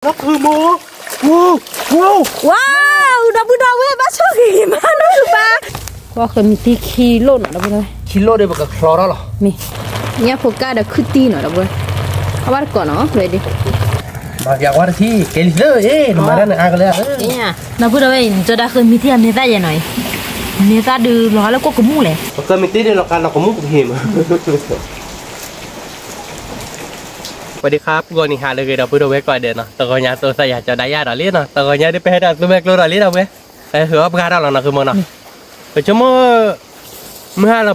နီၢ်ခုမိၢ်, ဝါ, ဒီပုၢ်ဒီဝဲၢ် ဘၣ်ဆိၣ်ဂ့ၤမးနီၢ်ခုပၢ်, ကွၢ်ဃုာ်မံၤတံၢ်ခံလိၣ်နီၤ ဒီပုၢ်ဒီဝဲၢ်, ခံလိၣ်ဒီးပကချီထီၣ်လီၤ, မ့ၢ်, ညၣ်ဖိကၢ်ဒီးခုၣ်တံၢ်နီၤ ဒီပုၢ်ဝဲၢ်, အဝဲတကိးနီၤ ဝဲဒၣ်, မၤကဝါတထံၣ် ကဲလံသၢ အ့ၣ် နမၤတၢ်န့ၣ်အါကလဲၣ်, ဒီပုၢ်ဒီဝဲၢ်အံၤ နကၠီဒၣ်ဃုာ်မံၤတံၢ်အမဲာ်သၣ်ယဲနီၤအံၤ, မဲာ်သၣ်ဒုးလီၤဟါလၢကွီၢ်ကမူၣ်လဲၣ်, ပကမံၤတံၢ်ဒုးလီၤကါလီၤကမူၣ်ပကဟ့ၣ်မး ဝဲဒၣ်ခါ ပူၤဂီၤနံၤဟးလၢအဂ့ၤ ဒီပုၢ်ဒီဝဲၢ်ကိးဂၤဒဲးနီၤ, တဂီၤညါသိးသးယၤကၠီဒၣ်ယၤဒီးလံနီၤ, တဂီၤညါဒုးပဟဲဒီးသူမဲာ်ကျိဒီးလံဒီပုၢ်ဝဲၢ်, ပဟဲဟုၣ်အီၣ်ပှၤဒီးလီၤနီၤ ခုမိၢ်နီၤ, ပဆိ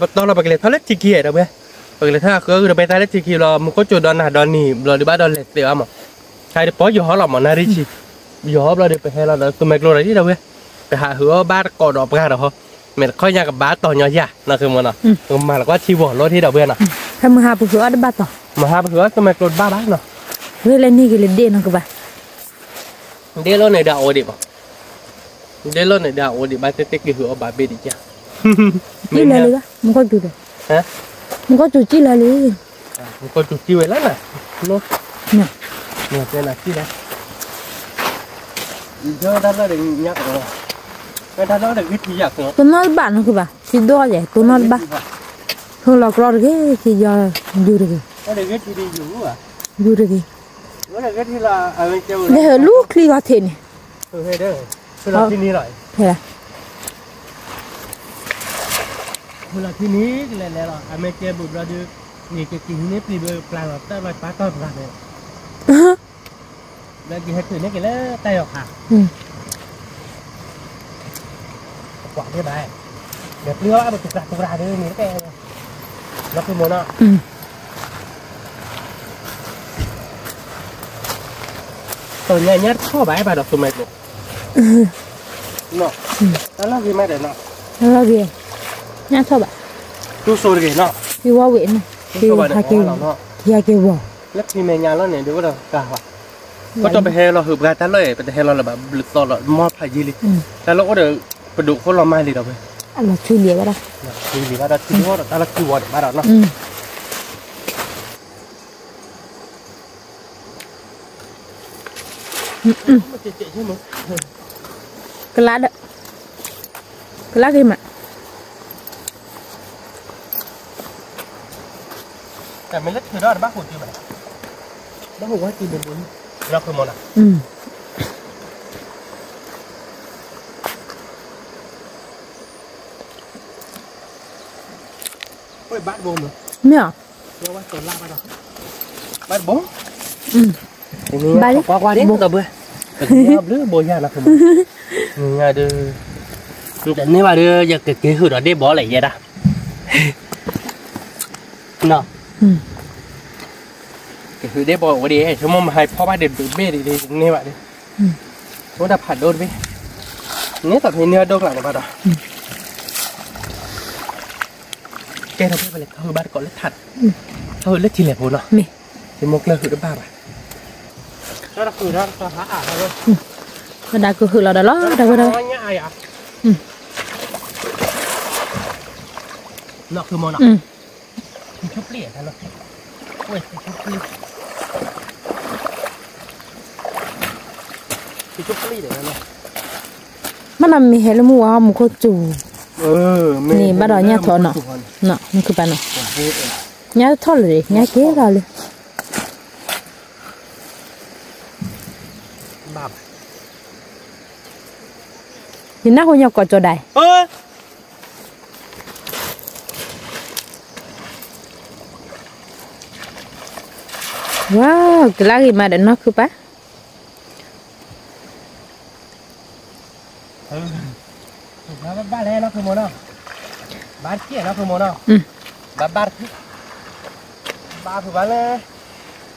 ကမိၣ် မုၢ်ဟါလီၤပတီၢ်လီၤ ပကလဲၤထီၣ်လၢထံခံဒီပုၢ်ဝဲၢ်, ပကလဲၤထီၣ်ဟးဃုအီၣ်ဂုၢ်ဒီး ပဟဲသးလၢထံခံလီၤ မူခိၣ်စူၤဒီးနၤဒီးနံၤဘျီဒုးဘၣ်ဒီးလဲၤသ့ၣ်အီၤမး, ခါဒီးပီၢ်ယီၤဟီလီၤမး နၣ်ရံၣ်ဆံ, ယီၤဟီဘျီဒီး ပဟဲလီၤဒီးသူမဲာ်ကျိဒီးလံဒီပုၢ်ဝဲၢ်, ပဟးဟုၣ်အီၣ်ဘၣ်တကိးဒီးပှၤဒီးဟီ, မ့ၢ်တခီညါကဘၣ်တီၢ်ညီယၤနီၤ ခုမိၢ်နီၤ, ပကမၤလီၤကွၢ်ထံဝီၤလိထံဒီပုၢ်ဝဲၢ်နီၤ, ဖဲမုၢ်ဟါပဟုၣ်အီၣ်တဘၣ်တီၢ်, မုၢ်ဟါပဟုၣ်အီၣ်သူမဲာ်ကျိတဘၣ်ဘၣ်နီၤ, ဝဲလဲၤန့ၢ်က့ၤလၢဒ့ၣ်နီၤကဘၣ် ဒ့ၣ်လိၣ်န့ၣ်ဒီးအအိၣ်ဒံးဘၣ်, ဒ့ၣ်လိၣ်န့ၣ်ဒီးအအိၣ်ဒံးဘၣ် တဲတဲက့ၤဟုၣ်အီၣ်ဘၣ်ဘ့ၣ်ဒံးကၢ်, ကံၣ်လၢာ်လံဘၣ် မူခိၣ်စူၤဒီး, မူခိၣ်စူၤကံၣ်လၢာ်လံ, မူခိၣ်စူၤကံၣ်ဝဲလၢနၤ, တဲနၤကံၣ်လၢာ်, တၢ်လၢာ်ဒီးညါကဒီး, တၢ်လၢာ်ဒီးဂ့ၤထံယၤကဒီး, တနီၢ်တဘၣ်နီၤကဘၣ် ထံဒိၣ်ယဲ တနီၢ်တဘၣ်, ဟုၣ်လီၤကြီတဂ့ၤ ထံယီၤ, ယူၤတဂ့ၤ, ယူၤတဂ့ၤ, လဲၤဟဲလူၤချံဂီၤထံးန့ၣ်, ဖဲလီၤ, ဖဲလီၤ, ဖဲလီၤထံန့ၣ် ကလဲၤလဲၤလီၤ အမဲာ်ကဲဘူးဘျီဒီး, န့ၣ်ကက့ၤဟံးန့ၢ်ပျံၤဘျီပျၢ်လီၤတၢ်လီၤပာ်တီၢ်တဂၤန့ၣ်, ဘျီကဟဲထုးန့ၢ်က့ၤလၢတၢ်ယီၤခါ, ပကွၢ်သ့ဘၣ်, ဒီးပျံၤအီၣ်ဘၣ်ပတူၢ်ကရၢ်တူၢ်ကရၢ်ဒီးန့ၣ်တကဲ, လီၤဖုမိၢ်နီၤ တီၢ်ညါညါတထီၣ်ဘၣ်ဘၣ်ဒီးသူမဲာ်ကျိ, တၢ်လီၢ်ဂ့ၤမးဒီးနီၤ, တၢ်လီၢ်ဂ့ၤ, ညါထီၣ်ဘၣ်, တူၢ်စိတဂ့ၤနီၤ, ဝံၤဝဲန့ၣ်, ဟးက့ၤဝီၤ, လၢဖံမဲာ်ညါလီၤန့ၣ် ဒုးအိၣ်ဒီးကါဘၣ်, ပတီၢ်ပဟဲလီၤဟုၣ်ပှၤတၢ်လီၢ်အံၤ ပတဟဲလီၤလၢၤဘၣ် ဘျုးသီလီၤ မီၢ်ဖးယံၤလံ, တၢ်လီၢ်အိၣ်ဒီး ပဒိၣ်ခိၣ်လီၤမၢ်လံဒီးဝဲ, လီၤဆူလံၤဘၣ်ဒီး, လီၤဆူလံၤဘၣ်ဒီး ထံဒိၣ်ဒီးတၢ်လီၢ်ခံဝီဒီးဘၣ်ဒီးနီၤ ကလါဒီး, ကလါဂ့ၤမး, တၢ်မ့ၢ်လၢထုးဒီးတဘၣ်ဟိၣ်တုၤဘၣ်, ဘၣ်ဟိၣ်ဝဲတုၤဘိဘိလံ, လီၤဖုမိၢ်နီၤ, ဘၣ်တဘိမး, မ့ၢ်ဧါ, ဘၣ်တဘိ, ဘၣ်တဘိ, ဘျုးဘိယၤနီၤ, ညါဒီး, တန့ၢ်ဘၣ်ဒီး ယကက့ၤဟုၣ်ဒီးဒ့ၣ်ဘီလဲၣ်ယဲဒၣ်, နီၤ, ကဟုၣ်ဒ့ၣ်ဘီဝဲဒၣ် ဆိကမိၣ်မဟါဖီၣ်ဘၣ်ဒီးဒုးဘ့ၣ်ဒံး တန့ၢ်ဘၣ်ဒီး, အိၣ်ဒၣ်ဖးဒိၣ်တဘ့ၣ်, န့ၢ်သးဖဲန့ၢ်အဒိၣ်ကျါန့ၣ်ဘၣ်ဒီး, ကဲထီၣ်ဖဲပလဲၤကဟုၣ်ဘၣ်တကိးလၢထး, ကဟုၣ်လၢထံလဲၣ်ဖိနီၤ, မ့ၢ်, ယမိၢ်ကျၢၢ်ဟုၣ်တဘၣ်ဘၣ်, ဝဲဒၣ်ကဟုၣ်လီၤဒီးလီၤ, တၢ်ဝဲဒၣ်, နီၢ်ခုမိၢ်နီၤ, ဘၣ်နီၤမ့ၢ်ဟဲလၢမုၢ်ဝါ မူခိၣ်စူၤ, န့ၣ်ဘၣ်ဒီးညၣ်ထီၣ်နီၤ, နီၢ်ခုပၢ်နီၤ, ညၣ်ထီၣ်လၢၤ, ညၣ်ကဲထီၣ်လၢၤ ယနၢ်ဟူညီကိးကၠီဒၣ်, ဝါ, ကလါဂ့ၤမးဒီးနီၢ်ခုပၢ်, ဘၣ်လဲၣ်နီၢ်ခုမိၢ်နီၤ, ဘၣ်တက့ၢ်နီၢ်ခုမိၢ်နီၤ, ဘၣ်ဘၣ်တက့ၢ်, ဘၣ်ဖုးဘၣ်လၢ,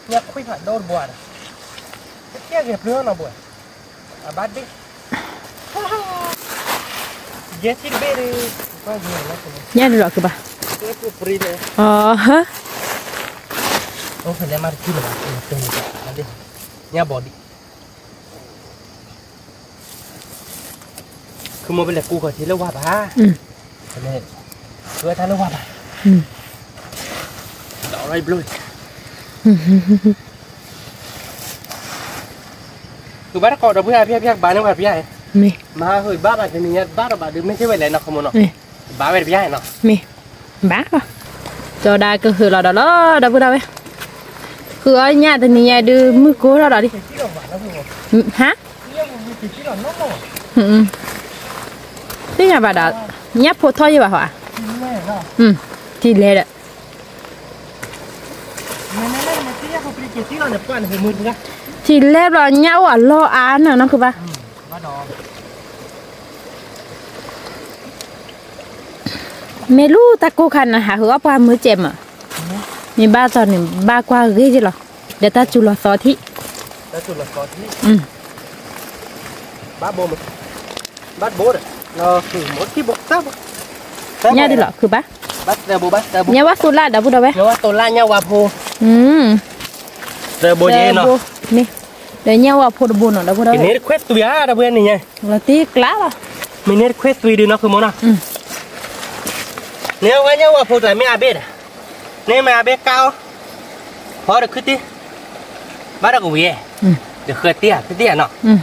ညၣ်ခွံဖးဒိၣ်တဘိဒီး, တက့ၢ်ဂ့ၤပျုၤနီၤဘိ, အဘၣ်ဒ့ၣ်, ယဲၢ်ထံတဘ့ၣ်ဒီး, ညၣ်တလီၤကဘၣ်, အိၣ်ဖဲလဲၣ်မးတက့ၢ်လၢၤဘၣ်, ညၣ်ဘီဒံး ခုမိၢ်ပလဲၤကူဃီၤထံလၢဝါဘၣ်, ဝဲတၢ်လၢဝါဘၣ်, ဒီးရၢဘျိ, ဃုာ်ဘါတကိးဒီပုၢ်ဝဲၢ် ဖၠၣ်ဖၠၣ် ကဘါန့ၢ်ပှၤတပျၢ်, မ့ၢ် မဟါဃုာ်ဘါဘၣ်တနံၤညါ ဘါတဘၣ်ဒီး မ့ၢ်သ့ဝဲလဲၣ်နီၤ ခိၣ်မီနီၤ, ဘါဝဲတပျၢ်နီၤ, မ့ၢ် ဘါလီၤ, ကၠီၤဒၣ်ကဟုာ်လီၤဒီးလီၤ ဒီပုၢ်ဝဲၢ်, ဃုာ်အီၣ်ညၣ်တနံၤညါဒုး မုၢ်ကိၢ်ထီၣ်ဒီးလံ, ဟါ, သ့ၣ်ညါဘၣ်ဒီး, ညၣ်ဖိထီၣ်ယံာ်ဘၣ်ဟီ, ထံလဲၣ်ဒီး ထံလဲၣ်ဘျီ ညၣ်အိၣ်အလီၢ်အါနီၤ နီၢ်ဃုာ်ဘါ, မ့ၢ်လူတၢ်ကိၢ်ခါနဟးဃုာ်အီၣ်ပှၤမုၢ်ကဲးမး, မ့ၢ်ဘၣ်သိးန့ၣ် ဘၣ်ကွၢ်ဂ့ၤက့လီၤ, ဒီးတၢ်စူၤလီၤသီထံၣ်, ညၣ်ဒုးလီၤ ဃုာ်ဘါ, ညၣ်ဝါသိလၣ်ဒီပုၢ်ဒီဝဲၢ်, ညၣ်ဝါသိလၣ် ညၣ်ဝါဖိ, သၢဘိယဲနီၤ, မ့ၢ်, ဒီးညၣ်ဝါဖိတဘိနီၤ ဒီပုၢ်ဒီဝဲၢ်, န့ၣ်တခွဲသွံၣ်ဧါ ဒီပုၢ်ဝဲၢ်န့ၣ်ညါ, လီၤတံၢ်ကျါလီၤ, မ့ၢ်န့ၣ်တခွဲသွံၣ်ဒုးနီၤ ဃုာ်မီနီၤ, န့ၣ်ဝဲညၣ်ဝါဖိတၢ်မ့ၢ်အဘ့ၣ်ဒီး, န့ၣ်မ့ၢ်အဘ့ၣ်ကါအီၤ, ဟီဒီးခုတံၢ်, ဘၣ်ဒီးကဝံၤ, ဒီးဃၢတံၢ်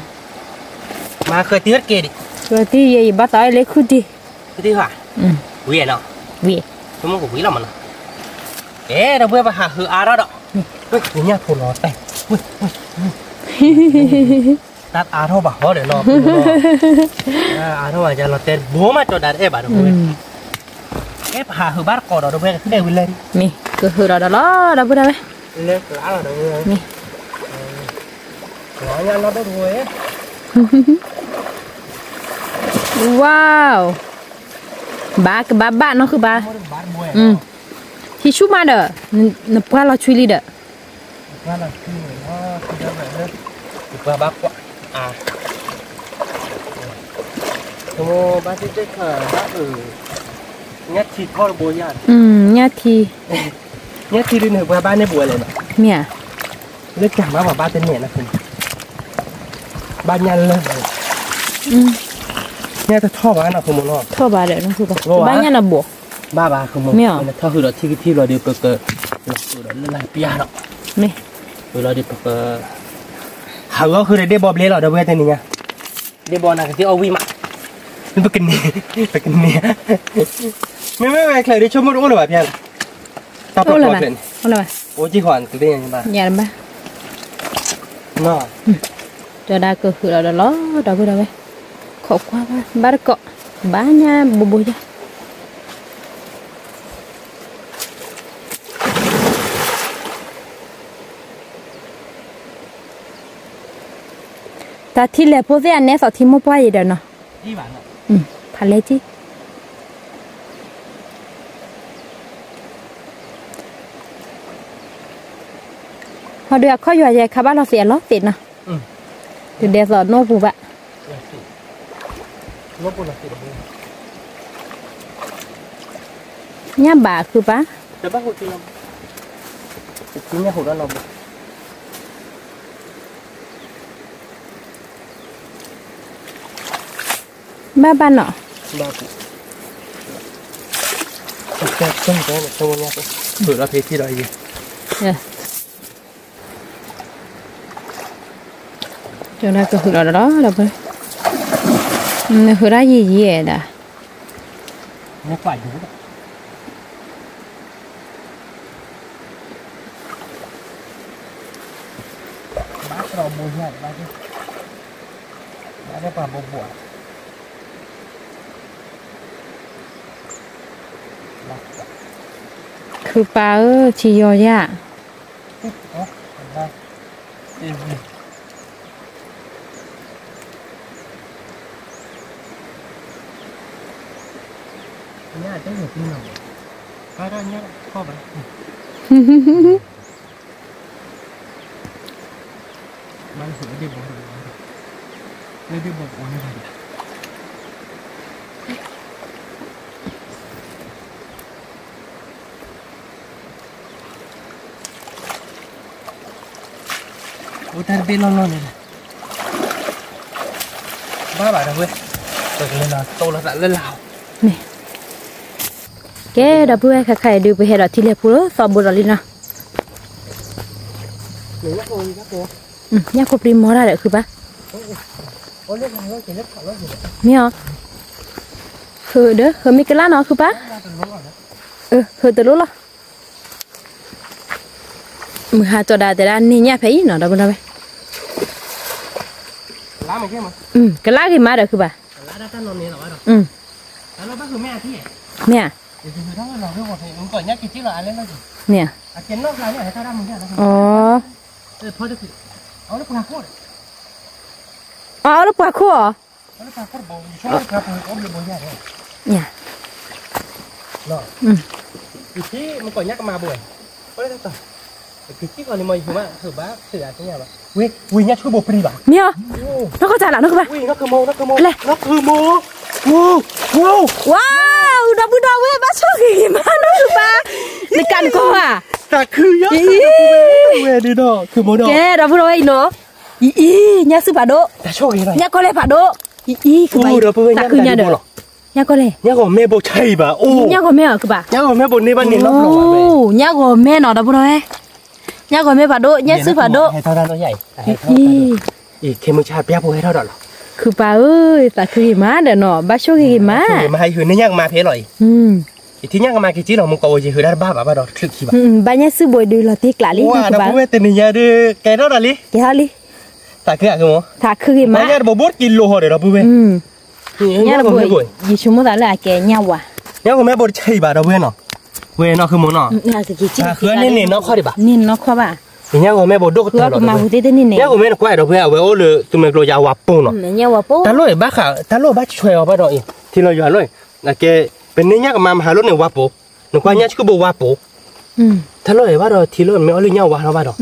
ဧါ ခုတံၢ်ဧါနီၤ, မၤဃၢတံၢ်ဟဲတက့ၢ်ဒံး, ဃၢတံၢ်ယဲအံၤဘၣ်သးအဲၣ်လၢခုတံၢ်, ခုတံၢ်ဧါ, ဝံၤနီၤ, ဝံၤ, ဆိကမိၣ်ကဝံၤလီၤမးနီၤ, အဲ ဒီပုၢ်ဝဲၢ် ပဟးဃုာ်အါထီၣ်ဒီး, ညၣ်ဖိလီၤတဲာ်, တၢ်အါထီၣ်ဘၣ်ဟီဒီးလီၤ, အါထီၣ်ဘၣ်ယၤလီၤတဲာ်တဘိမး ကၠီၤဒၣ်တအဲၣ်ဘၣ်ဒီး, ကဲပဟးဃုာ်ဘါတကိးဒီး ဒီပုၢ်ဝဲၢ် ကသ့ၣ်ဝံၤလၢ, မ့ၢ်ကဟုာ်ဒီးဒီးလီၤ ဒီပုၢ်ဝဲၢ်, လၢကျါလီၤဒီး, မ့ၢ်, လီၤညါလီၤဒိၣ်တဘိ, ဝါ, ဘါကဘါဘၣ်နီၢ်ဃုာ်ဘါ, ထံဆူၣ်မးဒီး, နပှၢ်လီၤဆွံလံဒီး, ဘၣ်သ့ၣ်သ့ၣ်ခါ, ဘၣ်အၢ, ညၣ်ထံထီၣ်တဘိယါ, ညၣ်ထံ, ညၣ်ထံဒုးန့ၣ် ပှၤဘၣ်န့ၢ်ပဝဲလဲၣ်နီၤ, မ့ၢ်ဧါ, လၢတၢ်မၤပှၤဘၣ်တန့ၢ်နီၤ, ဘၣ်ညၣ်လၢ, ညၣ်တထီၣ်ဘၣ်နီၤ ခိၣ်မီနီၤ, ထီၣ်ဘၣ်ဒီး, ဘၣ်ညၣ်နီၤဘိး, ဘၣ်ဘၣ် ခိၣ်မီ, မ့ၢ်ထီၣ်ဃုာ်ဒီးထံကထံလီၤဒီး ပက, လီၤဃုာ်ဒီးလၢလၢပျၢ်ဒီး, မ့ၢ်, ဝံၤလီၤဒီးပက, ဟးဂီၤဃုာ်ဒီးဒ့ဘီဘျ့လီၤ ဒီပုၢ်ဝဲၢ်တနံၤညါ, ဒ့ဘီနၤကသ့အီၣ်ဝံၣ်မး, ပကန့ၢ်, ပကန့ၢ်, မ့မ့ၢ်ဝဲချၢးဒ်ဆိကမိၣ်တအိၣ်လၢၤဘၣ်ဖဲလဲၣ်, တၢ်ဖျိးဖျဲးန့ၣ်, အိၣ်က့ၤဃီၤန့ၣ်တသ့ၣ်ညါဘၣ်, ယၤတဘၣ်, နီၤ, ကၠီၤဒၣ်ကဟုာ်လီၤဒီးလီၤ ဒီပုၢ်ဝဲၢ်, ခိးကွၢ်ဘၣ် ဘါတကိး, ဘါညၣ်ဘိးဘိးယါ တၢ်ထံလဲၤဖိသ့ၣ်အနဲသိးထံမိၢ်ပှၢ်အံၤဒီးနီၤ, ဖးလဲၢ်က့, ဟီဒီးအခီၣ်ယွၤယဲခါဘၣ်လီၤသ့ၣ်အလီၤသ့ၣ်နီၤ, တဒဲးသိးနိၣ်ပူၤဘၣ်, ညၣ်ဘၣ်ဃုာ်ပၢ်, ဘၣ်ဘၣ်နီၤ, ကၠီၤဒၣ်ကဟုာ်လီၤဒီးလီၤ, နဟုာ်ဒၣ်ယံာ်ယံာ်ဒၣ်, ဘၣ်တြီဘိယါ, ဘၣ်ပှၤဘိဘိ, ခုပၢ်ဧၢ ထံယီၤယါ အိၣ်တၢ်တဘ့ၣ်လီၢ်လီၢ်န့ၣ်, ဘၣ်ဘၣ်ဒီးဝဲ, ပကလဲၤလီၤတိၢ်လီၤသးလၢလၢ်, ကဲ ဒီပုၢ်ဝဲၢ်ခဲခါအံၤဒုး ပဟဲဒီးထံလဲၤဖိလၢသီဘိဒီးလံနီၤ, ညၣ်ဖိပျံၤမီၤတၢ်ဒီးခုပၢ် မ့ၢ်အီၤ, ဟၢဒီး ဟၢမ့ၢ်ကလၢ်နီၤ ခုပၢ်, ဟၢတလိၣ်လီၤ. မုၢ်ဟါကၠီဒၣ်တဲဒၣ်န့ၣ်ညၣ်ဖဲအံၤနီၤ ဒီပုၢ်ဒီဝဲၢ်, ကလၢ်ဂ့ၤမးဒီးခုပၢ်, မ့ၢ်ဧါ, မ့ၢ်ဧါ, အီၣ်လၢပှၤခိၣ်အီၤ, မ့ၢ်အီၤ, နီၢ်ကီၢ်တၢ်လၢ်နီၢ်ကဘၣ်, ဝါ, ဒီပုၢ်ဒီဝဲၢ် ဘၣ်ဆိၣ်ဂ့ၤဂ့ၤမးနီၤ ခုပၢ်, နကးနကီၢ်ဧါ, ကဲဒီပုၢ်ဒီဝဲၢ်အံၤနီၤ, အံၤ ညၣ်စုပာ်ဒိၣ်, အံၤ အံၤ ခုပၢ်, သးခုညါဒီး, ညၣ်ကီၢ်လဲၣ်, ညၣ်ဂီၤမဲဘိဆါအံၤဘၣ်, အိၣ် ညၣ်ဂီၤမဲအီၤ ခုပၢ်, ညၣ်ဂီၤမဲဘိန့ၢ်ဘၣ်န့ၣ်နီၤ, ညၣ်ဂီၤမဲနီၤ ဒီပုၢ်ဒီဝဲၢ်, ညၣ်ဂီၤမဲပာ်ဒိၣ် ညၣ်စုပာ်ဒိၣ်, အံၤ ခဲမုၢ်ဆါပျၢ်ဖိဟဲထီၣ်ဒီးလီၤ, ခုပၢ်ဧၢ, သးခုဂ့ၤမးဒီးနီၤ ဘၣ်ဆိၣ်ဂ့ၤဂ့ၤမး, ညၣ်ကမၤဖဲလီၤအံၤ, ယထံၣ်ညၣ်ကမၤက့ၤက့လီၤ မုၢ်ကီးအိၣ်ယဟၢၤဒၣ်တဘၣ်ဘၣ်ဘၣ်ဒီးတချုးခံဘၣ်, ဘၣ်ညၣ်စုဘိဒုးလီၤတ့ကျးလံ, ဒီပုၢ်ဝဲၢ်တနံၤညါဒီး ကဲထီၣ်ဒီးလံ, ကဲထီၣ်လံ, သးခု, သးခုဂ့ၤမး, ညၣ်တဘိဘိတက့ၤလိာ်ဟီဒီး ဒီပုၢ်ဝဲၢ်, ညၣ်တဘိ, ယဆိကမိၣ်သးလၢအကဲညၣ်ဝါ, ညၣ်ဂီၤမဲဘိတဆံးဘၣ် ဒီပုၢ်ဝဲၢ်နီၤ, ဝဲနီၤ ခုမိၢ်နီၤ, ဃုန့ၢ်န့ၢ်နီၢ်ခီၣ်ဒံးဘၣ်, န့ၢ်နီၢ်ခီၣ်ဘၣ်, ညၣ်ဂီၤမဲဘိဒိၣ်ကတၢၢ်လီၤ, ညၣ်ဂီၤမဲနကွၢ်ဒီပုၢ်ဝဲၢ် အဝဲအိၣ်လၢသူမွဲကျိယၤဝါပိၢ်နီၤ, တၢ်လီၢ်ဘၣ်ဃး တၢ်လီၢ်ဘၣ်ဆွဲအီၤဘၣ်ဒီးအံၤ ထံလီၤယွၤလီၤ, အကဲ, ပန့ၢ်ညၣ်ကမၤမဟါလီၤန့ၣ်ဝါပိၢ်, နကွၢ်ညၣ်ဆူၣ်ဘိဝါပိၢ် တၢ်လီၢ်အံၤဘၣ်ဒီးထံလီၢ်မ့ၢ်အီၣ်လၢညၣ်ဝါထီၣ်ဘၣ်ဒီး,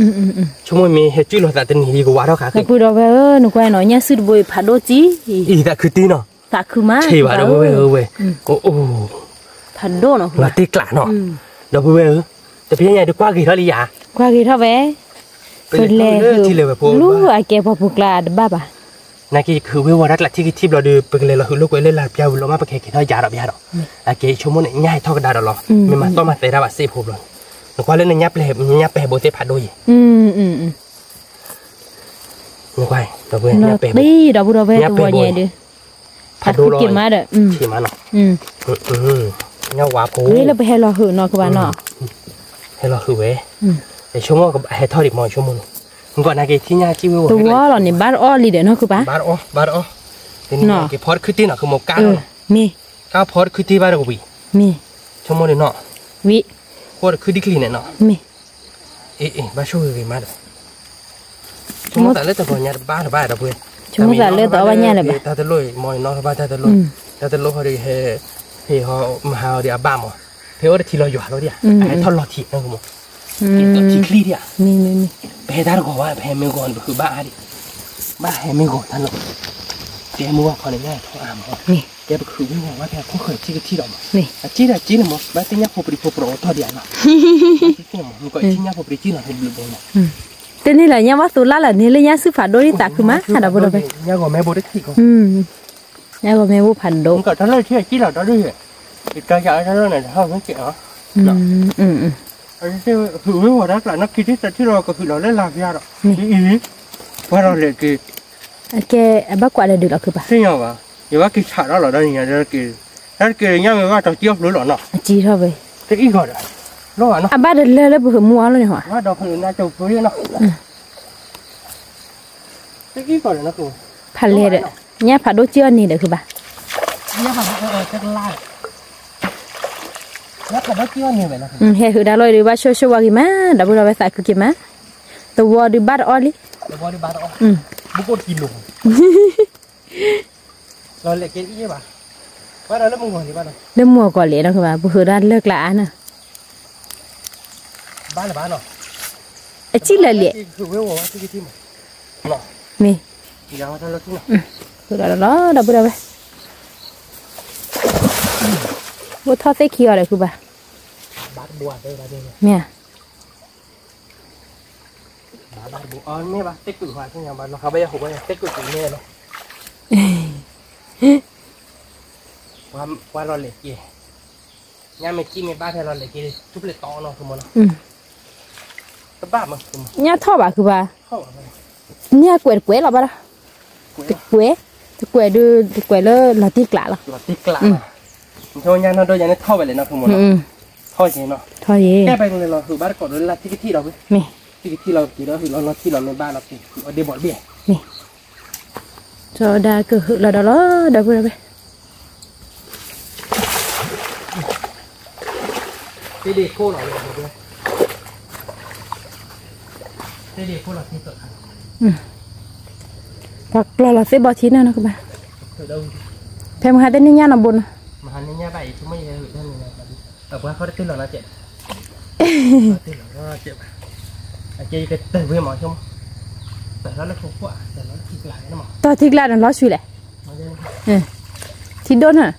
ဆိကမိၣ်မ့ၢ်ဟဲစုၣ်လီၤသးတနံၤလံကဝါထီၣ်ဃးဃ့, ဒီပုၢ်ဒီဝဲၢ်ဧၢ, နကွၢ်နီၤ ညၣ်စုတဘိအံၤဖးဒိၣ်တံၢ်, အံၤသးခုတံၢ်နီၤ, သးခုမး, ဆံးဘၣ် ဒီပုၢ်ဝဲၢ်ဧၢဝဲ, ဖးဒိၣ်နီၤ လီၤတ့ကျးနီၤ, ဒီပုၢ်ဝဲၢ်ဧၢ, တပျဲညါဒုးကွၢ်ဂ့ၤထီၣ်လံယၤ, ကွၢ်ဂ့ၤထီၣ်ဝဲ, ပလဲၤဟူး, လူအကဲပှၤပူၤကျါတဘၣ်ဘၣ် နာ်က့ ယကဟုးဝ့ၤဝီၤတၢ်ကျးထံခံထံဘျီဒီး ပကလဲၤလီၤဟုးလိာ်ကွဲလၢလၢ်ပျၢ်ဝံၤလီၤမး ပကဟဲက့ၤထီၣ်ယၤဒီးပျၢ်ဒီး, အကဲ ယဆိကမိၣ်န့ၣ် ညၣ်ဟဲထီၣ်ကဒါဒီးလီၤ, မ့ၢ်မၤသီၣ်မၤသဲတၢ်ဘၣ်စ့ၢ်ဖိဘျီ, နကွၢ်လၢနညၣ်ပျဲၢ်ဘိသ့ၣ်ဖးဒိၣ်ယဲၤ, နကွၢ်, ဒီပုၢ်ဝဲၢ် ညၣ်ပျဲၢ်ဘိ, ဖးဒိၣ်လီၤ, ဆံးမးနီၤ, ညၣ်ဝါဖိ, လၢပဟဲလီၤဟုးနီၤကဘၣ်နီၤ, ဟဲလီၤဟုးဝဲ, ယဆိကမိၣ်ဟဲထီၣ်ဒံးမး ယဆိကမိၣ်န့ၣ်, နကွၢ်နာ်က့ ထံၣ်ညၣ်စံၣ်ဝ့ၤဝီၤ, တဝီလီၤန့ၣ် ဘၣ်တအီၣ်လံဒီးနီၤ ခုပၢ်, ဘၣ်တအီၣ်, ဘၣ်တအီၣ်, က့ၤဖီတခုတ့ၢ်နီၤ ခုမိၢ်ကါထီၣ်နီၤ, မ့ၢ်, ကါဖီတခုတ့ၢ်ဘၣ်ဒီးကဝံၤ, မ့ၢ်, ဆိကမိၣ်န့ၣ်နီၤ, ဝံၤ, ဃိတခုဒ်ကျံၤန့ၣ်နီၤ, မ့ၢ်, အ့ အ့ ဘၣ်ဆိၣ်ဂ့ၤဂ့ၤမးဒီး ဆိကမိၣ်သးလၢတဂီၤညါတဘၣ်တဘၣ်ဒီး ပဝဲ, ဆိကမိၣ်သးလၢတအီၣ်ဘၣ်ညၣ်လၢၤဘၣ်, တၢ်တလိၣ်မ့ၢ်နီၤတဘၣ် တၢ်တလိၣ်, တၢ်တလိၣ်ဟီဒီးဟဲ, ဖံးဟီမၤဟးဟီဒီးအဘၣ်မး, ဖဲအိၣ်တထံလီၤယွၤလီၤဒံး, ဟဲထီၣ်လီၤထံနီၤ ခုမိၢ်, ထံချံဒံးဧါ, ပဟဲတၢ်တဂီၤဘၣ် ပဟဲမ့ၢ်ဂီၤန့ၣ် ပဃုဘၣ်အါဒံး, ဘၣ်ဟဲမ့ၢ်ဂီၤတၢ်လီၤ, တဲမုၢ်ဝါခီန့ၣ် ညၣ်ထီၣ်အါမး, ကဲပဃုဝ့ၤဝီၤဝဲဖဲခိၣ်ဃၢၤထံကထံဒီးမး, အက့ဒီးက့န့ၣ်မး ဘၣ်သ့ၣ်ညၣ်ဖိပြံဖိပြံအိၣ်ထီၣ်ဒံးဧါနီၤ, မ့ၢ်က့ညၣ်ဖိပြံက့နီၤ တဘျုးဘျီနီၤ တန့ၢ်လၢညၣ်ဝါသိလၢ်လၢ်န့ၣ် လၢညၣ်စုဖးဒိၣ်ဒ်သးခုမး ဒီပုၢ်ဒီဝဲၢ်, ညၣ်ဂီၤမ့ၢ်ဘိတထံၣ်ကီး, ညၣ်ဂီၤမ့ၢ်ဘိဖးဒိၣ်, တၢ်လီၢ်ထံၣ်ကံၣ်လီၤ တၢ်ဒုး, တၢ်ယၤတၢ်လီၢ်န့ၣ် တဟီၣ်မ့ၢ်က့ၤအီၤ, ဟုးဝ့ၤဝီၤတၢ်ကျးနီၢ်ခံထံၣ်သၢထံၣ်လီၤ ကဟုးလီၤလၢလၢ်ဖျါဒီး, အံၤ, ပှၤလီၤလဲၤက့ၤ, အကဲ, အဘၣ်ကွၢ်လၢဒုးလီၤခုပၢ်, သ့ၣ်ညါဘၣ်, ယဘၣ်က့ၤဆးထီၣ်လီၤဒီးနံၤညါ, တၢ်တက့ၤညၣ်မ့ၢ်ဘၣ်တီၤကံၣ်အီၣ်ဖျိလီၤနီၤ, အကံၣ်ထီၣ်ဝဲ, တအံၣ်ဂီၤဒီး, လီၤဘၣ်နီၤ, အဘၣ်တလၢလၢပဟုးမူအီၤလီၤန့ၣ်ဟီ, ဘၣ်ဒီးဖုးနၢ်ကၠိဖိနီၤ ဖးလဲၢ်ဒီး, ညၣ်ဖးဒိၣ်ကံၣ်အီၣ်န့ၣ်ဒီးခုဘၣ်, ဟဲဟုးတၢ်လီၢ်အံၤဒုး ဘၣ်ဆိၣ်ဆိၣ်ဝါဂ့ၤမး ဒီပုၢ်ဒီဝဲၢ်သးခုက့ၤမး, သဝီဒုးဘၣ်တအီၣ်လံ, လၢမုၢ်ဂီၤကီးလဲၣ်နီၤ ပဟုးတၢ်လၢကျါအါနီၤ အစံၣ်လၢာ်လံ, မ့ၢ်, ဒီးလီၤ ဒီပုၢ်ဒီဝဲၢ်, အိၣ်ထီၣ်သ့ၣ်ခံဂၤဒီးခုဘၣ်, မ့ၢ်ဧါ, မ့ၢ်ဘၣ်သ့ၣ်ကုၢ်, သ့ၣ်ကုၢ်န့ၣ်လီၤ, ပှၤလီၤလဲၤက့ၤ, ညၣ်မ့ၢ်ကံၣ်မ့ၢ်ဘၣ်ဖဲလီၤလဲၤက့ၤ ထူၣ်ဖျဲၣ်တီနီၤ တဘၣ်မး, ညၣ်ထီၣ်ဘၣ်ခုဘၣ်, ညၣ်ကွဲးတကွဲးလီၤဘၣ်ဒီး, တကွဲး, တကွဲးဒုး တကွဲးလၢလီၤတံၢ်ကျးလီၤ. လီၤတံၢ်ကျးလီၤ. ညါနီၢ်ဒိၣ်ယၤန့ၣ်ထီၣ်ဝဲလဲၣ်နီၢ်ခမီနီၤ. ထီၣ်ယ့ၤနီၤ. ထီၣ်ယ့ၤ. ကဲပလဲၤလီၤဟုးဘၣ်တကိးဒီးလၢလၢ်ထံကထံၣ်ဒီးဝဲ, မ့ၢ်, ထံကထံၣ်လီၤက့ၤဒီးဟုးလီၤလီၤထံလီၤမ့ၢ်ဘၣ်လီၤက့ၤ ဟုးအီၣ်ဒ့ဘီတဘ့ၣ်, မ့ၢ်, ကၠီဒၣ်ကဟုးလီၤဒီးလီၤ ဒီပုၢ်ဒီဝဲၢ် ပှၤကျီၢ်လီၤသ့ၣ်ဘီထံန့ၣ်နီၤကဘၣ်, ဖဲမဟါတန့ၢ်ညၣ်နီၤဘိနီၤ, တီၢ်ထံကျါန့ၣ်လီၤဆူလဲၣ်, ထံဒိၣ်န့ၣ်,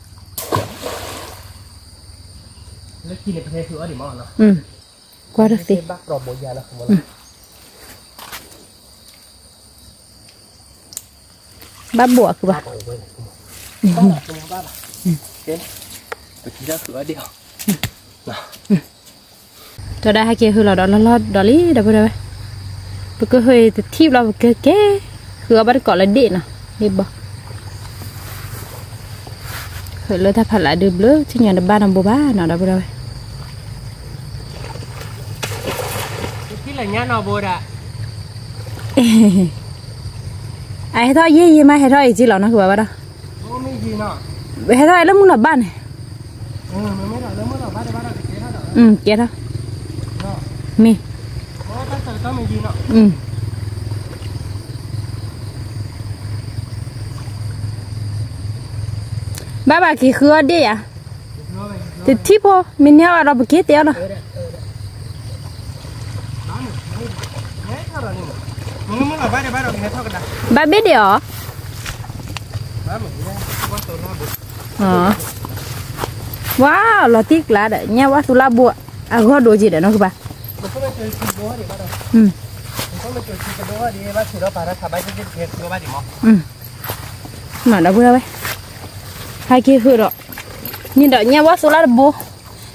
ကွၢ်တသ့ ဘၣ်ဘိးအဃုဘၣ်, တၢ်ဒၣ်ဟဲက့ၤဟုးလီၤဒီးလီၤလီၤဒီးလံ ဒီပုၢ်ဒီဝဲၢ်, ပကဟုးတထံၣ်ဘျီပကကဲ, ဟုးအီၣ်ဘၣ်တကိးလၢဒ့ၣ်နီၤ, ဒ့ၣ်ဘီ, ဟုးလၢတၢ်ဖးလၢ်ဒုးဘျုး ထံၣ်ညါတဘၣ်နီၤဘိဘၣ်နီၤ ဒီပုၢ်ဒီဝဲၢ် အဟဲထီၣ်ယံာ်ယံာ်မး ဟဲထီၣ်အံၤက့လီၤနီၤ ကဘၣ်ဘၣ်ဒီး, ဟဲထီၣ်လၢမုၢ်လီၤဘၣ်န့ၣ်, ကဲထီၣ်, မ့ၢ်, ဘၣ်ဘၣ်က့ၤဃုအီၣ်ဒ့ၣ်ယၤ, တထံၣ်ဖိ မ့ၢ်န့ၢ်အီၤဒီးပက့ၤတဲအီၤလီၤ. ဘၣ်ဘ့ၣ်ဒ့ၣ်အီၤ, ဝါ လီၤတံၢ်ကျါဒီး ညၣ်ဝါသူလၢဘိ အဂီၢ်ဒိၣ်က့ဒီးနီၢ်ကပၤ, မ့ၢ်ဒီပုၢ်ဒီဝဲၢ်, ဟဲက့ၤဟုးဒီး န့ၣ်ဒီးညၣ်ဝါသူလၢတဘိ,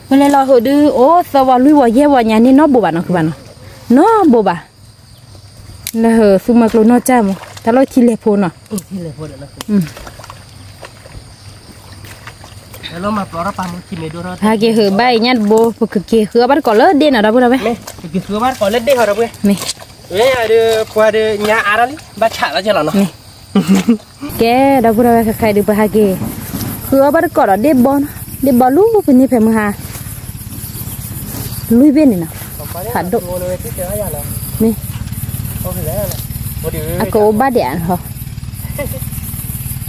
ပလဲၤလီၤဟုးဒုး အိၣ်သၢဝီလွံၢ်ဝီယဲၢ်ဝီညါန့ၣ် နီၢ်ဘိဘၣ်နီၢ်ကပၤနီၤ, နီၢ်ဘိဘၣ် လၢဟုးသူမၤကျိၤနီၢ်ကၢ်မး တၢ်လီၢ်ထံလဲၢ်ဖိနီၤ, ဟဲက့ၤဟုးဘၣ်အံၤညၣ်တဘိ ပကက့ၤဃုအီၣ်ဘၣ်တကိးလၢဒ့ၣ်နီၤ ဒီပုၢ်ဒီဝဲၢ်, မ့ၢ်, ပှၤဒီးညါအါထီၣ်လံ ဘၣ်ဆးလီၤကဲလီၤနီၤ, ကဲ ဒီပုၢ်ဒီဝဲၢ် ခဲခဲအံၤဒုး ပဟဲက့ၤ ဃုအီၣ်ဘၣ်တကိးဒီးဒ့ၣ်ဘီနီၤ, ဒ့ၣ်ဘီလူၤပန့ၢ်ဖဲမဟါ လွံၢ်ဘ့ၣ်န့ၣ်နီၤ, ဖးဒိၣ်, မ့ၢ်, အကအိၣ်ဘၣ်ဒံးဧါ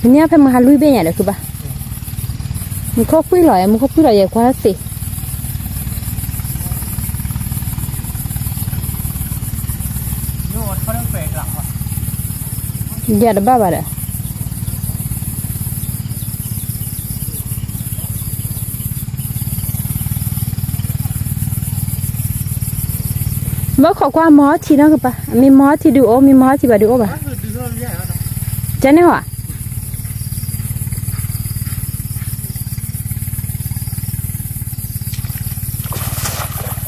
နီၤ, ပန့ၢ်ဖဲမဟါလွံၢ်ဘ့ၣ်ညါဒီးဃုဘၣ်, မူခိၣ်ဖှံၣ်လီၤယဲ မူခိၣ်ဖှံၣ်လီၤယဲ ကွၢ်သ့ ယၤတဘၣ်ဘၣ်ဒီး ဘၣ်ခိးကွၢ်မီၤထံနီၢ်ကပၤ, မ့ၢ်မီၤထံဒုးအိၣ် မ့ၢ်မီၤထံဘၣ်ဒုးအိၣ်ဘၣ်, ကန့ၣ်ဟီဧါ,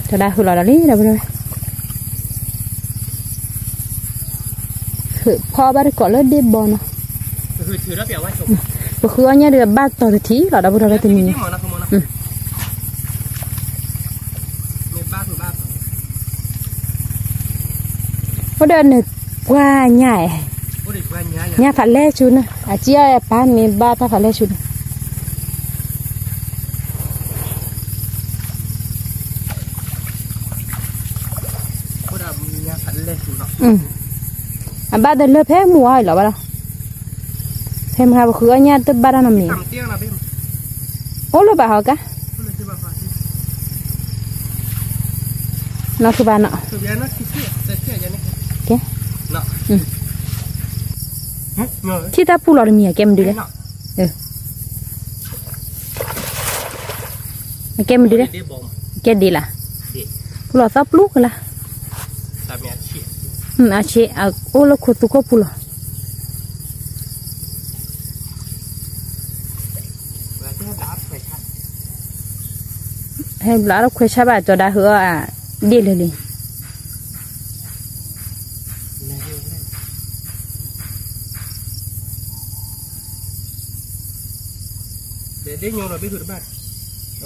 တဒၣ်ဟုးလီၤဒီးလံ ဒီပုၢ်ဒီဝဲၢ် ဖီဘၣ်တကိးလၢဒ့ၣ်ဘီနီၤ, ပဃုအီၣ်ညၣ်ဒုးဘၣ်တီၤတထံၣ်လီၤ ဒီပုၢ်ဒီဝဲၢ်တမံၤ, အိၣ်ဒီးနပှၢ်ညၣ်ဧါ, ညၣ်ဖးလဲၢ်ဆူန့ၣ် အစံၣ်အီၣ်ပၢ်မ့ၢ်ဘၣ်တၢ်ဖးလဲၢ်ဆူန့ၣ် အဘၣ်တလၢဖဲမုၢ်ဝါအံၤလီၤဘၣ်ဒီး, ဖဲမဟါပဃုအီၣ်ညၣ်တဘၣ်တၢ်နီတမံၤ, အိၣ်လၢဘၣ်ဟီကါ, နီၢ်ခုဘၣ်နီၤ, ကဲ, ထံၣ်တၢ်ပူၤလီၤတမံၤ အကဲမနုၤလဲၣ်, အကဲမနုၤလဲၣ်, ကဲဒ်လၢ, ပူၤလီၤသီပျူၤကလါ, အဆ့, အိၣ်လၢခိသူခိၣ်ပူၤလီၤ. ဟဲဘျါလၢခွဲးဆါဘၣ် ကၠီၤဒါဟုးအီၣ်အဒ့ၣ်လၢာ်လံ. ဒ်ညိလီၤဘ့ၣ်ဟုတဘၣ်, ဘၣ်ဒ့ၣ်မး, ဒ့ၣ်ဘီဒ့ၣ်, မ့ၢ်ဧါ, ဒ့ၣ်ထီၣ်ကလီၢ်, ဘၣ်ဒ့ၣ်ထီၣ်ကလီၢ်ဘ့ၣ်, ဖးဒိၣ်ညါမး, ဒ့ၣ်ညၣ်လံၣ်တဘိ, မ့ၢ်ဧါ, ဘ့ၣ်တဘ့ၣ်ညၣ်တဘိလၢ, ဘၣ်လဲၣ်ဃီဧါ, မ့ၢ်ဃီဘၣ်က့ၤက့ၤဃီဒၣ်လၢ, က့ၤဃီလၢ ဝဲဝီဒီးမ့ၢ်ဘၣ်လီၤပဒံနီၤကဘၣ်, ညၣ်ဖိဘၣ်တအီၣ်လံ, မ့ၢ်သးက့ၤကွၢ်ဒီးနဒ့ၣ်ချၢအံၤ, နဒ့ၣ်ထီၣ်ကလီၢ်ဘ့ၣ်, ဒီးညၣ်လံၣ်တဘိဒီပုၢ်ဒီဝဲၢ်, သ့က့ၤညၣ်လံၣ်အိၣ်က့ၤနီၤ, ဒ့ၣ်ထီၣ်ကလီၢ်ဘ့ၣ်ပြံဘၣ် ဒ့ၣ်ထီၣ်ကလီၢ်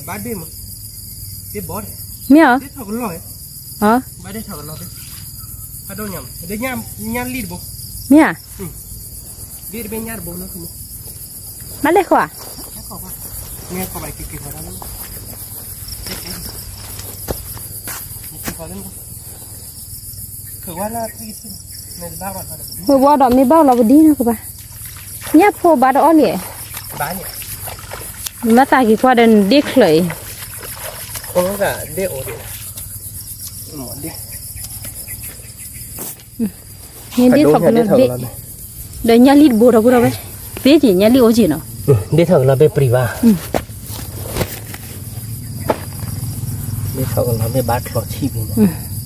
ဘ့ၣ်ဘၣ်ချီဆံၣ်ဘ့ၣ်န့ၣ်,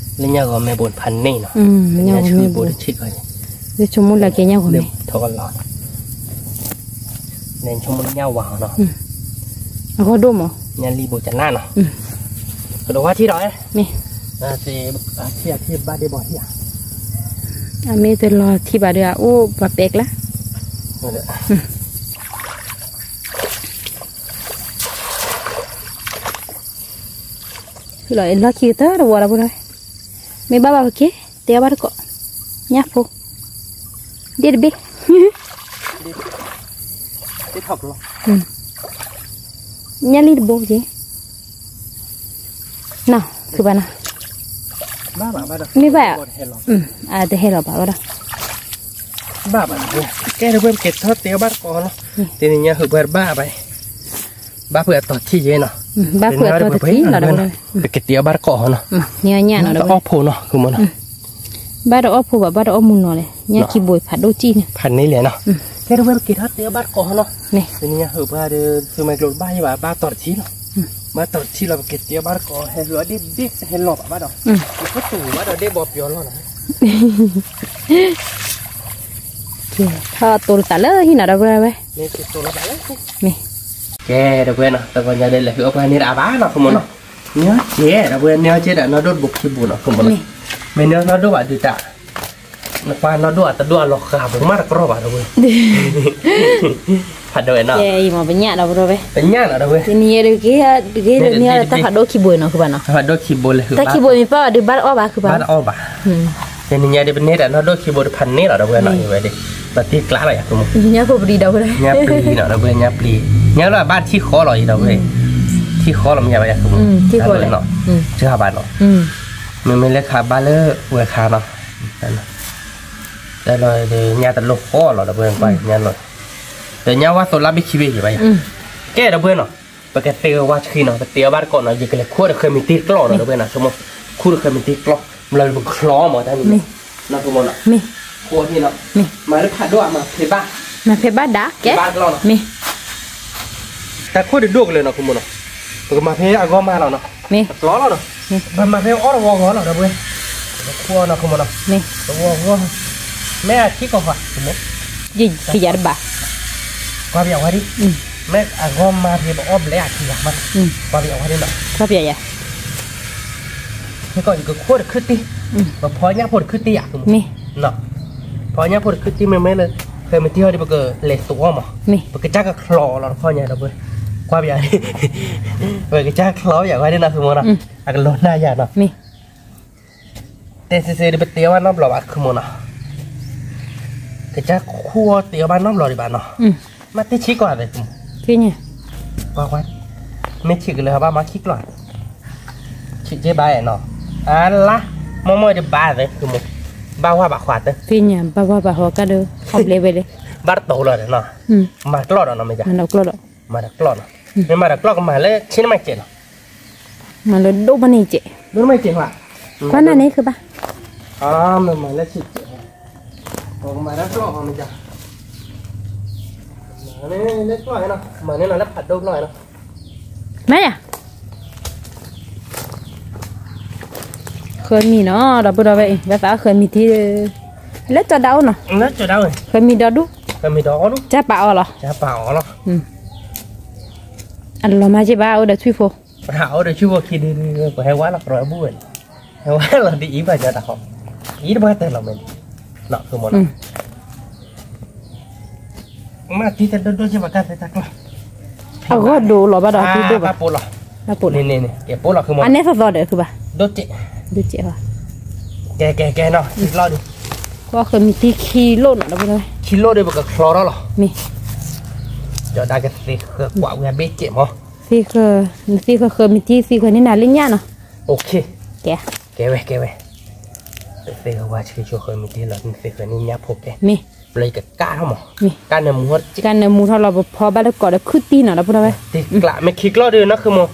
လၢညၣ်ဂီၤမဲဘိတဖးန့ၣ်နီၤ, လၢညၣ်ဂီၤမဲဘိတဆံၣ်ခီန့ၣ်, လၢဆိကမိၣ်လၢက့ၤညၣ်ဂီၤမဲ, ထီၣ်ကလီၢ်, လၢဆိကမိၣ်လၢညၣ်ဝါနီၤ, အဂီၢ်ဒိၣ်မး, ညၣ်လံၣ်ဘိကနၣ်နီၤ, ကဒိးဝါထံၣ်ဒီး, မ့ၢ်, အထံၣ်အထံၣ်ဘၣ်ဒ့ၣ်ဘီထံၣ်ဧါ, အမ့ၢ်တလီၤထံၣ်ဘၣ်ဒီး အအိၣ်ပှၤပဲကျါ လီၤခံကတၢၢ်တဝီလီၤဖိနီၤ, မ့ၢ်ဘၣ်ဘၣ်ပက့ၤ တဲဘၣ်တကိး, ညၣ်ဖိ, ဒ့ၣ်တဘ့ၣ်, ညၣ်လံၣ်တဘိက့ၤ, နီၤ, ဖုဘၣ်နီၤ, မ့ၢ်ဘၣ်, အတဟဲလီၤဘၣ်ဝဲဒီး ဘၣ်ဘၣ်, ကဲတဝဲပက့ၤထီၣ်တဲဘၣ်တကိးနီၤ, တနံၤညါဟုးပှၤတဘၣ်ဘၣ်, ဘၣ်ဖုးအတီၤထံၣ်ယဲနီၤ, ဘၣ်ဖုးအတီၤထံၣ်လီၤ, ပကတဲအီၣ်ဘၣ်တကိးနီၤ, တအီၣ်ဖိနီၤ, မ့ၢ်, ဘၣ်တအီၣ်ဖိဘၣ် ဘၣ်တအီၣ်မူနီၤလဲၣ်, ညၣ်ခံဘိဖးဒိၣ်ကံၣ်န့ၣ်, ဖးန့ၢ်လဲၣ်နီၤ, ကဲတဝဲပက့ၤထီၣ်တဲအီၣ်ဘၣ်တကိးနီၤ, တနံၤညါဟုးပှၤဒီး သုးမဲာ်ကျိၤတဘၣ်ယဲဘၣ် ဘၣ်တီၤတထံၣ်လီၤ, ဘၣ်တီၤတထံၣ်လီၤ ပက့ၤတဲအီၣ်ဘၣ်တကိး ဟဲလီၤဒ့ၣ်ဒ့ၣ်ဟဲလီၤဘၣ်ဘၣ်ဒီး, ပကတူၢ်ဘၣ်ဒီးဒ့ၣ်ဘီပယီၤလီၤနီၤ ထီၣ်တိၤလၢသးလၢဟံၣ်နီၤ ဒီပုၢ်ဝဲၢ်, မ့ၢ်, ကဲ ဒီပုၢ်ဝဲၢ်နီၤ တဂီၤညါဒီးလဲၤဟုးအီၣ်ပှၤန့ၣ်တအါဘၣ်နီၤ ခိၣ်မူနီၤ, န့ၢ်အီၣ်ကဲ ဒီပုၢ်ဝဲၢ် န့ၢ်အီၣ်ကဲဒၣ်နီၢ်ဒိၣ်တဘိခံဘိနီၤ ခိၣ်မူနီၤ, မ့ၢ်န့ၢ်အီၣ်နီၢ်ဒိၣ်ဘၣ်ဒုးတၢ်, နပှၤနီၢ်ဒိၣ်အတဒိၣ်အလီၤဃာ်ဘိမးတကြီၢ်ဘၣ် ဒီပုၢ်ဝဲၢ် ဖးဒိၣ်ဝဲနီၤ, ပညၣ်ဒီး ပညၣ်နီၤ ဒီပုၢ်ဝဲၢ်, တနံၤညါဒီး က့ၤဒုးန့ၢ်အီၣ်ဒီးတၢ်ဖးဒိၣ်ခံဘိနီၤ ခုဘၣ်နီၤ, တၢ်ဖးဒိၣ်ခံဘိလဲၤဟုး တၢ်ခံဘိမ့ၢ်ပၢ်ဘၣ်ဒုးဘၣ်တအီၣ်ဘၣ် ခုဘၣ်, ဘၣ်တအီၣ်ဘၣ်, တနံၤညါဒီးပန့ၢ်တၢ်နီၢ်ဒိၣ်ခံဘိတဖးန့ၢ်လီၤ ဒီပုၢ်ဝဲၢ်နီၤ ဝဲဒၣ်, ပတ့ကျါလီၤယၤ ခိၣ်မူ, ညၣ်ဖိပဒံး ဒီပုၢ်ဝဲၢ်, ညၣ်ပျံၤနီၤ ဒီပုၢ်ဝဲၢ် ညၣ်ပျံၤ, ညၣ်လၢအဘၣ်ထံၣ်ဃီလီၤအံၤ ဒီပုၢ်ဝဲၢ်, ထံၣ်ဃီလီၤမ့ၢ်ယၤဘၣ်ယၤ ခိၣ်မူ, ထံၣ်ဃီလီၤနီၤ, စှၤဘၣ်နီၤ, မ့မ့ၢ်လၢခါဘၣ်လၢဝဲခါနီၤ, တၢ်လီၤဒီးညၣ်တလိၣ်ဃီလီၤ ဒီပုၢ်ဝဲၢ် ညၣ်လီၤ, ဒီးညၣ်ဝါသိးလါဘ့ၣ်ခံဘ့ၣ်ယၤဘၣ်ယၤ, ကဲ ဒီပုၢ်ဝဲၢ်နီၤ, ပကတဲဝဲဆှံနီၤ ပတဲအီၣ်ဘၣ်တကိးနီၤ ယကလဲၤခူၣ်ဒီးဃဲမံၤတ့ကျီၢ်နီၤ ဒီပုၢ်ဝဲၢ်နီၤ ဆိကမိၣ်, ခူၣ်ဒီးဃဲမံၤတ့ကျီၢ်, ဘျီပကချီမးတၢ်န့ၣ်, နီၤ ခိၣ်မူနီၤ, ဃိးန့ၣ်နီၤ, မၤလၢဖးဒိၣ်အမၤဖဲဘၣ်, မၤဖဲဘၣ်ဒၣ်ကဲ, ဘၣ်တကျီၢ်နီၤ, မ့ၢ် တၢ်ခိၣ်ဒုးဒိၣ်ကလဲာ်နီၤ ခိၣ်မူနီၤ, ပကမၤဖဲအဂီၢ်မးလီၤနီၤ, မ့ၢ် တကျီၢ်လီၤနီၤ, ပမၤဖဲအီၣ်တဝီဂီၢ်လီၤ ဒီပုၢ်ဝဲၢ်, ပကခူၣ်အီၣ်နီၤ ခိၣ်မူနီၤ, မ့ၢ် တဝီဂီၢ်, မ့ၢ်အထံကီၢ်ဃီ ခိၣ်မူ, ယယၤတဘၣ်, ကွၢ်ပယီၤဝဲဒၣ်, မ့ၢ်အဂီၢ်မးဖဲပအီၣ်ဘျဲၣ်အထံဂၤမး, ကွၢ်ပယီၤဝဲဒၣ်နီၤ, ကွၢ်ပယီၤယၤ ခဲကီၢ်ယကခိၣ်တခုၣ်တံၢ်, ပဖီညၣ်ဖိတခုၣ်တံၢ်ယၤ မ့ၢ်, ဖီညၣ်ဖိတခုၣ်တံၢ်မ့မ့ၢ်လၢ, ဃဲမံၤတံၢ်ဟီဒ်ပကလဲၤသိးအီၣ်မး, ပကစၢ်ကချီလီၤတခီညါဒီးပှဲၤ, ကွၢ်ပယၤ, ပကစၢ်ချီပယၤဝဲဒၣ်နီၤ ခုမူနီၤ, အကလီၤနၢ်ယၤနီၤ, မ့ၢ် တဲစ့စ့ဒီးပတဲအီၣ်ဘၣ်နီတဘျီဘၣ် ခုမူနီၤ, ကစၢ်ခူၣ်အီၣ်တဲအီၣ်ဘၣ်နီတဘျီဒံးဘၣ်နီၤ, မ့ၢ်တဆံးကွၢ်သ့ ကွၢ်ကွၢ်, မ့ၢ်ဆံးကလၢၤဘၣ်မၤခံကျီၢ်, ဆံးက့ဘၣ်နီၤ, အလါ, မ့ၢ်မ့ၢ်ဒံးဘၣ်သ့ ခုမူ, ဘၣ်ဝါဘၣ်ဃးသ့, ဘၣ်ဝါဘၣ်ဃးကဒီး အီၣ်ဘျဲၣ်ဝဲလဲၣ်, ဘၣ်တတီၤလီၤနီၤ, မၤကျီၢ်ဒီးနီၤ မ့ၢ်ယၤ, မၤကျီၢ်ဒီး, မ့ၢ်မၤတကျီၢ်ကမၤလၢဆ့ၣ်နီၤမၤစဲးနီၤ မၤလၢဒိၣ်မးန့ၣ်ကဲး, ဒိၣ်မးကဲး, ကွၢ်နၤန့ၣ်ဃုဘၣ်, မၤလၢဆ့ၣ်ကဲး, မၤလၢကျီၢ်မ့ၢ်ယၤ, လၢကျီၢ်နီၤ, မၤန့ၢ်နီၤလၢဖးဒိၣ်ကျီၢ်နီၤ, မ့ၢ်ယၤ ဃၢမံၤနီၤ ဒီပုၢ်ဒီဝဲၢ်အံၤ ဝဲသးဃၢမံၤထံ, လၢကၠီဒၣ်အိၣ်နီၤ, ဃၢမံၤဒီဒူၣ်, ကၠၢ်ပာ်အီၤလီၤ, အလီၤမၢ်က့ဘၣ် အိၣ်ဒီးထွံၣ်ဖိ, အိၣ်ဒီးထွံၣ်ဖိခံဒု, ပှၤဟဲဝါလီၤကရီးဘူၣ်ဝဲ, ဟဲဝါလီၤဒ်အံၤဘၣ်ညီတၢ်ဃီ, အံၤတပှၢ်တၢၢ်လီၤမဲာ်, နီၤ မ့ၢ် မ့ၢ်တံၤတဒိၣ်ဒိၣ်က့ဘၣ်တၢ်သ့တၢ်ကျီၢ်, အဂီၢ်ဒိၣ်လီၤဘၣ်ဒီးတံၤဒိၣ်ဘၣ်, ဘၣ်ပိာ်လီၤ, ဘၣ်ပိာ်လီၤ, ကဲပိာ်လီၤ အနဲသိးသိးဒီးခုဘၣ်, ဒိၣ်ကဲ, ဒိၣ်ကဲဘၣ်, ကဲကဲကဲနီၤ ခံကျီၢ်ဒုး, ကွၢ်ဃၢၤမံၤတံၤခံလိၣ်နီၤ ဒီပုၢ်ဝဲၢ်, ခံလိၣ်ဒုးပကချီထီၣ်လီၤ, မ့ၢ်, ဒီးဒါကသ့ဃၢၤကွၢ်ဝဲအဘ့ၣ်ကဲမး, သ့ဃၢၤဃၢၤမံၤတံၤ သ့ဃၢၤန့ၢ်နၤလၢညၣ်နီၤ, ကဲ, ကဲဝဲကဲဝဲ, သ့ဃၢၤဝဲဆံးဆိဃၢၤမံၤတံၤလီၤ သ့ဃၢၤန့ၢ်ညၣ်ဖိကဲ, မ့ၢ်, ဘျီယကကၢ်ထီၣ်မး, ကၢ်နၢမူထီၣ်, ကၢ်နၢမူထီၣ်လီၤ ပဖီဘၣ်တကိးဒီးခုၣ်တံၢ်နီၤ ဒီပုၢ်ဝဲၢ်, တံၤကျး မ့ၢ်ခံကျီၢ်ဒုးနီၤ ခုၣ်မး,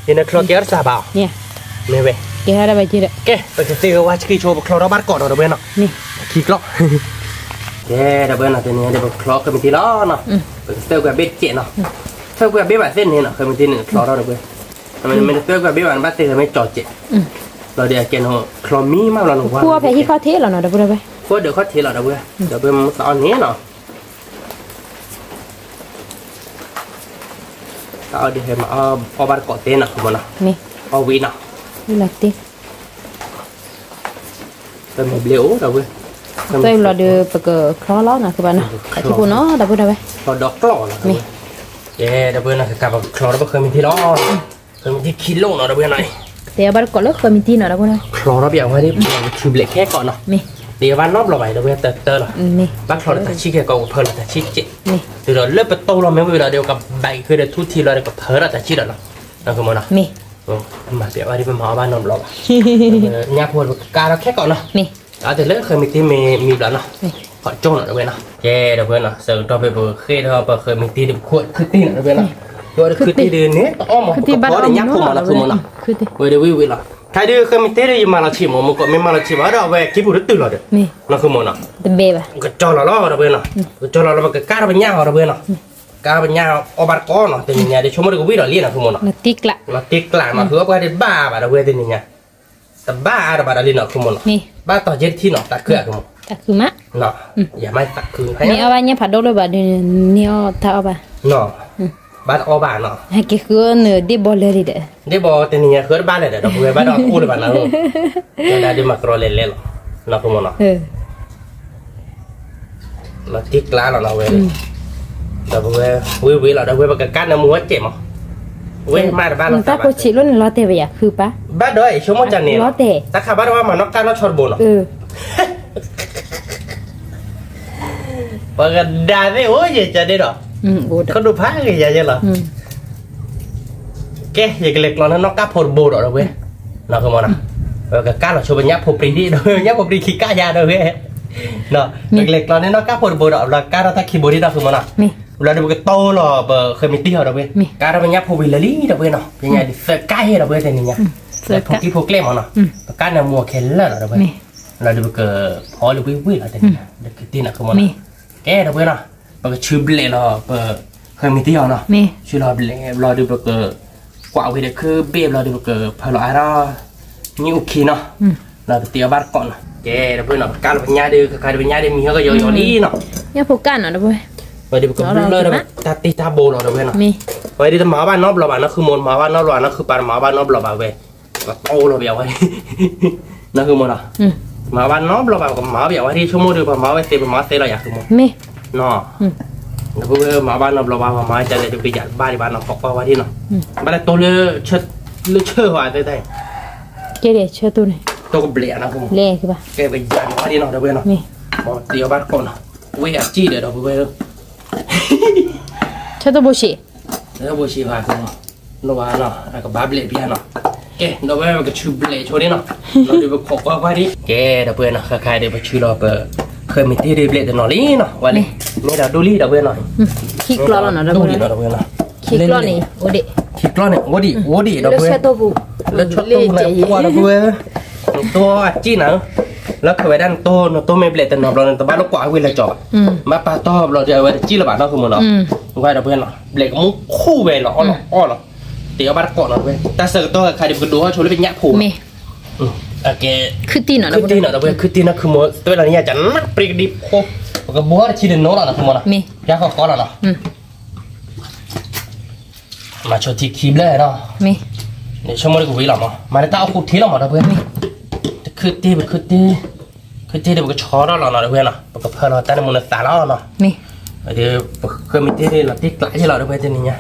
ယနချီကဲထီၣ်တစှၤဘၣ်, မ့ၢ်ဝဲ, ကဲထီၣ်တၢ်ဘၣ်က့ဒီး, ကဲ ပကသ့ဃၢၤဝဲဆံးဆိ ပချီထီၣ်ဘၣ်တကိးနီၤ ဒီပုၢ်ဝဲၢ်နီၤ, ခံကျီၢ်, ကဲ ဒီပုၢ်ဝဲၢ်နီၤ တနံၤညါဒီးပကချီဃၢၤမံၤတံၤလီၤနီၤ, ပကသ့ဃၢၤကွၢ်ဘ့ၣ်ကဲနီၤ, သ့ဃၢၤကွၢ်ဘ့ၣ်ဘၣ်သ့န့ၣ်နီၤ ဃၢၤမံၤတံၤန့ၣ် ချီထီၣ်ဒီပုၢ်ဝဲၢ်, မ့ၢ်သ့ဃၢၤကွၢ်ဘ့ၣ်ဘၣ်န့ၣ် ဘၣ်သ့ဃၢၤမ့ၢ်ကၠီၤကဲး, လီၤဒီးကဲနီၤ ချီမံၤမးလီၤနဝါ, ဖဲဟံၣ်ခီၣ်ထံးလီၤနီၤ ဒီပုၢ်ဝဲၢ်, ဃိဒီးခီၣ်ထံးလီၤ ဒီပုၢ်ဝဲၢ်, ဒီပုၢ်ဝဲၢ်မ့ၢ်သးအီၣ်န့ၣ်နီၤ တၢ်အီၣ်ဒုးဟဲမၤအီၣ်ဘၣ်တကိးသ့နီၤ မ့ၢ်နီၤ, အီၣ်ဝံၤနီၤ, တမ့ၢ်ဘျ့အိၣ်ဒီပုၢ်ဝဲၢ်, သၢလီၤဒုးပကချီလီၤနီၤ ခုဘၣ်နီၤ, အထံဖိနီၤ ဒီပုၢ်ဝဲၢ်, ချီဒီးကျီၢ်လီၤ မ့ၢ်, ကဲ ဒီပုၢ်ဝဲၢ်နီၤ ကကးပကချီဒီးပဃၢၤမံၤတံၤလီၤ, ဃၢၤမံၤတံၤခံလိၣ်နီၤ ဒီပုၢ်ဝဲၢ်နီၤ, တဲဘၣ်တကိးလၢဃၢၤမံၤတံၤနီၤ ဒီပုၢ်ဝဲၢ်, ချီထီၣ်ပယီၤဝဲဒ် ပကထုးဘျဲးခဲကိးနီၤ, မ့ၢ်, ဒ်ဘၣ်နီတဘျီဘၣ် ဒီပုၢ်ဝဲၢ် တၢတၢလီၤ, ဘၣ်ချီဒီးတၢ်ဆံၣ်ခဲကိးကဖၢလီၤတၢ်ဆံၣ်ကဲး, တုၤဒီးလၢပတိၢ်လီၤမ့ၢ်ဝံၤလီၤဒီး ကဘၣ်ဃုာ်ဒီးထူထံလီၤဒီးကဖၢထီၣ်တၢ်ဆံၣ်ဒီးလီၤ, နီၤ ခုမးနီၤ, မ့ၢ်, မၤပျဲဝဲဒ်ပမၤအီၣ်ဘၣ်နီတဘျီဘၣ်, ညၣ်ဖိဒီးပကကၢ်ထီၣ်ခဲကိးနီၤ, မ့ၢ်, အဝဲသ့ၣ်လၢဃၢၤမံၤတံၤမ့ၢ်မံၤဘျီနီၤ, ခီကၠိနီၤ ဒီပုၢ်ဝဲၢ်နီၤ, ကဲ ဒီပုၢ်ဝဲၢ်နီၤ ဆၢကတီၢ်ဖဲပဃ့ၢ်ထီၣ်ပဃၢၤမံၤတံၤဒီး ပခိၣ်ခုၣ်တံၢ်နီၤ ဒီပုၢ်ဝဲၢ်နီၤ, ဒီးခုၣ်တံၢ်ဒုးန့ၣ် တအီၣ်မး ပကဖီဒီးညၣ်ဖိမး နီၤ ခုမးနီၤ, ဝဲဒၣ်ဝံၤဝံၤလီၤ, ခဲဒုးဃၢၤမံၤတံၤဒုး ယမၤလီၤဆံးမး မ့ၢ်ကီးမ့ၢ်မၤလီၤဆံးမးဒီး အဝဲကံၢ်ပူၤတတုၤလီၤဒီး, နီၤ ခုမးနီၤ, ကၠီလီၤလီၤ ဒီပုၢ်ဝဲၢ်နီၤ, ကၠီလီၤလီၤ ပကကၢ်ထီၣ်ပညၣ်ဟီ ဒီပုၢ်ဝဲၢ်နီၤ, ကၢ်ထီၣ်ပညၣ်အီၣ်ဘၣ်တကိးနီၤ တနံၤညါဒီး ဆိကမိၣ်ဒီးကဝံၣ်ဒီးလံနီၤ ခုမးနီၤ, လီၤတံၢ်ကျးနီၤ ဃုအီၣ်ပှၤဒံးဘၣ်ဘၣ် ဒီပုၢ်ဝဲၢ် တနံၤညါ တဘၣ်အါတဘၣ်ဒီးလံနီၤ ခုမးနီၤ, ဘၣ်တီၤကဲတထံၣ်နီၤ သးခုအီၤ ခုမး, ယမၤသးခု, မ့ၢ်အီၣ်ဘၣ်ညၣ်ဖးဒိၣ်လၢၤဘၣ်ဒီး န့ၢ်အီၣ်တၢ်အီၣ်ဘၣ်, ဘၣ်တအီၣ်ဘၣ်နီၤ, ဟဲက့ၤဃုအီၣ်နုာ်ဒ့ၣ်ဘီလၢာ်ဒံးဒီး, ဒ့ၣ်ဘီတနံၤညါဃုတဘၣ်လဲၣ်ဒီး ဒီပုၢ်ဝဲၢ် ဘၣ်ဒီးအိၣ်လၢၤဘၣ်နီၤ, ဒ်ဒုးမၤကရီလဲၤလဲၤလီၤ, နီၤ ခုမးနီၤ လီၤတံၢ်ကျးလီၤနီၤဝဲ, ဒီပုၢ်ဝဲၢ် ဝံၤဝံၤလီၤ ဒီပုၢ်ဝဲၢ် ပကကၢ်နၢမူဝဲကဲးမး, ဝဲမးတဘၣ်လီၤ တၢ်ဖိဆံးလိၣ်န့ၣ် လီၤတဲာ်ပယၤခုပၢ်, ဘၣ်ဒီးဆိကမိၣ်ကန့ၣ်လီၤ, တၢ်ခးဘၣ်တဝါမၤနီၣ်ကၢ်နီၣ်ဆီတဘိနီၤ, ပကဒါသ့ၣ်အိၣ်ယဲၢ်ကန့ၣ်ဒီး, ခီဒိၣ်ဖးဂ့ၤယၤယဲၢ်လီၤ ကဲ ယကလဲၤကျီန့ၢ်နီၣ်ကၢ်ဖိတဘိဒီး ဒီပုၢ်ဝဲၢ်, နီၤ ခုမးနီၤ, ပကကၢ်လီၤဆိပညၣ်ဖိပြံဒံးဒီး ညၣ်ဖိပြံခံကၢ်ယၤ ဒီပုၢ်ဝဲၢ်, ပကလဲၤကျီန့ၢ်နီၣ်ကၢ်ဖိတဘိဒီး လီၤကၢ်ထီၣ်တၢ်ခံဘိဒံးဒီး ခုမးနီၤ, လီၤဒုးပကတိၢ်လီၤ ပဃၢၤမံၤတံၢ်အီၤ ဒီပုၢ်ဝဲၢ်, ကၢ်ထီၣ်ပညၣ်ဖိဝံၤလၢာ်လံ ဒီပုၢ်ဝဲၢ်နီၤ, ပညါဒုးသၢကၢ်ယဲၢ် ဒီပုၢ်ဝဲၢ် တနံၤညါ, ဖိကံၢ်ဖိကျဲမးနီၤ, ပကၢ်နၢမူအီၤခဲလၢာ်လီၤ ဒီပုၢ်ဝဲၢ်, လီၤဒုးပကဖီလၢဝံၣ်ဝံၣ်လီၤ တနံၤညါ, ဒီးခုတံၢ်နီၤ ခုမးနီၤ, ကဲ ဒီပုၢ်ဝဲၢ်နီၤ, ပကဆူဘျဲးလီၤ ပဃၢၤမံၤတံၢ်အီၤနီၤ, ဆူလီၤဘျဲးဘျီဒုး ပကကွၢ်ဝဲဒီးခုဘ့ၣ်ဘျီဒုး ပကဖၢလီၤအါထီၣ် ညၣ်အူခံနီၤ, လီၤပတ့အီၤဘၣ်တကိးနီၤ, ကဲ ဒီပုၢ်ဝဲၢ်နီၤ, ပကၢ်လီၤပညၣ်ဒုး ခါခါဒုးပညၣ်ဒုး မံၤဟီၣ်ကယီၤယီၤလံနီၤ, ညၣ်ဖိကၢ်နီၤ ဒီပုၢ်ဝဲၢ်, ဝဲဒုးပကဘျၢဒီးတၢ်တ့တၢ်ဘိလီၤ ဒီပုၢ်ဝဲၢ်နီၤ, ဝဲဒုးတမၤအီၣ်ဘၣ်နီတဘျီဘၣ်နီၤ ခုမး, မၤအီၣ်ဘၣ်နီတဘျီဘၣ်နီၤ ခုပၢ် တမၤအီၣ်ဘၣ်နီတဘျီဘၣ်ဝဲ ပကတိၢ်လီၤပယီၤဝဲ နီၤ ခုမးနီၤ, မၤအီၣ်ဘၣ်နီတဘျီဘၣ် ပကမၤအီၣ်ပယီၤဝဲဒၣ် ဆိကမိၣ်ဒုး ပမၤအီၣ်ဝဲသ့ ပမၤအီၣ်သ့လီၤယၤ ခုမး, နီၤ, ဒီပုၢ်ဝဲၢ် မၤအီၣ်ဘၣ်နီတဘျီဘၣ် ပမၤအီၣ်ကလဲၣ်ဒုး ပကယၤတဘၣ်ဒံးဘၣ်နီၤ ဖီကွၢ်ဝဲဒၣ်နီၤ, ဘၣ်လဲၤတိၢ်လၢ လၢဆၢၣ်ဝဲသ့ၣ်တၢ်အံၤ, ကဲ ဆၢၣ်တိၢ်န့ၣ် တိၢ်ကဘျဲးနီၤ ခုမး, ကဲ ပယၤန့ၢ်ဝဲဒၣ်နီၤ ဒီပုၢ်ဝဲၢ်နီၤ, မၤတ့အီၤဘၣ်တကိးနီၤ, ဝဲအစံၣ်ဒီး ဒီပုၢ်ဝဲၢ် ဆၢၣ်တိၢ်ဘိၣ်ဆံး, ဆၢၣ်တိၢ်ဘိၣ်ဆံးဘၣ် နီၤ, အကဘၣ်ဘျဲးပျၢ်နီၤ, ကဲ ဒီပုၢ်ဝဲၢ် ပကဆူဘျဲးဆိဒၣ်နီၤ, ဒီးပခိးကွၢ်ကွၢ်ဒံး, ကဲ ဒီပုၢ်ဝဲၢ်နီၤ ခါခါဒီး ပဆူလီၤပ ဃၢၤမံၤတံၢ်ဒုး ဘျဲးတနီၤလံနီၤ, ဝဲန့ၣ် မ့ၢ်ဒီးဒိၣ်လံ ဒီပုၢ်ဝဲၢ်နီၤ, ခံကျီၢ်လီၤနီၤ ဒီပုၢ်ဝဲၢ်, ခံကျီၢ်န့ၣ် အိၣ်ဒံး, ခံကျီၢ်န့ၣ် အိၣ်ဒံး အိၣ်ဒံး ဒီပုၢ်ဝဲၢ်, လၢဆၢၣ်တိၢ်ပူၤ လၢဆၢၣ်တိၢ်ပူၤန့ၣ် ပှၢ်ဒီပုၢ်ဝဲၢ်, နတိၢ်အစံၣ်နၤ, လၢခဝဲဒၣ်နတိၢ် နတိၢ်မ့ၢ်ဘျဲးတနီၤဘျီန့ၣ် တဘၣ်လိာ်ကွၢ်ဝံၤလၢကၠီဘၣ်, ဘၣ်ပာ်တီၢ်ဘျီဒီး အဝဲတစံၣ်လၢၤဘၣ်နီၤ ခုမးနီၤ, ဝဲဒီပုၢ်ဝဲၢ်နီၤ ဘျဲးကမူခိၣ်ဝဲလီၤအီၣ်လီၤအီၣ်လီၤ, တ့အီၤဘၣ်တကိးနီၤ တဝဲ တၢ်ဆၢကတီၢ်ခါခါဒီး ပကဒိးထီၣ်ဆိလၢပညၣ်ဖိမး, ခုတံၢ်နီၤ ဒီပုၢ်ဝဲၢ် ခုတံၢ်နီၤ ဒီပုၢ်ဝဲၢ် ခုတံၢ်နီၤ ခုမး တဝဲလီၤန့ၣ် ယကနၣ်ပြံကဒံဖိ, ပကဘိထီၣ်တဆံတနီၤလီၤနီၤ ခုမးနီၤ, ယါဃီကီလီၤနီၤ မၤဆိထံခံဘျဲၣ်နီၤ, ဆိကမိၣ်ဒုးကဝံၤလီၤမး မၤတၢ်အီၣ်ဃူထံလီၤမး ဒီပုၢ်ဝဲၢ်, တခုတ့ ပခုတ့, ခုတ့ဒီး ပကဆီထီၣ်လီၤနီၤ ဒီပုၢ်ဝဲၢ်နီၤ ပကဖၢလီၤတၢ်နၢမူနသးလီၤနီၤ, မ့ၢ် ဒီးပဃၢမံၤတ့ၢ်လီၤတ့ၢ်ကျးယဲလီၤ ဒီပုၢ်ဝဲၢ်တနံၤညါ,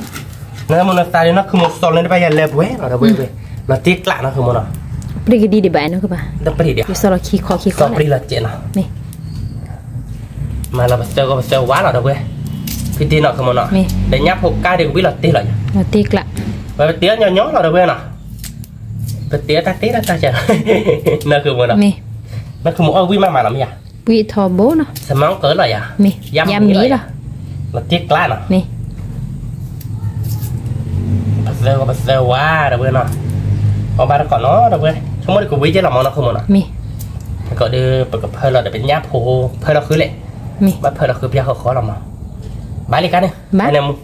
နမုၢ်နသးဒီးနီၢ်ခုမိၢ်စီၤလၢတဘၣ်ယၤလဲၤပှဲၤလီၤ ဒီပုၢ်ဝဲၢ်, လီၤတ့ၢ်ကျးနီၢ်ခုမိၢ်နီၤ, ပျံၤကဒံဒံးဘၣ်နီၢ်ခုဘၣ်, တပျံၤဒံး ယစီၤလီၤခံခီခံခီ စီၤပျံၤလီၤတ့ၢ်နီၤ, မ့ၢ် မၤလီၤပသၢဂီၤပသၢဝါလီၤ ဒီပုၢ်ဝဲၢ်, ဖံတ့ၢ်နီၢ်ခုမိၢ်နီၤ, မ့ၢ် ဒီးညၣ်ဖိကါဒုးကဝံၣ်လီၤတ့ၢ်လီၤယၤ, လီၤတ့ၢ်ကျး, ဝဲပတ့ၢ်အီၣ်ညီညီလီၤ ဒီပုၢ်ဝဲၢ်နီၤ, ပတ့ၢ်အီၣ်တၢ်တ့ၢ်တၢ်တၢ်ကဲလီၤ, နီၢ်ခုမိၢ်နီၤ, မ့ၢ် နီၢ်ခုမိၢ်အီၣ်ဝံၣ်မးမးလီၤမ့ၢ်ယၤ ဝံၣ်ထီဘိနီၤ, စမီၣ်ကၢလီၤယၤ, မ့ၢ် ယၤမ့ၢ်လီၤ, လီၤတ့ၢ်ကျးနီၤ, မ့ၢ် ပသၢဂီၤပသၢဝါ ဒီပုၢ်ဝဲၢ်နီၤ, အီၣ်ဘၣ်တကိးနီၤ ဒီပုၢ်ဝဲၢ်, ဆိကမိၣ်ဒုးကဝံၣ်ကဲလီၤမးနီၢ်ခုမိၢ်နီၤ, မ့ၢ် တကိးဒုး ပကဖၢလီၤဒီးပညၣ်ဖိ ဖၢလီၤဃုလဲၣ်, မ့ၢ် ဘၣ်ဖၢလီၤဃုပျၢ်ဃီဃီလီၤမး, ဘၣ်လံကါန့ၣ်, ဘၣ်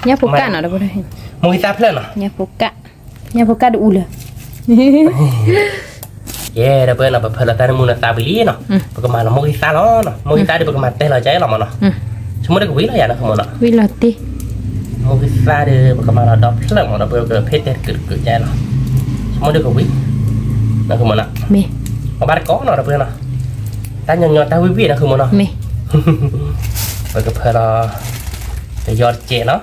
ညၣ်ဖိကၣ်နီၤ ဒီပုၢ်ဝဲၢ်, မိၢ်ဂံၢ်သၣ်ဖျၢၣ်နီၤ, ညၣ်ဖိကၣ်, ညၣ်ဖိကၣ်တအူလၢ ယဲ ဒီပုၢ်ဝဲၢ်နီၤ, ပဖၢလီၤတၢ်နမုၢ်နသးဝံၤလံနီၤ, ပကမၤလီၤမိၢ်ဂံၢ်သၣ်လီၤနီၤ, မိၢ်ဂံၢ်သၣ်ဒီးပကမၤတဲလီၤကဲလီၤမးနီၤ, ဆိကမိၣ်ဒုးကဝံၣ်လီၤယၤနီၢ်ခုမိၢ်နီၤ, ဝံၣ်လီၤတ့ၢ်, မိၢ်ဂံၢ်သၣ်ဒီးပကမၤလီၤဒီဖျၢၣ်မး ဒီပုၢ်ဝဲၢ် ကဖ့တဲတကုာ်တကုာ်ကဲလီၤ, ဆိကမိၣ်ဒုးကဝံၣ်, နီၢ်ခုမိၢ်နီၤ, မ့ၢ် အီၣ်ဘၣ်တကိးနီၤ ဒီပုၢ်ဝဲၢ်နီၤ, တၢ်ညီညီတၢ်ဝံၣ်ဝံၣ်နီၢ်ခုမိၢ်နီၤ, မ့ၢ် ပကဖၢလီၤ ကယီတစဲးနီၤ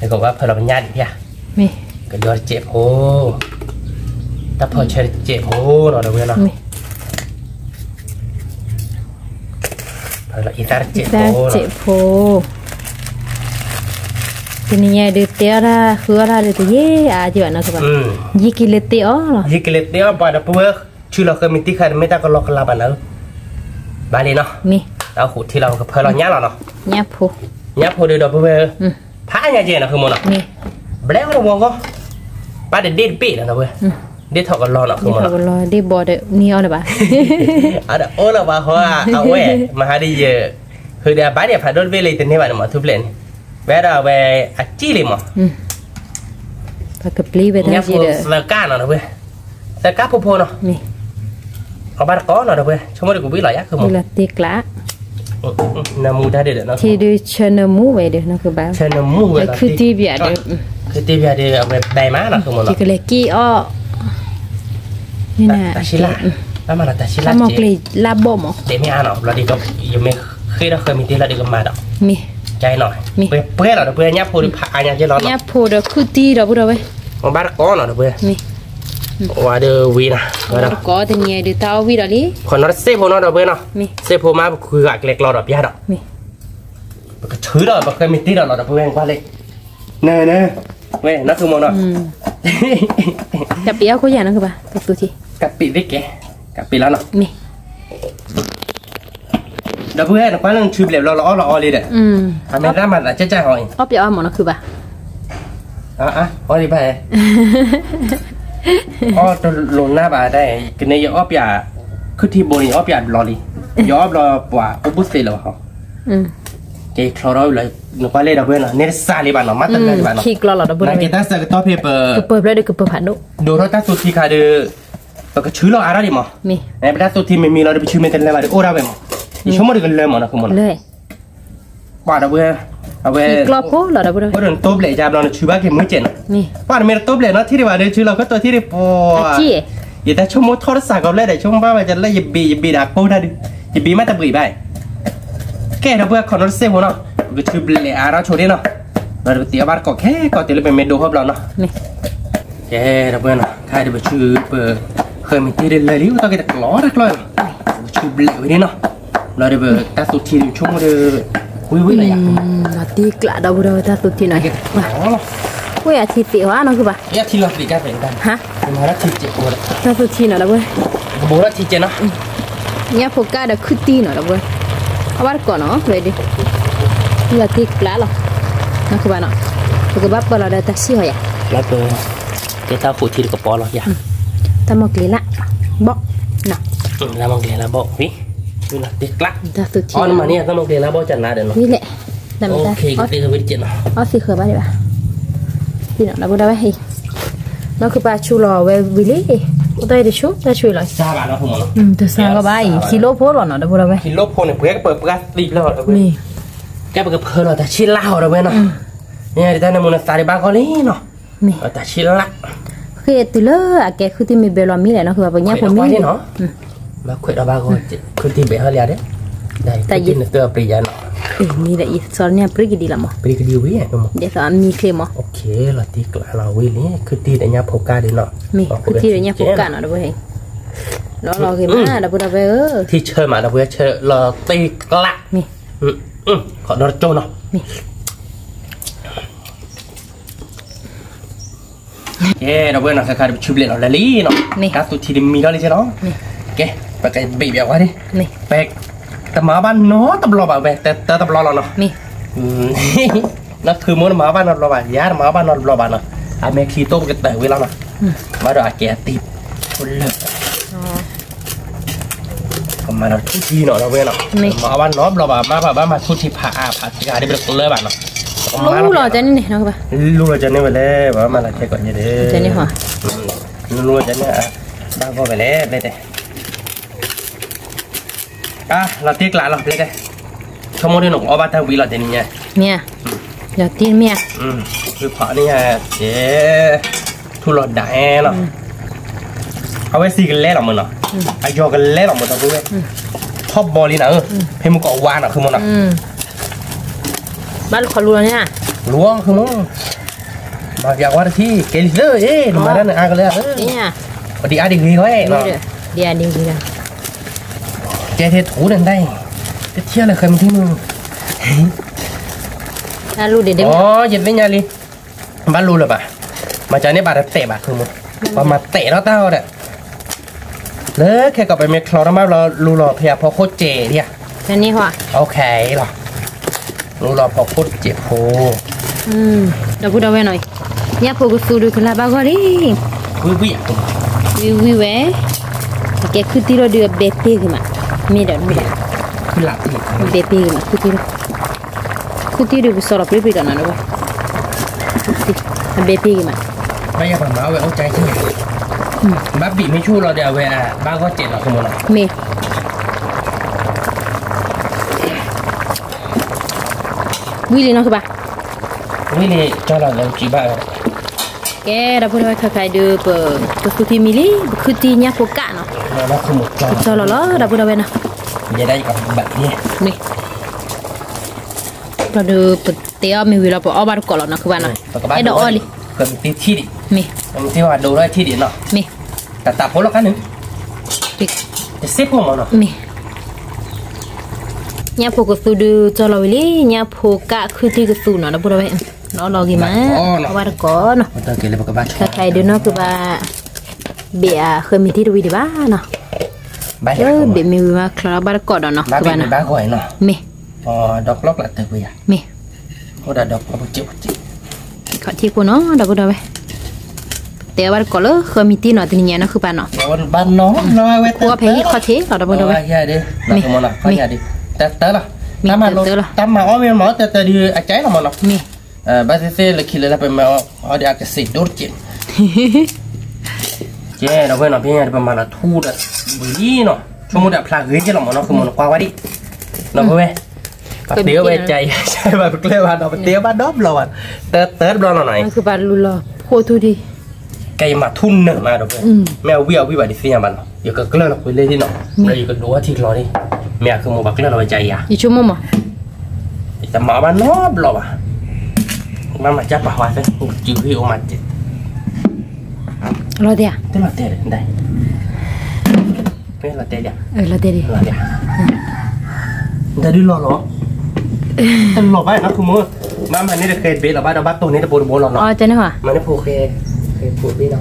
နကဘၣ်ဖၢလီၤပညၣ်ဒံးဖၠၣ်, မ့ၢ် ကယီတစဲးဖိ, တၢ်ဖီဆၢတစဲးဖိနီၤ ဒီပုၢ်ဝဲၢ်နီၤ, မ့ၢ် ဖၢလီၤအံသၣ်တစဲးဖိ, တစဲးဖိ, တနံၤညါဒုးတဲအီၣ်တၢ်ဃုအီၣ်တၢ်ဒုးတယံာ်အါကဘၣ်နီၢ်ကဘၣ်, ယံာ်က့ၤလၢတ့ၢ်အီၣ်လီၤ, ယံာ်က့ၤလၢတ့ၢ်အီၣ်ပှၤ ဒီပုၢ်ဝဲၢ်, ဆူလီၤဃၢမံၤတံၢ်ခါ တမ့ၢ်တၢ်ကလီကလးဘၣ်နီၤ, ဘၣ်လံနီၤ, မ့ၢ် တၢ်အိၣ်ဃုာ်ထံလီၤ ပကဖၢလီၤညၣ်လီၤနီၤ, ညၣ်ဖိ, ညၣ်ဖိဒုး ဒီပုၢ်ဝဲၢ် ဖးညါကဲနီၢ်ခုမိၢ်နီၤ, မ့ၢ် ဘျဲၣ်ဝဲတဝီဂီၢ်, ဘၣ်တဒ့ၣ်တဘ့ၣ်နီၤ ဒီပုၢ်ဝဲၢ်, ဒ့ၣ်ထီၣ်ကလီနီၤ ဒ့ၣ်ထီၣ်ကလီ ဒ့ၣ်ဘီဒီးန့ၢ်အီၣ်လၢၤဘၣ်, အဒီးအိၣ်လၢၤဘၣ်ဟီ အဝဲ မဟါဒ်ယ ဟုးဒီးအဘၣ်ဒံးဖးဒိၣ်တဘ့ၣ်လၢယတန့ၢ်ဘၣ်န့ၣ်မး ထူပျဲၢ်န့ၣ်, ဝဲဒၣ်ဝဲအစံၣ်လံမး, ပကပျံၤဝဲတၢ်ယံာ်ဒီး သၢကၣ်နီၤ ဒီပုၢ်ဝဲၢ်, သၢကၣ်ဖိဖိနီၤ, အီၣ်ဘၣ်တကိးနီၤ ဒီပုၢ်ဝဲၢ်, ဆိကမိၣ်ဒုးကဝံၣ်လီၤယၤ ခုမိၢ်နီၤ, တ့ကျး, နမူဒါဒုးဒီး ထံဒုးဆၢနမူဝဲဒုး နီၢ်ခုဘၣ်, ဆၢနမူဝဲ ခုတံၢ်ပယၤဒုး, ခုတံၢ်ပယၤဒုး အဝဲဘဲမးနီၤ ခုမိၢ်နီၤ, ယကလဲၤက့ၤအီၣ် တၢ်ဆံလၢ်, တၢ်မၤလီၤတၢ်ဆံလၢ်, တၢ်မီၢ်ကျ့ၤလၢ်ဘီၣ်မး, တဲမ့ၢ်အါနီၤ ဘျီဒုး ယမ့ၢ်ဃ့ထီၣ်ဃၢမံၤတ့ၢ်လီၤဒုးကမၤဒီး, မ့ၢ်, ကဲနီၤ, ပှဲၤပှဲၤလီၤ ဒီပုၢ်ဝဲၢ် ညၣ်ဖိဒုးဖးအါညါကဲလီၤ, ညၣ်ဖိဒီးခုတံၢ်ဒီပုၢ်ဝဲၢ်, အီၣ်ဘၣ်တကိးနီၤ ဒီပုၢ်ဝဲၢ်, မ့ၢ်, ဝဲဒုးဝံၤနီၤ, ဝဲဒၣ်တကိးတနံၤဒုးတၢ်အီၣ်ဝံၣ်ဒီးလံ, ခီနီတစ့ၢ်ဖိနီၤ ဒီပုၢ်ဝဲၢ်နီၤ, စ့ၢ်ဖိမး ပခုဂၤကျဲကျီဒီးပျၢ်ဒီး, ပကထုးဒီး ပဃၢမံၤတ့ၢ်ဒီးလီၤ ဒီပုၢ်ဝဲၢ် ကွၢ်လံ, န, န, ဝဲ နီၢ်ခုမိၢ်နီၤ, ကပ့ၤအီၣ်ခိၣ်ယၤနီၤ ကဘၣ် ကသူထံ, ကပ့ၤသ့ကဲ, ကပ့ၤလီၤနီၤ, မ့ၢ် ဒီပုၢ်ဝဲၢ် နကွၢ်လၢနထုးဘျဲးဘျီ လီၤအီၣ်လီၤအီလံဒီး, အမဲာ်သၣ်မၤသးကၠၢ်ကၠၢ်ဟီအံၤ, အီၣ်ပျးအီၣ်မးနီၤ ခုဘၣ်, အီၣ်ဒံးဘၣ်, အီၣ်တလိၤနၢ်ဘၣ်ဒၣ်, ကန့ၣ်ယအီၣ်ပျး, ခုထံဘိန့ၣ် ယအီၣ်ပျးဘျီလံ, ယအီၣ်ဘျီပှၤအိၣ်ဘုသ့လၢၤဘၣ်ဟီ, ကဲချီထီၣ်လၢ နကွၢ်လၢ ဒီပုၢ်ဝဲၢ်နီၤ န့ၣ်တစှၤလံဘၣ်နီၤ မၤတလၢလံဘၣ်နီၤ, နက့ၤတၢ်ဆၢကတီၢ်ဖဲပ ကပၢၤဖျၢၣ်ဒီးကပၢၤဖးဒိၣ်, ဒိးထီၣ်တၢ်သူထံခါဒီး ပကဆူလီၤအါထီၣ်ဒံးမး, ပတၢ်သူထံမ့ၢ်မံလီၤဒီး ပဆူမ့ၢ်တလၢဘၣ်ဒီး အိၣ်ဒၣ်ဝဲမး, ယဆိကမိၣ်ဒီးကလၢမးနီၤ ခုမိၢ်နီၤ, ပှၤဒီပုၢ်ဝဲၢ်, အဝဲ, အိၣ်ဒီးနတိဘျဲးယါဘျီ နဆူဘၣ်က့ၤမုၢ်ကဲးနီၤ, ပှၤတမ့ၢ်တတိဘျဲးနီၤ ထံၣ်ဒံးဘၣ်ဒီး ဆူလီၤခၢၣ်တီထံၣ်ဒံးပှၤ, ယတၢ်ဆိကမိၣ်ထီၣ်တစှၤကီးဘျဲၣ်ဒီး ဆိကမိၣ်ဘၣ်ဝဲလၢယဘ့ၣ်ယဘ့ၣ်ဒီးအကိၢ်တၢ်ဒုး, ယဘ့ၣ်မးတဘှံးဘၣ်, ကဲဒီပုၢ်ဝဲၢ် ခီနီတစ့ၢ်ဖိနီၤ, ပကဆူဘျဲးအါထီၣ်ဆိဒံးနီၤ, ဒီးပတ့အီၣ်ဘၣ်တကိးခဲကီးတုၤလၢပမ့ၢ်ဒိဟီၣ်ဘျီနီၤ, ကဲဒီပုၢ်ဝဲၢ်နီၤ ခဲအံၤဒီးပဆူပ ဃၢမံၤတ့ၢ်ဒ်လဲၣ်လံ အိၣ်တ့ၢ်က့ၤတကျီတကျီလီၤ, ပကဆူဘျဲးဝဲဒၣ်နီၤ, ဘျီဒီးပတၢ်သူထံဒုးဆိကမိၣ်ဒီး, ဝံၤဝံၤလီၤယၤ, တ့ကျးဒီပုၢ်ဝဲၢ် တၢ်သူထံနီၤ, ဝဲအထံသ့ၣ်ဝဲနီၤ ခုဘၣ်, ထံလီၤသ့ၣ်ကါသ့ၣ်, တၢ်သူထံနီၤ ဒီပုၢ်ဝဲၢ်, ကဘိးထီၣ်ထံကဲးနီၤ, ညၣ်ဖိကၣ်ဒီးခုတံၢ်နီၤ ဒီပုၢ်ဝဲၢ်, အီၣ်ဘၣ်တကိးနီၤ ဝဲဒၣ်, လီၤတ့ကျးလီၤ, နီၤ ခုဘၣ်နီၤ, ပကဘၣ်ပၢလီၤဒီးတၢ်ဆံၣ်ဟီယၤ ကဲတၢ်ဃိးထံတကပီၤလီၤယၤ, တၢ်မီၢ်ကျ့ၤလၢ်ဘီၣ်, တၢ်မီၢ်ကျ့ၤလၢ်ဘီၣ်ဝံၤ, တ့ကျး, အီၣ်နမၤန့ၢ်တၢ်မီၢ်ကျ့ၤလၢ်ဘီၣ်ကနါဒီးနီၤ, အီၣ်သ့ဃၢၤဘၣ်ဒံးဘၣ်, နီၤ ဒီပုၢ်ဝဲၢ်, နီၤ ခုဘၣ်ဆူလီၤဝဲဝံၤလံ, အိၣ်တ့ၢ်တဆူ တၢ်ဆူလီၤ, တစှၤကီးဘၣ်အံၤ ခံလိၣ်ဖိလီၤနီၤ ဒီပုၢ်ဝဲၢ်, ခံလိၣ်ဖိန့ၣ် ပှဲၤကပၢၤပှၢ်သံဖျၢၣ်လီၤ ဒီပုၢ်ဝဲၢ်, ကဲပကဖၢလီၤတၢ်ဆံၣ်လၢ်ဟီဒီပုၢ်ဝဲၢ်နီၤ, န့ၣ်တၢ်နမူနသးဒံးဘၣ်ဂီၢ်လံနီၤ, တၢ်ဆံၣ်လၢ်, ဃ့တုၤလၢအကဲခုတံၢ်မ့ၢ်ဘဲလီၤမံလဲၣ်နီၤ ခုဘၣ်ပညၣ်ဖိမံန့ၣ်, ဘၣ်ခွဲးဒီးဘၣ်ဂီၢ်, ခုတံၢ်ဘဲဟီလံဧါဒီး, တၢ်နတၢ်ပျံၤယၤနီၤ မ့ၢ်ဒီးယသီန့ၣ်ပြံကဒံလီၤမး, ပြံကဒံဝံၤ, ဒ်သိးအမံချ့မး, လီၤတံၢ်ကျးလီၤဝံၤလံ, ခုတံၢ်ဒီးညၣ်ဖိကၣ်ဒံးနီၤ, မ့ၢ်ခုတံၢ်ဒီးညၣ်ဖိကၣ်နီၤ, ဒီးဝဲ, လီၤလီၤဂ့ၤမး ဒီပုၢ်ဒီဝဲၢ်ဧၢ, ထံဆၢမး ဒီပုၢ်ဝဲၢ်ဆၢ လီၤတံၢ်ကျး, မ့ၢ်, ခီဒီတကၠိနီၤ, မ့ၢ် ကဲ ဒီပုၢ်ဝဲၢ်နီၤ ခဲခါဒီးပဆူဘျဲးလီၤလၢလံနီၤ, တၢ်သူထံတမံၤထီၣ်လံကဲလီၤ, ကဲ ပကဘ့ၣ်ဘၣ်ဝဲဒၣ်, ပတမၤဘၣ်နီတဘျီဘၣ်ဝဲ တၢတၢတဘျီလီၤနီၤ, နီၢ်ခုမိၢ်တမၤဘၣ်နီတဘျီဘၣ် ယၤတမၤဘၣ်နီတဘျီဘၣ်နီၤ, အမဲာ်ချံတိၢ်ပကတၢၢ်ဝံၤလီၤနီၤ, ဘၣ်ဒီးအကဲအတံၤ, လၢ ကမၤလီၤထူၣ်ထံနီၤ ဒီပုၢ်ဝဲၢ်နီၤ, မၤဘၣ်နီတဘျီဘၣ် မၤဘၣ်ဘၣ်မၤထူၣ်ထံဖးအါဖးစှၤဒ်ပတကျၢဘၣ်နီၤ, လူလီၤကန့ၣ်, လူလီၤကန့ၣ်ဝဲလဲၣ် ပမၤလီၤထဲကိးညါဒီး, လူလီၤကန့ၣ်, ဘၣ်ဂီၢ်ဝဲလဲၣ် ဘျဲၣ်တဲ, လီၤတံၢ်ကျးလီၤ ဘျဲၣ်တဲ, ဆိကမိၣ်ဒ်နီၤ ကအီၣ်ဘၣ်တၢ်ဝံၤလီၤတဲန့ၣ်ညါ, မ့ၢ်, လီၤတံၢ်မ့ၢ်, ဖီန့ၣ်ညါ, ကဲ, ထူၣ်လီၤဒၣ်နီၤ အဝဲသံကလဲလီၤမးနီၤ, အယီၤကလဲလီၤမး ဒီပုၢ်ဝဲၢ်, ထီၣ်ဘီလံနၤဧၢ, ဖဲမုၢ်ကီးဝါနီၤ ခုမိၢ်နီၤ, ဘၣ်လၢခီလူလီၤန့ၣ်, လူ ခုမိၢ်, မၤပျးဝါတထံၣ် ကဲလံသၢ အ့ နမၤတၢ်နအါကလဲ, ပဒံအါဒံဂ့ၤဂီၢ်, ဒံအါဒံဂ့ၤ, ကဲထဲထူၣ်န့ၣ်ဒၣ်, တထံၣ်လၢဃဲမုၢ်ထံမုၢ်, တၢ်လူဒံးဒံး, ယသ့ၣ်ညါလံ ဘၣ်လူလၢၤဘၣ်, မၤကန့ၣ်ဘၣ်တတဲာ်ဘၣ် ခုမိၢ်, ပှၤမၤတဲာ်ထီၣ်တၢ်အီၤဒီး, လၢခဲကီးပမ့ၢ်ချီထီၣ်မးဘျီ လူလီၤဖဲအဖီခိၣ်စဲးဒံးဧါ, လီၤ, လူလီၤဖီခိၣ်စဲးဖိ, ဒီပုၢ်ဒီဝဲၢ်နီၤ, ညၣ်ဖိကသူဒုးကလၢ်ဘၣ်ဂီၢ်လံ, ဝံၤဝံၤဝဲ, ကဲခုတံၢ်ထီၣ်ဒုးအဘဲပ့ၢ်ဂ့ၤမး, မ့ၢ်ဒီး, ဘဲပ့ၢ်ဂ့ၤမး ခုတံၢ်ထီၣ် ခုတံၢ်ဒုးပစီလီၤပြံပြံဒီးနီၤ, အဘဲပ့ၢ်ဂ့ၤမး, ဘၣ်ယၤပှၤမၤအီၣ်ဝဲအိၣ်ကၠဲၣ်, ဘၣ်ဘံၣ်မ့ၢ်ဆူၣ်လီၤဒီးအဝဲ, ဘၣ်ဂီၢ်စဲးလီၤ ခုမိၢ်နီၤ, မ့ၢ် ဝံၤလံနီၤ ခုဘၣ်, ဝံၤလံ ကၠီလီၤလၢကံဘၣ်, ကဲ ဒီပုၢ်ဒီဝဲၢ် ခဲခါအံၤဒုး ပကသူထံမံၤလံ ပခုထံညၣ်ဖိကၣ်နီၤ, ကၠီလီၤလီၤ ဒီပုၢ်ဒီဝဲၢ်နီၤ, ဒီးပတဲအီၣ်မ့ၢ်ဝံၤလီၤ ပအီၣ်ဘၣ်တကိးလီၤနီၤ ခုဘၣ်နီၤ, အဲၣ်ဒိးအီၣ်လံ, မ့ၢ်, တၢ်ဖိလီၤခါန့ၣ်, တစ့ၢ်ကီးမ့ၢ်နီၤ, မ့ၢ် ညၣ်ဖိကသူဒုးကၠီလီၤဝံၤလံ, ညၣ်ဖိကၣ်ခုထံကသူနီၤ ဒီပုၢ်ဒီဝဲၢ်, လီၤလီၤဂ့ၤမး, အီၣ်ဘၣ်တကိးနီၤ, ခဲခါအံၤဒုးနီၤ ခုဘၣ်, ဘ့ၣ်အဃၢမံၤတံၢ်တဝံၤဒံးဘၣ်နီၤ, ဘ့ၣ်မ့ၢ်ဝံၤမးချီဘၣ်တကိးဒီးနီၤ ခုဘၣ်နီၤ, မ့ၢ်, မ့ၢ် ခီထံခိၣ်နီၤ ဒီပုၢ်ဒီဝဲၢ်, တဲဘၣ်တကိးလၢဃၢမံၤတံၢ်နီၤ တနံၤညါနီၤ ခုဘၣ်နီၤ, ကွၢ်ဖဲဟံၣ်ခီၣ်ထံးလီၤ ဒီပုၢ်ဒီဝဲၢ်, မ့ၢ်, တၢ်မၤအီၣ်မ့ၢ်မၤအီၣ်တၢ်တၢ်ဒုးအကဲလီၤမးနီၤ, မ့ၢ်, ဘၣ်သ့ၣ်သ့ၣ်လၢခံလၢလၢပမၤအီၣ်ဒီးအကစံးဒိၣ်တက့ၢ်, ကဲ ဒီပုၢ်ဝဲၢ်နီၤ ဖဲညါပမၤလီၤထူဒီး, ဝံၤလံနီၤ ဆိကမိၣ်ဒီးအဖျါဂ့ၤက့လီၤမးနီၤ ခုမိၢ်နီၤ ကွၢ်ဝဲဒံး, ဒီပုၢ်ဝဲၢ်, ပတဲအီၣ်ဝဲကၢ်အံၤ ဘၣ်ပကျၢၢ်ဘၣ်ဒီး ပတဲအီၣ်ဘၣ်ဒီဘျီဘၣ်, တၢ်တၢ်တဘျီလီၤနီၤ, ကဲယမၤထူၣ်နၢၤမးဒီပုၢ်ဝဲၢ်, မ့ၢ်အဝံၣ်အဝံၣ်ဘၣ်ဒုးသ့ၣ်ညါဘၣ်နီၤ ယကကျၢၢ်လီၤကွံာ်လၢဟံၣ်နီၤ, ဒီးယကဒိးထံချီန့ၣ်, မ့ၢ်အကမိၢ်ဘၣ်ကျၢၢ်လီၤဝဲကၢ်အံၤဧါ, ယဆိကမိၣ်မး တမၤဘၣ်နီတဘျီဘၣ်, ဘၣ်မၤကၢ်ပာ်ဝဲသ့ၣ် ကတုၤဟံၣ်အိၣ်မးစဲး, လီၤတဲာ်, လီၤတဲာ်, လီၤတဲာ်, လီၤတဲာ်, တၢ်ဒုးလီၤလီၤ, တလီၤဘၣ်နီၤ ခုမိၢ်, မၤမၤန့ၢ်တဃဲဘ့လီၤဘၣ်ဒီး ဘၣ်တိၢ်န့ၢ်တဘိတဘိလီၤနီၤ, မၤန့ၢ်ဖိဃဲ, ဃဲဖိဘ့လီၤ,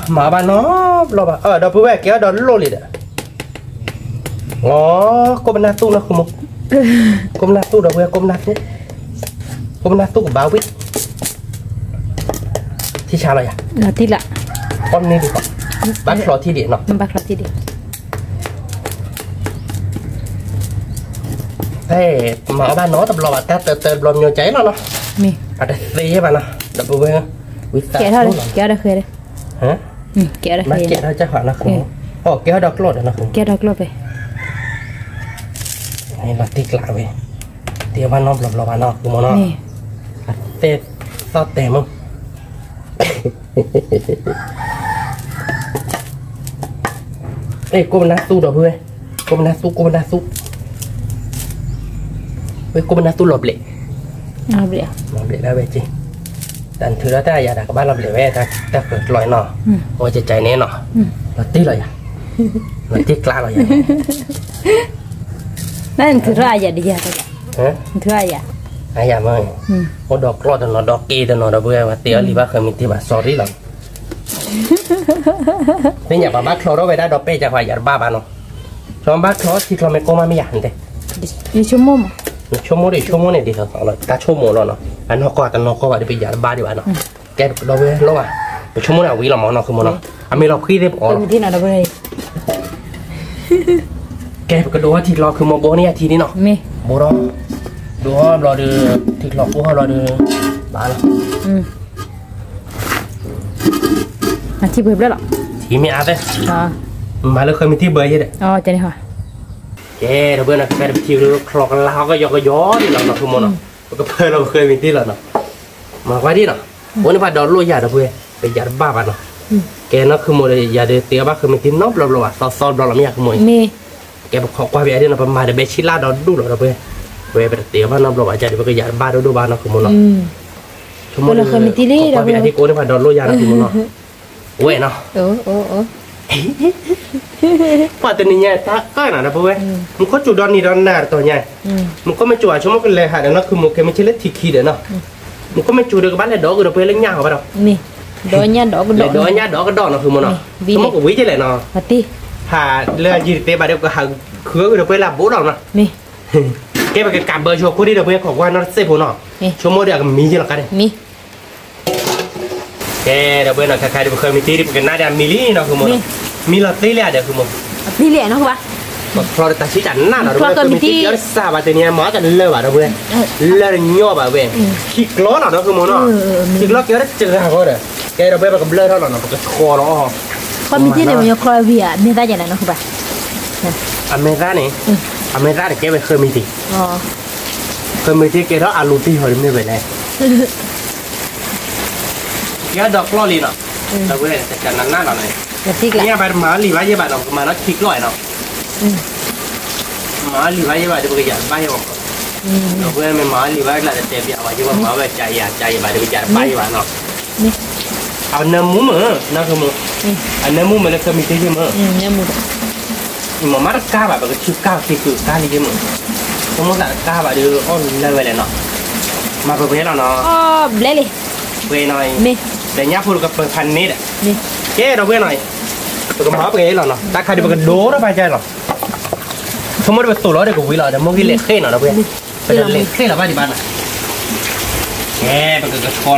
မၤဘၣ်နီတဘျီဘၣ်, ဒီပုၢ်ဝဲၢ် ကဲအီၣ်ဒီးလိၣ်လံဒီး ကိးပနၢ်သူၣ်နီၤ ခုမိၢ်, ကိးပနၢ်သူၣ်ဒီပုၢ်ဝဲၢ် ကိးပနၢ်သူၣ်, ကိးပနၢ်သူၣ်ကဘၣ်ဝံၣ်, ထံဆါလီၤယၤ, ပီၣ်န့ၢ်ဒံး, ဘၣ်ချီထံဒံးနီၤ, ဘၣ်ချီထံဒံး, ဖဲမၤအီၣ်ဘၣ်နီတဘျီဘၣ် တၢ်တၢတၢတဘျီ မညီကၢ်အံၤလီၤနီၤ, အတသ့ဘၣ်နီၤ ဒီပုၢ်ဝဲၢ်, ဝံသး, ကဲထီၣ်ဒီးဃဲ, ကဲထီၣ်ဃဲ, ကဲထီၣ်ကၢ်ဃာ်နီၤ ခုမိၢ်, ကဲထီၣ်ဒီးကျိၣ်ဒီးနီၤ ခုမိၢ်, ကဲထီၣ်ကျိၣ်ဖဲ လီၤတံၢ်ကျးဝဲ, တ့ဘၣ်နီတဘျီဘျီဘၣ်နီၤ ခုမိၢ်နီၤ, အသဲသီၣ်တဲာ်မး, ကိးပနၢ်သူၣ်ဒီပုၢ်ဝဲၢ်, ကိးပနၢ်သူၣ် ကိးပနၢ်သူၣ်, ဝဲကိးမနၢ်သူလီၤဘျဲး, လီၤဘျဲးဒၣ်ဝဲက့ၤ, တၢ်နထုးထီၣ်တၢ်ယၤတၢ်ကဘၣ်လီၤဘျဲးဝဲ, တၢ်ဃၢၤကျီနီၤ, အဝဲကကဲန့ၣ်နီၤ, လီၤတ့ၢ်လီၤယၤ, လီၤတ့ၢ်ကျါလီၤယၤ, နထုးထီၣ်အယၤဒ်ယၤ, နထုးထီၣ်အယၤ, အယၤမ့ၢ်, အိၣ်ဒီးကျီၢ်တနီၤဒီးက့တနီၤဒီး ပဝဲပှၤတ့အီၣ်လံၤဘၣ်ဃၢၤမံၤတ့ၢ်ဘၣ် sorry လီၤ, သ့ၣ်ညါပှၤဘၣ်ချီထီၣ်ဝဲဒၣ်ဒီးပဲာ်ကၢ်ဃီယၤတဘၣ်ဘၣ်နီၤ, ချီဘၣ်ချီထီၣ်ထံချီမ့ၢ်ကိၢ်မးမ့ၢ်ယၤ, နဆိကမိၣ်ဒီးဆိကမိၣ်န့ၣ်ဒ်သိးသိးလီၤ တၢ်ဆိကမိၣ်လီၤနီၤ, အနီၢ်ကီၢ်တနီၢ်ကီၢ်ဘၣ်ဒီးပယၤတဘၣ်ဒံးဘၣ်နီၤ, ကဲဒီပုၢ်ဝဲၢ်လီၤဘၣ်, ပဆိကမိၣ်န့ၣ်အဝံၤလီၤမးနီၤ ဃုမီၤနီၤ, အမ့ၢ်လီၤဖှံသ့ၣ်ပအီၣ်လီၤ ကဲပကဒိးထီၣ်ထံချီ ဃုမီၤဘိန့ၢ်ယၤထံန့ၣ်နီၤ, ဘိထီၣ်, ဒိးထီၣ်ဘျီဒီး, ထံချီကိၢ်ထီၣ်ဘျီဒီး, ဘၣ်လီၤ, ထံပှဲၤဖျၢၣ်လီၤ, ထံမ့ၢ်အါသ့ၣ်, မၤလၢဃၢၤမံၤထံဘၢယဲဒီး, ကဲဒီပုၢ်ဝဲၢ်နီၤ ခဲပထံချီကလါဟီၣ်ကယီကယီဒ်လီၤနီၤ ဃုမီၤနီၤ, ပကဖၢလီၤပဃၢၤမံၤထံလီၤနီၤ, မၤကွၢ်ဒ်နီၤ, အိၣ်န့ၣ်ပှၤဒီးလိၣ်ယၤဒီပုၢ်ဝဲၢ် ပယၤတဘၣ်ဘၣ်နီၤ, ကဲနီၤ ဃုမီၤဒီး ယၤဒီးတ့အီၣ်ဘၣ်ဃၢၤမံၤထံနီတဘျီဘျီဘၣ် သီသီတဘျီလီၤမ့ၢ်ယၤ ဃုမီၤအံၤ, ကဲပခိးကွၢ်ပယၤဒ်နီၤ ပမၤဒီးဘဲဆံလၢ်ဒီးဒူၣ်လီၤဒီပုၢ်ဝဲၢ်, ဝဲပတတ့အီၣ်ဘၣ်နီတဘျီဘၣ် ကဒီးပကယၤတဘၣ်ဒိၣ်ဒိၣ်ဘၣ်နီၤ ဃုမီၤနီၤ, ဆိကမိၣ်ဒီး, ပှၤပယၤထံကိးန့ၣ်ပှၤဒီးလိၣ်ယၤနီၤ ဃုမီၤနီၤ, ဝဲနီၤ ပှၤတနံၤညါတၢ်အၢၣ်နၤဒီပုၢ်ဝဲၢ်, မူခိၣ်စူၤဒီနံၤဒီနၤတတီၤညါ, မူခိၣ်မ့ၢ်စူၤအဆိကမိၣ်ကလဲၤဟးဒီးနီၤ ဃုမီၤ ကဲမ့ၢ်ဆ့လၢထံခံဒီးနီၤ, မူခိၣ်မ့ၢ်စူၤဒီးကဘၣ်လဲၤဒီးကဒီးပုၢ်ဝဲၢ်လၢညၣ်ဃီဘၣ်ဒီး, လဲၤဒီးညၣ်ဒီးကဒီးနီၤ ဃုမီၤနီၤ, ဆိကမိၣ်ကဝံၤကလဲၣ်နီၤ, ဟးလၢအယံၤတသ့ဘၣ်ဒီး ကဟးဃုအီၣ်ကဒီးပုၢ်ဝဲၢ်လၢအဘိးလီၤနီၤ, ကဲပကကးဘၢဆိခိၣ်ဒံးဒီပုၢ်ဝဲၢ် ခိးကွၢ်နီတစဲးဖိနီၤ, ဆိကမိၣ်ဒီးအကမံၤယဲလီၤကါန့ၣ် ကဲဒီပုၢ်ဝဲၢ်နီၤ ခဲခါဒ်ပဃၢၤမံၤတ့ဒ်ပကနၣ်ဒီးအမံၤလံနီၤ ဃုမီၤနီၤ, မံလီၤသ့လံဧါဒီး ဃုမီၤ, ပချီဒီးတၢ်ဆံၣ်တၢ်နၢ်နီၤ ဒီပုၢ်ဝဲၢ် ဃၢၤမံၤတ့ကဲအီၣ်တစှၤဘၣ်တနံၤ မၤအီၣ်တလၢာ်ဘၣ်ဒီပုၢ်ဝဲၢ်, လၢာ်တညီဘၣ်ဝဲ, ခံကျီလီၤနီၤ ဃုမီၤနီၤ, ခံကျီကဲအီၣ်တစှၤဃီဒီး, ကဲဒီပုၢ်ဝဲၢ် ပကဘျၢထီၣ်လီၤနီၤ ပကဆီလီၤအီၣ်, အမဲာ်သၣ်န့ၣ်, အမဲာ်သၣ်န့ၣ်ကဲဝဲဃၢၤမံၤတ့, ဃၢၤမံၤတ့ကဲထီၣ်အလူတ့ဟီၤဒ်မ့ၢ်ဝဲလဲၣ် ကဲဒီးကျီၢ်လံနီၤ, ဒီပုၢ်ဝဲၢ် တကနနၣ်လီၤန့ၣ်, မ့ၢ်ဘၣ်တမၤအီၣ်လံၤဘၣ်ယဲဘၣ်နီၤ ပကမၤနီၣ်ခံကျီၢ်နီၤ, မၤအီၣ်လံၤဘၣ်ယဲဘၣ်ဒီး ပကယၤတဘၣ်ယဲဘၣ်, ဒီပုၢ်ဝဲၢ် မ့ၢ်မၤအီၣ်လံၤဘၣ်ကျါဒီး တဲပျးဝဲယဲဘၣ် မၤဝဲကယၤကယၤဘၣ်ဒီး ပကယၤတဘၣ်ယဲဘၣ်နီၤ, အနၢမူမ့ၢ်, အနၢမူမ့ၢ်လၢဃၢၤမံၤတ့မ့ၢ်, မ့ၢ်မၤတကါဘၣ် ပကထုကါက့ၤကုၢ်ကါလံယဲမ့ၢ်, ဆိကမိၣ်သးတကါဘၣ်ဒီး အီၣ်လၢဝဲလဲၣ်နီၤ, မၤပှဲၤပှဲၤလီၤနီၤ, ပှဲၤနီၤ, ဒီးညၣ်ဖိတကပၤဖးန့ၣ်ဒီး, ကဲဒီပုၢ်ဝဲၢ်နီၤ, ပကမၤပှဲၤလီၤနီၤ တၢ်ခါဒ်ပကဒိထီၣ်ဘၣ်ကါလီၤ, ဆိကမိၣ်ဒီးပသိၣ်လီၤဒီးကဝံၤလီၤ ဒီးမိၢ်ဂံၢ်လဲၤဃ့ၢ်နီၤ ဒီပုၢ်ဝဲၢ်, ပလဲၤဃ့ၢ်လီၤဘၣ်ဒံးဘၣ်နီၤ, ကဲ ပကကဆီလီၤလီၤနီၤ ဆိကမိၣ်နီၤ, ဆီလီၤအီၣ်ဘၣ်တကိးနီၤ ဒီပုၢ်ဝဲၢ်, ဆိကမိၣ်ဒီးကဝံၤဧါ ဆိကမိၣ်, ဝံၤလီၤတ့ကျး, ဝံၤလီၤတ့ကျးနီၤ, ပှၤဒီပုၢ်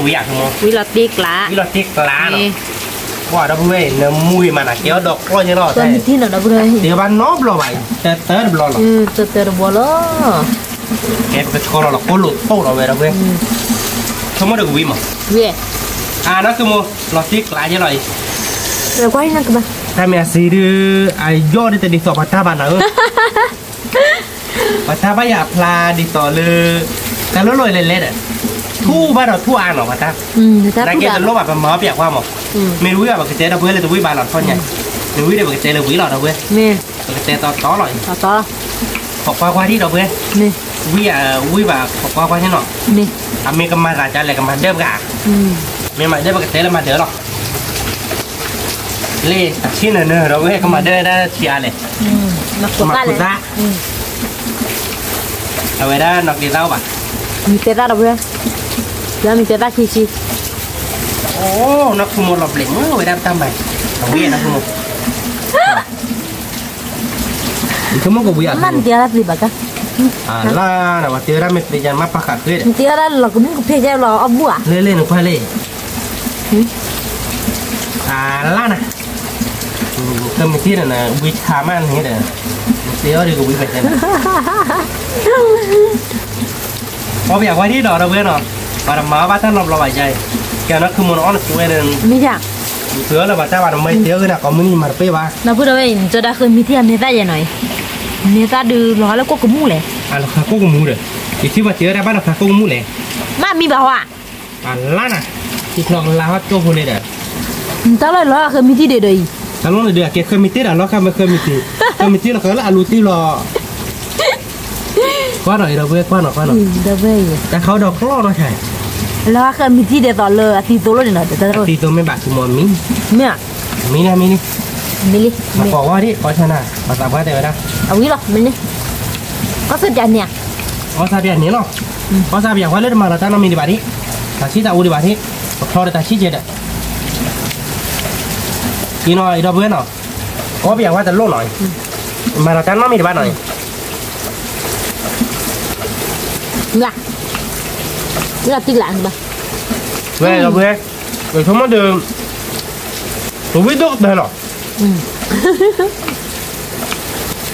ဝဲၢ် နမူဂ့ၤမးနၤ ကဲအီၣ်ဒီးကျီၢ်ယဲလီၤ, တ့ဘၣ်နီတဘျီဘၣ်အံၤ တၢတၢတဘျီလီၤ, တၢတၢတဘျီလီၤ, ကဲ ပကဆီလီၤလီၤ ကိးလိာ်သိၣ်လီၤဝဲဒီပုၢ်ဝဲၢ်, ဆိကမိၣ်ဒီးကဝံၤမး, အါနီၤ ဆိကမိၣ် လီၤတ့ကျးယဲလီၤအံၤ, တၢ်မ့ၢ်အစံးဒုး အယီၢ်ဒ်တဒ်သိးပှၤတၢ်ဘၣ်နၤဧၢ ပှၤတၢ်ဘၣ်ယၤအဖျါဒ်သိးလၢ တၢ်လိၣ်လိၣ်လဲၤလဲၤဒီး ထူၣ်ဘၣ်ဒီးထူၣ်အါနီၤ ပှၤတၢ်, နာ်က့တလိၣ်ဘၣ် ပမၤအီၣ်ပျးကွၢ်မး, မ့ၢ်တဝံၣ်ဘၣ် ပကတဲဒီပုၢ်ဝဲၢ်လၢတဝံၣ်ဘၣ်လီၤထီၣ်ညါ, မ့ၢ်ဝံၣ်ဒီး ပကတဲလၢဝံၣ်လီၤဒီပုၢ်ဝဲၢ်, ပကတဲတီတီလီၤအံၤ, ခိးကွၢ်ကွၢ်ဒံးဒီပုၢ်ဝဲၢ်, ဝံၣ်ဝံၣ်ဘၣ် ခိးကွၢ်ကွၢ်န့ၣ်နီၤ, အမ့ၢ်ကမၤသးဒ်လဲၣ် ကမၤဒၢပှၤ, မ့ၢ်မၤဒၢပကတဲလၢမၤဒၢလီၤ လ့ၣ် အဆံနၢၤနၢၤဒီးဝဲ ကမၤဒၢဒၣ်ဆံးအါလဲၣ်, မၤခိၣ်သၣ်, အဝဲဒၣ်နီၢ်က့သၣ်အိၣ်ဘၣ်, မံၤတဲသၣ်ဒီးဝဲ, ယမံၤတဲသၣ်ခံဆံ, အိၣ် နီၢ်ခိမိၢ်လီၤဘျဲးမ့ၢ်ဝဲဒၣ်တၢ်မၤ, အဝဲနီၢ်ခိမိၢ် ဆိကမိၣ်ကဝံၤအါ, မ့ၢ်နတ့အီၣ်တၢ်သ့ဘၣ်ကါ, အလါနၤ ပှၤတ့ဝဲဒၣ်မ့ၢ်သ့ယါ မ့ၢ်ပာ်ဃာ်ဃ့ဒီး, နတ့အီၣ်တၢ်လီၤကမူၣ်ကဖဲယဲလီၤအီၣ်ဘူၣ်ဧါ, လ့လ့နကွၢ်လ့, အလါနၤ, ကမ့ၢ်သ့ဒီးန ဝံဆါမးန့ၣ်ဒီး, နတ့အီၣ်ဒီးကဝံၤဖဲန့ၣ် အီၣ်ပယီၤဝဲဒ်ဒီး ဒီပုၢ်ဝဲၢ်နီၤ, ပှၤတမၤအီၣ်ဘၣ်တၢ်နီတဘျီဘၣ်ယါအံၤ, ကဲနီၢ်ခိမိၢ်နအီၣ်နသူဝဲဒီး, မ့ၢ်ယါ, နသုအီၣ်လၢပှၤတၢ်ဘၣ် နမ့ၢ်တ့အီၣ်ဂ့ၤနၤ ကိးမုၢ်နံၤမၤတပ့ၢ်ဘၣ်, ဒီပုၢ်ဝဲၢ် နကၠီဒၣ်ဃ့မံၤထံအမဲာ်သၣ်ယဲနီၤအံၤ, မဲာ်သၣ်ဒုးလီၤဟါလၢကိၣ်ကမူၣ်လဲၣ်, အလီၤဃာ်ကိၣ်ကမူၣ်ဒီး, ယထံၣ်ပှၤတ့အီၣ်တၢ်ဘၣ်လီၤဃာ်ကိၣ်ကမူၣ်လဲၣ်, မ့ၢ်မံၤဘၣ်ဟါ အလါနၤ, ထံချီကလါဟီၣ်ကၠိဖိလ့ဒီး, နတၢ်လီၢ်လီၤဃ့မံၤထံဒံးဒီးအံၤ, တၢ်လီၢ်န့ၣ်ဒီး အကဲဃ့မံၤတ့ဒီး လီၤဃာ်မ့ၢ်ဃ့မံၤထံ ကမံၤတံၢ်လီၤဃၢလၢအလူတံၢ်လီၤ, ကွၢ်နီၤ အံၤဒီပုၢ်ဝဲၢ် ကွၢ်နီၤ ကွၢ်နီၤ, တၢ်ခးဒီးကျီၢ်နီၤဆဲး, လၢဃၢမံၤတံၢ်ဒ်သိးလၢအသံသိလီၤန့ၣ်နီၤ, အသံသိမ့ၢ်ဘၣ်ဆိကမိၣ်မံ, မ့ၢ်ဧါ, မံလံ မံလံ, မံလံ, မၤကိးဝဲဒၣ် ကိးဆၢနၤ ပှၤသးပှၢ်တဲဝဲဒၣ်, အဝံၤလီၤ မ့ၢ်န့ၣ်, ကီၢ်စၢ်ပျးန့ၣ်ဧါ, ကီၢ်စၢ်ပျးန့ၣ်လီၤ, ကီၢ်စၢ်ပျးဝဲလၢတမၤလီၤတၢ်နီတမံၤဒံးဘၣ်ဒံး, တၢ်ဆံၣ်တၢ်အူဒံးဘၣ်ဒံး, ပချီဒီးတၢ်ဆံၣ်ကဲဒီး က့ၤနီၤ အံၤဒီပုၢ်ဝဲၢ်နီၤ, ကီၢ်ပျးဝဲတလိၣ်နီၤ, မၤလီၤတၢ်နီတမံၤဒံးဘၣ်နီၤ, ဝဲဒီပုၢ်ဝဲၢ်, ဆိကမိၣ်ဒီး ပဝံၣ်ဒိၣ်ကတၢၢ်လီၤ,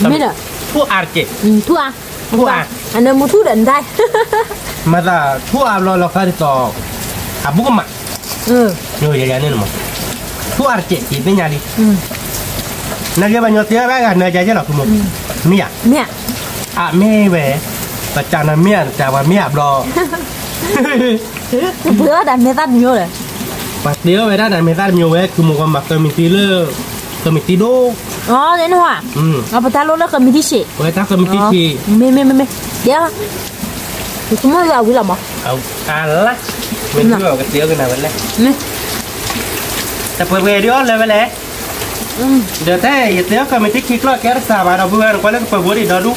မ့ၢ်ဒီး, ထူအါတက့ၢ်, ထူအါ, ထူအါ, အနၢမူထူဒီးနတၢ်, မၤသးထူအါဘျီလီၤဃာ်ဒ်သိး အဘူးကမၣ်, ယယန့ၣ်မး, ထူအါတက့ၢ် ယသ့ၣ်ညါလံ, နကဲပှၤညီတ့ဝဲဂၤနၤကဲကဲလီၤ မ့ၢ်ဧါ, မ့ၢ်ဧါ, အမ့ၢ်ဝဲ, ပတၢ်နမ့ၢ်ဧါ တၢ်ပှၤမ့ၢ်ဧါဘျီ ပှၤတ့အီၣ်ဝဲဒၣ်မဲာ်သၣ်တမံၤဒီး, ပှၤတ့အီၣ်ဝဲဒၣ်တၢ်မဲာ်သၣ်တမံၤဝဲ ကုမုၢ်ကီမၤဃၢမံၤတံၢ်လၢ, ဃၢမံၤတံၢ်ဒိၣ်, အန့ၣ်ဟီ, ပတၢ်လိၣ်လၢဃၢမံၤတံၢ်ဆံး, ဝဲတၢ်ဃၢမံၤတံၢ်ဆံး, မ့မ့မ့မ့, ဒ်, ယဆိကမိၣ်လၢအဝံၤလီၤမး, အလါ, မ့ၢ်ကတ့အီၣ်ကနၤဝဲလဲၣ်, တပှဲၤပှဲၤဒ်အီၣ်လၢဝဲလဲၣ်, ဒီးတဲ ယတ့အီၣ်ဃၢမံၤတံၢ်ခံကျီၢ်ကဲတစၢ်ဘၣ်ဒီပုၢ်ဝဲၢ် နကွၢ်လၢကပၢၤဖိဒံးဒီဒူၣ်,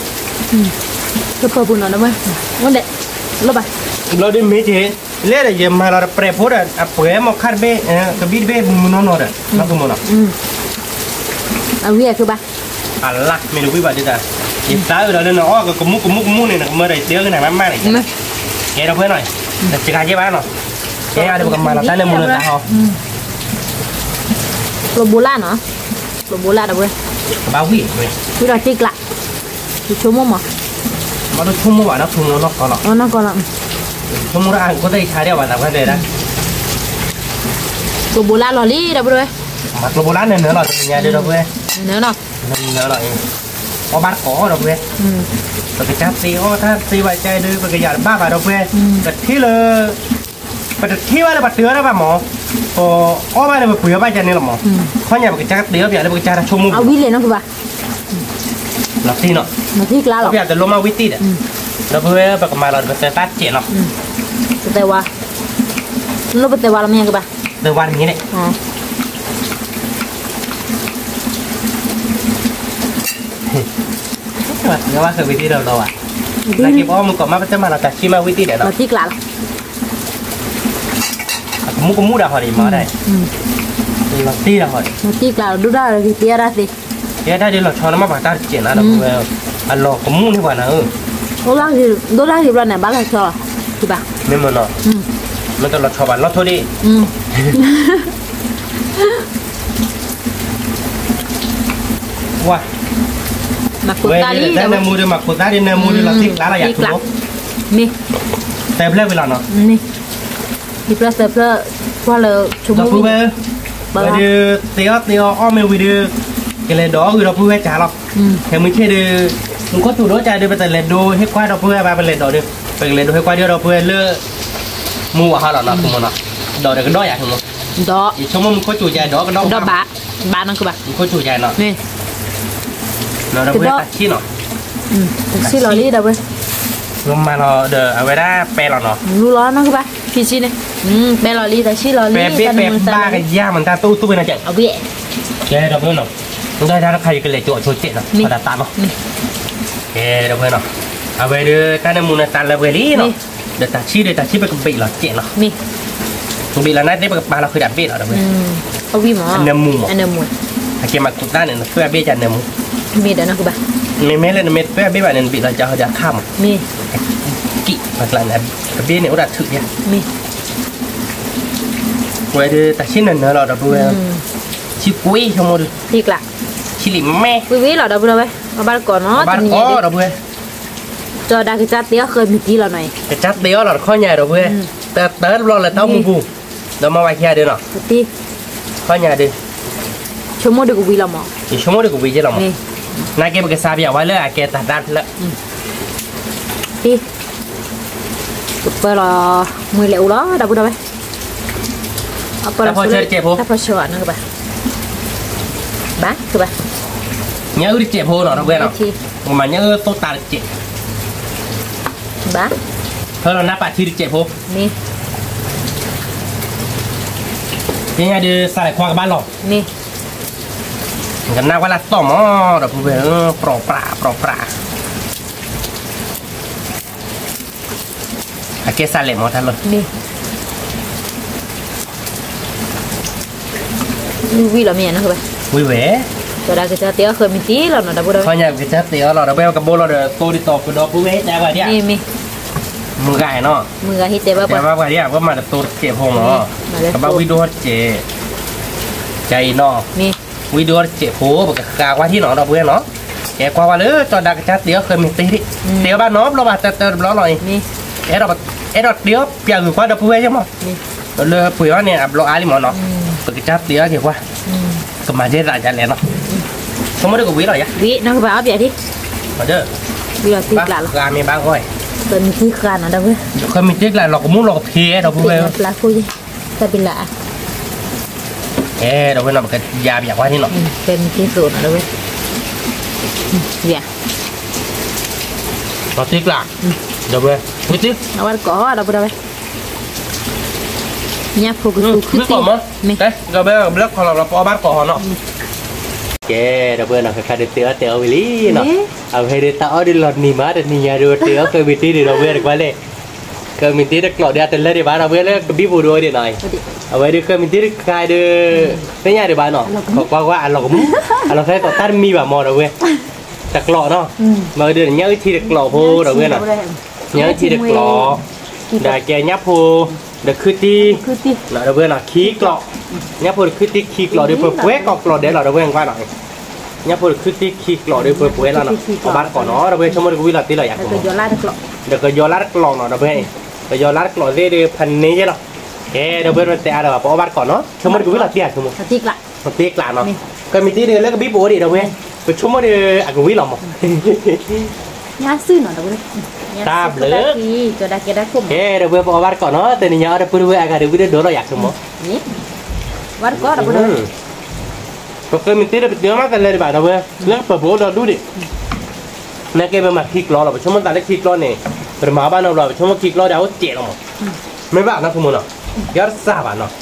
ကပၢၤဖိနီၤ ဝဲ, လၢဘၣ်, ဘျီဒ်မ့ၢ်က့ၤ, လဲၣ်ဒီးယမၤလီၤတပြဲးဖိဒီး အပှဲၤမီၢ်ခါတဘ့ၣ်, ကဘံၣ်တဘ့ၣ်မုၢ်မုၢ်နီၢ်နီၢ်ဒီး, နီၢ်ကမီၤနီၤ, အဝံၤအကဘၣ်, အလါ မ့ၢ်တဝံၣ်ဘၣ်ဒ်တၢ်, ယသးအုးဒီးလၢနအီၣ်ကမူကမူကမူန့ၣ် နကမၢဒီးယတ့အီၣ်ကနၤမးမးန့ၣ်, ကဲဒီပုၢ်ဝဲၢ်နီၤ, တကးကဲဘၣ်နီၤ, ကဲအါဒံးပကမၤလီၤတၢ်န့ၣ်မူနသးဟီ, ကျိဘိလၣ်နီၤ, ကျိဘိလၣ်ဒီပုၢ်ဝဲၢ်, ဘၣ်ဝံၣ်, ဝံၣ်ဒီးတ့ကျး, ယဆိကမိၣ်မး, ဘၣ်တဆိကမိၣ်ဘၣ်နီၤ ဆိကမိၣ်နီၢ်ကီၢ်လီၤ, နီၢ်ကီၢ်လီၤ, ဆိကမိၣ်ဒၣ်အကီၢ်သၣ်ယဆါဒံးဘၣ်သးပှၢ်တဲဒၣ်, ကျိဘိလၣ်လီၤလံဒီပုၢ်ဝဲၢ်, မၤကျိဘိလၣ်နၢၤနၢၤလီၤ တနံၤညါဒံးဒီပုၢ်ဝဲၢ်, နၢၤလီၤ, နၢၤလီၤ, အီၣ်ဘၣ်တကိးဒီပုၢ်ဝဲၢ်, ပကစၢ်သ့အီၣ်တၢ်သ့ဘၣ်ကဲဒုး ပကယၤတဘၣ်ဘၣ်ဒီပုၢ်ဝဲၢ်, ပထံၣ်လၢ ပတထံၣ်ဘၣ်လၢပှၤတ့အီၣ်တၢ်ဘၣ်မး, ပအီၣ်ဘၣ်လၢပပှ့ၤအီၣ်ဘၣ်ကန့ၣ်လီၤမး, ခီညါပကစၢ်ကတ့အီၣ်ပၠးလၢပကစၢ်တၢ်ဆိကမိၣ်, အဝံၤလဲၣ်နီၢ်ကဘၣ်, လီၤတံၢ်နီၤ, လီၤတံၢ်ကျါလီၤ, ပၠးတလိၣ်မးဝံၣ်တံၢ်ဒီး, ဒီပုၢ်ဝဲၢ် ပကမၤလီၤပသၢတၢ်စဲးနီၤ, ပသၢဝါ, လိၣ်ပသၢဝါလီၤမ့ၢ်ကဘၣ်, သၢဝါတမံၤန့ၣ် ဝဲဃၢၤဝံၤသ့ဒီးလီၤဘၣ်, နာ်က့ပအီၣ်မုၢ်ကီးမး ပတမၤလီၤတၢ်ဆံမးဝံၣ်တံၢ်ဒီးနီၤ, လီၤတံၢ်ကျါလီၤ, အကမူကမူဒၣ်ဟီဒံးမးဒၣ်, လီၤတံၢ်ဒၣ်ဟီဒံး, လီၤတံၢ်ကျါလီၤ ဒိၣ်ဒၣ်ဒီးက့ၤတ့အီၣ်တၢ်သ့, တ့အီၣ်တၢ်ဒ်လီၤဆီန့ၣ်မး ပှၤတၢ်တစဲးနၤဒီး, အလီၤကမူန့ၢ်ပှၤနၤဧၢ, ဒိၣ်ဒၣ်ဂ့ၤဘျီန့ၣ် ဘၣ်လီၤဆီလီၤ, ဘၣ်, မ့ၢ်မ့ၢ်နီၤ, မ့ၢ်တလီၤဆီဘၣ်လီၤထိၣ်ဒံး ဝါ, ဝဲဒၣ်နၢမူဒီး မၤခိၣ်သၣ်ဒ်နၢမူဒီး လီၤတံၢ်ကျါလီၤယၤထူ, မ့ၢ်, သၢဖျၢၣ်ဝံၤလီၤနီၤ, သၢဖျၢၣ်သၢဖျၢၣ်, ကွၢ်လၢဆိကမိၣ်ဝံၤ, ဝဲဒၣ်, သ့အီၣ်သ့အီအီၣ်မ့ၢ်ဝံၤဒီး, ကလဲၤဒိးအီၣ်ဂ့ၤဒီပုၢ်ဝဲၢ်ကၢ်လီၤ, ခဲမုၢ်ဆ့ၣ်ဒီး, မူခိၣ်စူၤဒိၣ်ကၢ်ဒီး ပတလဲၤဒိဟ့ၣ်ကွၢ်ဒီပုၢ်ဝဲၢ်ဘၣ် ပလဲၤဒိးဒီး, ပကလဲၤဒိဟ့ၣ်ကွၢ်ဒီးဒီပုၢ်ဝဲၢ်လၢ မူဝဲဟီလီၤနီၤ မ့ၢ်နီၤ, ဒီးဒီးကဒီးယၤထူမ့ၢ်, ဒီး, ယဆိကမိၣ်မူခိၣ်စူၤယၤဒီးကဒီး, ဒီးဘၣ်, ဘၣ်နီၤကဘၣ်, မူခိၣ်စူၤယၤနီၤ, မ့ၢ်, ဒီပုၢ်ဝဲၢ်တၢ်ဆံၣ်နီၤ, တၢ်ဆံၣ်လီၤလံဒီပုၢ်ဝဲၢ်, မၤလီၤဒီးအဝဲဒၣ်ပဲလီၤနီၤ, လူလီၤနီၤကဘၣ်, ခံဆံန့ၣ်, ပဲလီၤလံ တၢ်ဆံၣ်လီၤလံ, ပဲဘ့ၣ်ပဲဘၣ်ကယၤမတၤတူၢ်တူၢ်ဝဲနီၤကဲ, အဝံၣ်, ကဲဒီပုၢ်ဝဲၢ်နီၤ, ဒီးတၢ်တခါယကလဲၤကၠိအဆိကဲးနီၤ, မ့ၢ်တၢ်သးနီၤ, ကဲဒီပုၢ်ဝဲၢ်နီၤ, အဝဲဒီးတၢ်နၢမူနသးလၢပှဲၤလံနီၤ, ဒီးတၢ်ဆံၣ်ဒီးတၢ်ဆံၣ်ပကဘ့ၣ်လီၤကဲးနီၤ, ဘ့ၣ်လီၤနၤသ့ၣ်ပကပာ်လီၤဃုာ်ဒီးဘ့ၣ်လီၤဒီပုၢ်ဝဲၢ်, အဝံၣ်မး, အနၢမူမး, အနၢမူ, အကဲမၤခိၣ်သၣ်န့ၣ် နသွဲၣ်ဘ့ၣ်ကနၢမူ, မ့ၢ်ဒီးနီၤကဘၣ်, မ့မ့ၢ်လၢနမ့ၢ်သွဲၣ်ဘ့ၣ်ဘၣ်န့ၣ် နဘ့ၣ်လီၤကၠီဟီဒီးအခါမး, မ့ၢ်, ကံၣ်ပှၤကျါန့ၣ်, အဘ့ၣ်န့ၣ်အိၣ်ဒၣ်ထုးယါ, မ့ၢ် ဝဲဒီးတၢ်ဆံၣ်နၢၤနၢၤလီၤဒီပုၢ်ဝဲၢ်, ဆံၣ်ကွံဆိကမိၣ်ဒီး, ဆံၣ်လံမဲ, ဝံၤဝံၤလီၤဒီပုၢ်ဝဲၢ်, အဘၣ်တကိးနီၤ, အဘၣ်တကိးဒီပုၢ်ဝဲၢ်, ကၠီဒၣ်ကစၢ်တ့အီၣ်ဃၢမံၤတံၢ်လီၤနီၤ, ကစၢ်တ့အီၣ်လီၤတခီညါဒီပုၢ်ဝဲၢ်, တၢ်တၢ်တဘျီလၢတၢ်အိၣ်မူပူၤ, ဒီးမၤဝဲခံဂၤဒီးနီၤ, တံၢ်, ခီညါဒီး, ဆိကမိၣ်ဒီးကဝံၤလီၤမး, ယဆိကမိၣ်ဒီးကဝံၤက့လီၤမး, နာ်က့ပကစးပၠးဝဲလၢအကဲတၢ်တၢ်ဖျၢၣ် တံၢ်, ကပၢလီၤ, မှံလဲၤအိၣ်လီၤ ဒီပုၢ်ဒီဝဲၢ်, တၢ်ဖီၣ်ဆၢတကဲးဖိ, တၢ်ဖီၣ်ဆၢဘၣ်နီၤကဘၣ်, ဘၣ်ကဘၣ်, ညၣ်အုၣ်တစဲးဖိနီၤ ဒီပုၢ်ဝဲၢ်နီၤ, ပမၤညၣ်အုၣ်သိၣ်တၢ်တစဲး, ဘၣ်, ဖဲလီၤနၢ်ပာ်ထံတစဲးဖိ, မ့ၢ်, ညၣ်ဒုးစးလဲၤခွါကဘၣ်လီၤ, မ့ၢ်, ကနၣ်ဝဲလၢသီၣ်မး ဒီပုၢ်ဝဲၢ်, ပြီပြးပြီပြး အကဲစးလဲၤမးတၢ်လီၤ, မ့ၢ်, ဝံၤလီၤမ့ၢ်နီၤ, ဝံၤဝဲ, ကၠီဒၣ်ကစၢ်တဲအီၣ်ဃၢမံၤတံၢ်လီၤနီၤ ဒီပုၢ်ဝဲၢ်, ခီညၣ်ကစၢ်တဲအီၣ်လီၤ ဒီပုၢ်ဝဲၢ် ကဘိလီၤဒီးသိၣ်ဒ်သိးကဒီပုၢ်ဝဲၢ်တဲပှၤဒ်, မ့ၢ်, မုၢ်ဂၤနီၤ, မုၢ်ဂၤဟံၣ်တဲဘၣ်ပှၤ, တဲဘၣ်ပှၤဒ် ပှၤမၤတသိၣ်တစဲးဖိမး, ကဘၣ်ဝံၣ်ဒိၣ်တစဲး, ကအံၤနီၤ, ဝံၣ်ဒိၣ်တစဲးဖိ ပကဃါကွၢ်ထံၣ်နီၤ ဒီပုၢ်ဝဲၢ်နီၤ, ကဲကွၢ်ကွၢ်လၢကၠီဒၣ်ကစၢ်တဲအီၣ်ဃၢမံၤတံၢ်, တဲအီၣ်ဘၣ်နီတဘျီဘၣ်တၢ်တၢတဘျီလီၤအံၤ, အဲၣ်ဒိးတဲအီၣ်ပျးဂုာ်ကွၢ်ဒီပုၢ်ဝဲၢ်ယဲမး, လၢပှ့ၤအီၣ်န့ၣ် အဘျီအါလံမးနီၤ, ပကစၢ်တဲအီၣ်က့ၤကွၢ်, ကမၤဒ်သးဒ်လဲၣ်နီၤ, ဆိကမိၣ်ဒီးကဝံၤလီၤယၤ, ဝံၤနီၤ ကဘၣ်အီၣ်ပျးထံၣ်, ဝံၤလီၤတံၢ်ကျးလီၤ, ဃၢမ့ၢ်ဘၣ်ဂီၢ်, ဃၢမံၤတံၢ်ကျးနီၤ ဒီပုၢ်ဝဲၢ်, ဃၢမံၤတံၢ်ကျး လီၤကမူၣ်လီၤကဖံးဒီပုၢ်ဝဲၢ်, ပျးခိၣ်ယဲ, တၢ်ပလး အဲ ဒီပုၢ်ဝဲၢ်နီၤ ပကယၤပျးကွၢ်ထံၣ်နီၤ, ပမ့ၢ်တံၢ်သိးနီၤ ဒီပုၢ်ဝဲၢ်, ယၤ, လီၤတံၢ်ကျး, ဒီပုၢ်ဝဲၢ်, ဝံၤတံၢ်, အဝဲတကိးဟီ ဒီပုၢ်ဝဲၢ်, ညၣ်ဖိကသူခုတံၢ်, မ့ၢ်, ကဘျၢခီလီၤ ပအီၣ်ဘၣ်တကိးဟီနီၤ, ကဲ ဒီပုၢ်ဝဲၢ်နီၤ ခဲခါဒုးတဲအီၣ်တဲအီၣ်ဝံၤလံနီၤ, အဝဲဒုးတၢ်အီၣ်ဒုးလီၤနံၤမး တနံၤညါဒုးတဲအီၣ်ဃၢမံၤတံၢ်ဒံး ဒီပုၢ်ဝဲၢ်တကွၢ်လဲၣ် ဃၢမံၤတံၢ်တကျိးဒီးအတလၢဒံးဘၣ် ဒီပုၢ်ဝဲၢ်လၢကဘံၣ်ပူၤဒိၣ်ဒံးနီၤ, အဝဲဒုးဃၢမံၤတံၢ်တခါဒုး သ့ၣ်ညါဒံးဘၣ်နီၤ, ခီကွၢ်ကွၢ်အလီၤကမူၣ်, အလီၤဖဲသိးတၢ်တမံၤဘၣ်မး ဒီပုၢ်ဝဲၢ်, တကျိးနီၤ, မ့ၢ်ဒုးညၣ်အုၣ်ထံတကျိးဖိ ဒီပုၢ်ဝဲၢ်နီၤ, ညၣ်အုၣ်ထံတကျိး, ဒီးကဲညၣ်ဖိ, ဒီးခုတံၢ်, ဒီပုၢ်ဝဲၢ်နီၤ ခံကျိး, ညၣ်ဖိဒီးခုတံၢ်ခံကျိးဒုး ပှဲၤပှဲၤကိးကျိးဒဲးလီၤ ဒီပုၢ်ဝဲၢ်ကွၢ်နီၤ ညၣ်ဖိတခုတံၢ်ခံကျိးဒီးပှဲၤပှဲၤလီၤနီၤ, အီၣ်ဘၣ်တကိးနီၤ ဒီပုၢ်ဝဲၢ် ဆိကမိၣ်ဒီးကဝံၣ်လီၤတံၢ်လီၤယၤ, ဒီးကယီၤလါတကျိးနီၤ ဒီပုၢ်ဝဲၢ်, ကယီၤလါတကျိးသ့ၣ်ဒီးဖးန့ၢ်ယဲလီၤ, ကဲ ဒီပုၢ်ဝဲၢ် တဲအါဒီး ပအီၣ်ဘၣ်တကိးနီၤ ဆိကမိၣ်ဒီးကဝံၣ်လီၤတံၢ်ဧါ ဆိကမိၣ်, တံၢ်ကျးနီၤ, ကမံၤတံၢ်ဒီးလၢကဘံၣ်ပအိၣ်ဒံး ဒီပုၢ်ဝဲၢ်, ပဆိကမိၣ်ဒီးအကဝံၣ်လီၤမး, ညါစုနီၤ ဒီပုၢ်ဝဲၢ်, တၢ်ဘျုး, ကဲ ဒီပုၢ်ဝဲၢ် ပအီၣ်ဘၣ်တကိးနီၤ တနံၤညါအီၣ်ဒီးပုၢ်ဒီပုၢ်ဝဲၢ်အဂၤဒီးဝံၣ်ဒီးဒိးလီၤယၤ ဆိကမိၣ် ဝါတကိးဒီးပဒိး, ပဃၢမံၤတံၢ်ဒီးပတဲမးတလဲဒံးဘၣ် ဒီပုၢ်ဝဲၢ်, လၢပပအိၣ်ဒီးဒူၣ်ဒံး, နာ်က့ပမၤခံကျိးလီၤ ပဆိကမိၣ်သးလၢခံကျိးန့ၣ်, ပတမၤဘၣ်နီတဘျီ ပဆိကမိၣ်ခံကျိးဒီးအအိၣ်စဲးလီၤမး, မ့ၢ်ဘၣ်နီၤ ဆိကမိၣ်နီၤ, ယတစၢ်ဘၣ်နီၤ,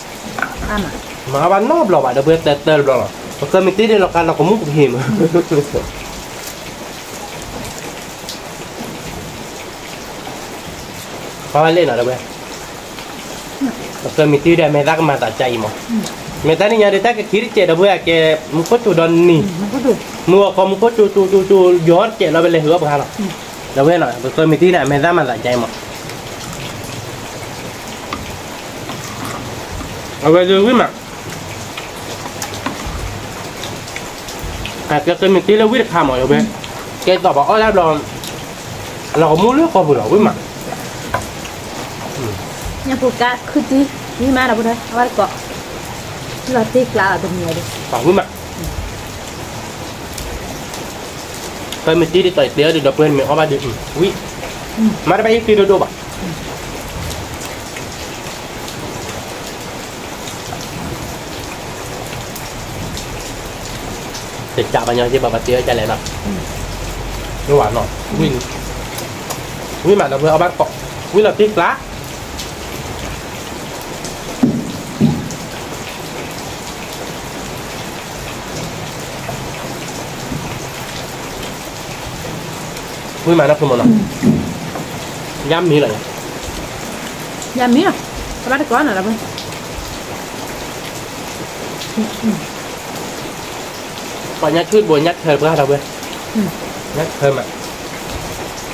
မၤဘၣ်နီတဘျီဘၣ် ဒီပုၢ်ဝဲၢ် တၢတၢတဘျီလီၤ, ပဃၢမံၤတံၢ်ဒီးလီၤကါလီၤကမူၣ်ကဟ့ၣ်မး ပှၤဝဲလဲၣ်နီၤ ဒီပုၢ်ဝဲၢ်, ပဃၢမံၤတံၢ်ဒီး မဲာ်သၣ်ကမၤသးကါအံၤမး, မဲာ်သၣ်နံၤညါဒီး တၢ်ကခံတစဲး ဒီပုၢ်ဝဲၢ် အကဲ မူခိၣ်စူၤဒီးနံၤ, မုၢ်ဂီၤခီမူခိၣ်စူၤစူၤစူၤစူၤ ယီၤတစဲးလီၤ ပလဲၤဟုးအီၣ်ပှၤလီၤ, ဒီပုၢ်ဝဲၢ်နီၤ ပဃၢမံၤတံၢ်န့ၣ် အမဲာ်သၣ်မၤသးကါအံၤမး, အဝဲဒုးဝံၣ်မး အကဲဃၢမံၤတံၢ်လၢဝံၣ်တခါမး ဒီပုၢ်ဝဲၢ်, ကဲသိးပှၤအီၣ်တဘျီ, လီၤကမူၣ်လၢကီၢ်ပူၤလီၤ ဝံၣ်မး, ညၣ်ဖိကါခုတံၢ်, ဝံၣ်မး ဒီပုၢ်ဝဲၢ် အဝဲတကိး, လီၤတံၢ်ကျါလီၤတနံၤဒီး, ဝံၣ်မး, ဃၢမံၤတံၢ်ဒ်သိးယတဲအီၤဒုး ဒီပုၢ်ဝဲၢ် မ့ၢ်အီၣ်ဘၣ်ဒုး, ဝံၣ်, မၤတဘၣ်ယုၢ်သံဒိၣ်ဒိၣ်ဘၣ် တကးပှၤညီက့ဘၣ်ပှၤတ့အီၣ်ကလဲၣ်နီၤ, ဝံၣ်နီၤ, ဝံၣ်မး ဒီပုၢ်ဝဲၢ် အီၣ်ဘၣ်တကိး, ဝံၣ်လီၤတံၢ်ကျါ ဝံၣ်မးနီၤ ဖိမးနီၤ, ညါမံၤလီၤ, ညါမံၤလီၤ, အဘၣ်တကိးနီၤ ဒီပုၢ်ဝဲၢ်, ပှၤညါဆူၣ်ဘိးညါထၢပှၢ် ဒီပုၢ်ဝဲၢ်, ညါထၢမး,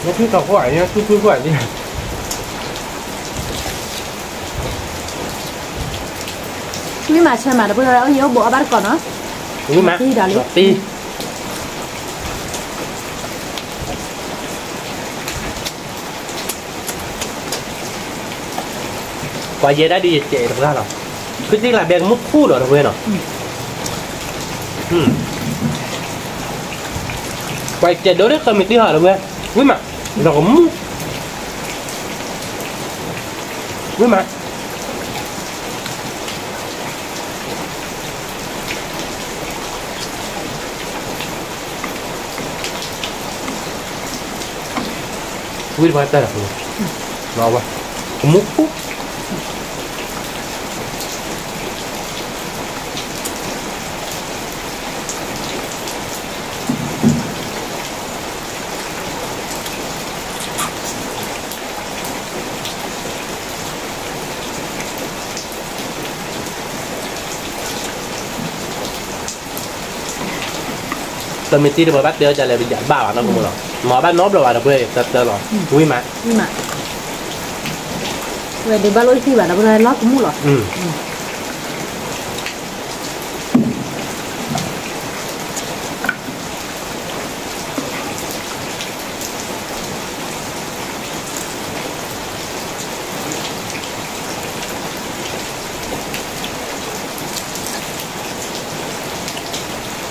ညါဆူၣ်တီၤခိၣ်ဧါ ညါဆူၣ်ဖုခိၣ်ဧါဒ် ဝံၣ်မးဆၢမး ဒီပုၢ်ဝဲၢ် အိၣ်ယံၤအိၣ်ဘူးအီၣ်ဘၣ်တကိးနီၤ, ဝံၣ်မး, တံၢ်ဒီးလံ, တံၢ်, ပှၤယဲဒၣ်ဒ်ယစဲးတပှၢ်လီၤ, ခုတံၢ်လၢဘဲကမူၣ်ခူၣ်ဒီး ဒီပုၢ်ဝဲၢ်နီၤ, ပှၤယစဲးဒိၣ်လၢဃၢမံၤတံၢ်ဟီ ဒီပုၢ်ဝဲၢ်, ဝံၣ်မး, လီၤကမူၣ် ဝံၣ်မး. ဝံၣ်တပှၢ်တၢၢ်လီၤ, ဝဲ, ကမူၣ်ပူၤ တမ့ၢ်တံၢ်တပှၢ်ဘၣ်တဲအီၤဒ်လဲၣ် ပယၤဘၣ်ဘၣ်နီတမူၤလီၤ, မၤဘၣ်နီတဘျီဘၣ်ဒီးပှဲၤတၢ်တၢ်လီၤ, ဝံၣ်မး, ဝဲဒုးဘၣ်လိၣ်ဟံၣ်ဘၣ်ဒီးပှဲၤလီၤကမူၣ်လီၤ.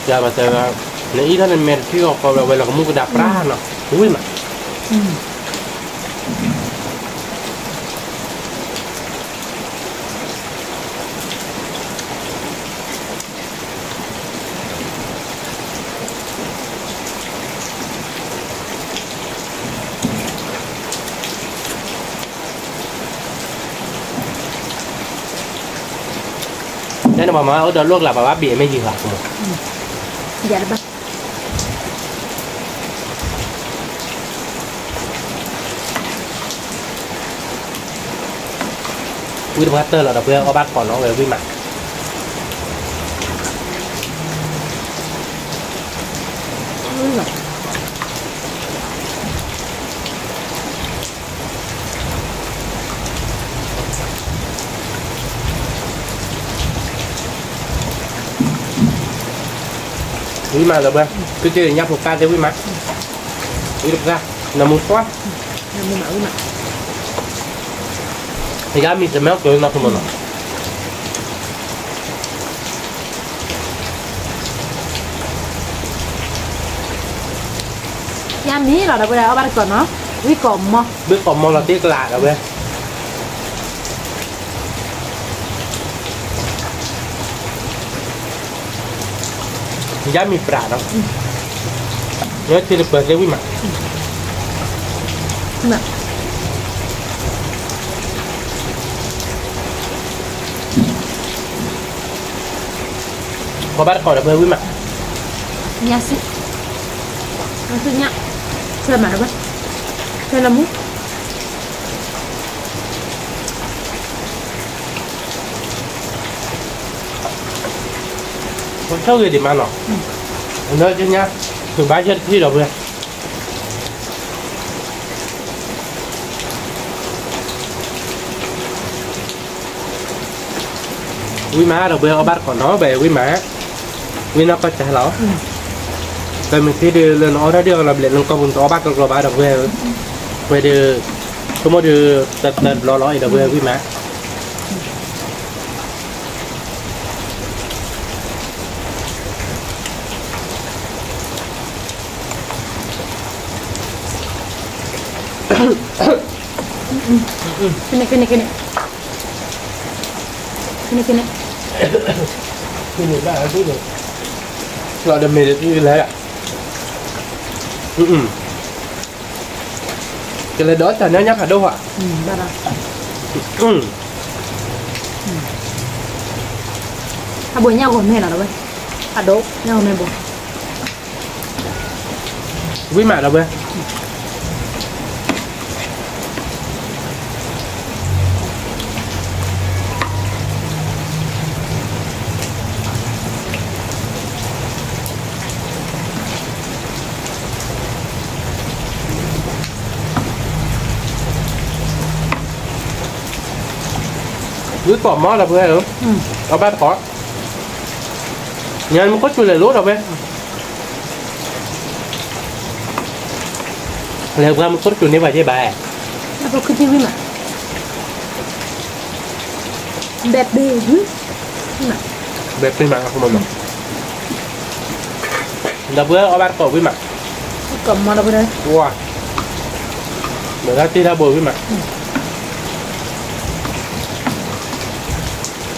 ယတဲ, နအံၤဒၣ်နမဲာ်တထံၣ်အီၤကီးဝဲလီၤကမူၣ်ကဒါပြၢ်နီၤ, ဝံၣ်မး. တဲနဘၣ်မၤအိၣ်ဒီးလိၣ်ကျါဘၣ်ဘၣ်ဘ့ၣ်အမ့ၢ်ယံၤဃာ်, ယၤတဘၣ် ဝံၣ်တပှၢ်တၢၢ်လီၤဒီးပှဲၤအီၣ်ဘၣ်တကိးနီၤဝဲဝံၣ်မး. ဝံၣ်မးလၢပှဲၤ, ကက့ၤညၣ်ဖိကၢ်သ့ၣ်ဝံၣ်မး, ဝံၣ်တပှၢ်, နမူသွါ, ယမံၤတမ့ၢ်ကၢနီၤဖိမနီၤ. ယမံၤလီၤဒီးပှဲၤအီၣ်ဘၣ်တကိးနီၤ, ဝံၣ်ကိးမီၤ, ဝံၣ်ကိးမီၤလီၤတ့ကျးဒီးပှဲၤ ယါမံၤပြးနီၤ, ယထံတပၢၤသ့ဝံၣ်မး, ပှၤဘၣ်တကိးဒီးပှဲၤဝံၣ်မး, ညါစံ, ညါ, ဆွဲမးဒီးပှဲၤ, ဆွဲလၢမူ ပဆိၣ်ဂ့ၤဒံးမးနီၤ, အနၢ်ကညါ, သုဘၣ်ယဲၢ်တထံၣ်ဒီးပှဲၤ, ဝံၣ်မးဒီးပှဲၤအီၣ်ဘၣ်တကိးနီၤ ဘဲဝံၣ်မး, ဝံၣ်နီၢ်ကီၢ်စဲၤလီၤ, တမ့ၢ်သ့ဒုးလၢနအီၣ်ထီၣ်ဒံးအီၤလီၤဘျဲး နကီၢ်ပူၤနတအီၣ်ဘၣ်ကျီကျီဘၣ်ဒီးပှဲၤ, ပှဲၤဒုး, ဆိကမိၣ်ဒုး, တတၢတဘျီလီၤအံၤဒီးပှဲၤဝံၣ်မး ကန့ၣ်, ကန့ၣ်, ကန့ၣ်, ကန့ၣ်, ကန့ၣ်, လီၤဒီးမ့ၢ်လဲၣ်, ကလဲၤဒီးတၢ်ညါညါဖးဒိၣ်ဧါ, အဘိညၣ်ဂီၤမဲလီၤဒီးဝဲ, ဖးဒိၣ်ညၣ်ဂီၤမဲဘိ ဝံၣ်မးဒီးပှဲၤ, ဝံၣ်ကိးမီၤဒီးပှဲၤဧၢ, အီၣ်ဘၣ်တကိး, ညါမူခိၣ်စူၤလဲၤလိဒီးပှဲၤ လဲၤပှၤမူခိၣ်တကိၤန့ၢ်ဘၣ်ယဲၢ်ဘၣ်, အဖိခုထံဝံၣ်မး, ဘဲပ့ၤ, ဘဲပ့ၤမး, ဒီးပှဲၤအီၣ်ဘၣ်တကိးဝံၣ်မး, ကိးမီၤဒီးပှဲၤ, ဝါ, ဒီးတၢ်တ့ၢ်တၢ်ဘိဝံၣ်မး, ဝံၣ်ကိးမီၤ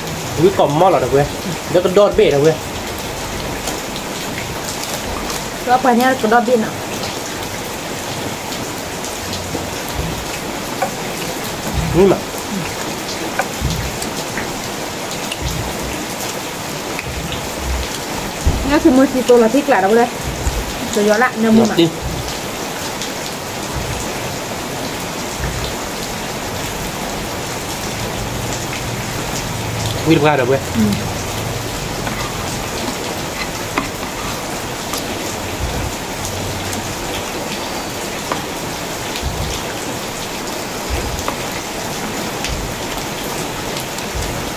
လီၤဒီးပှဲၤ, ဒီးကဒီးတဘ့ၣ်ဒီးပှဲၤ, ဒီးပှၤညါကဒီးဘ့ၣ်နီၤ. မ့ၢ်မး, နဆိမိၣ်စံသိလီၤထံကျးဒီးဝဲ, တယီၤလၢနမုၢ်မး, ဝံတပှၢ်ဒီးဝဲ,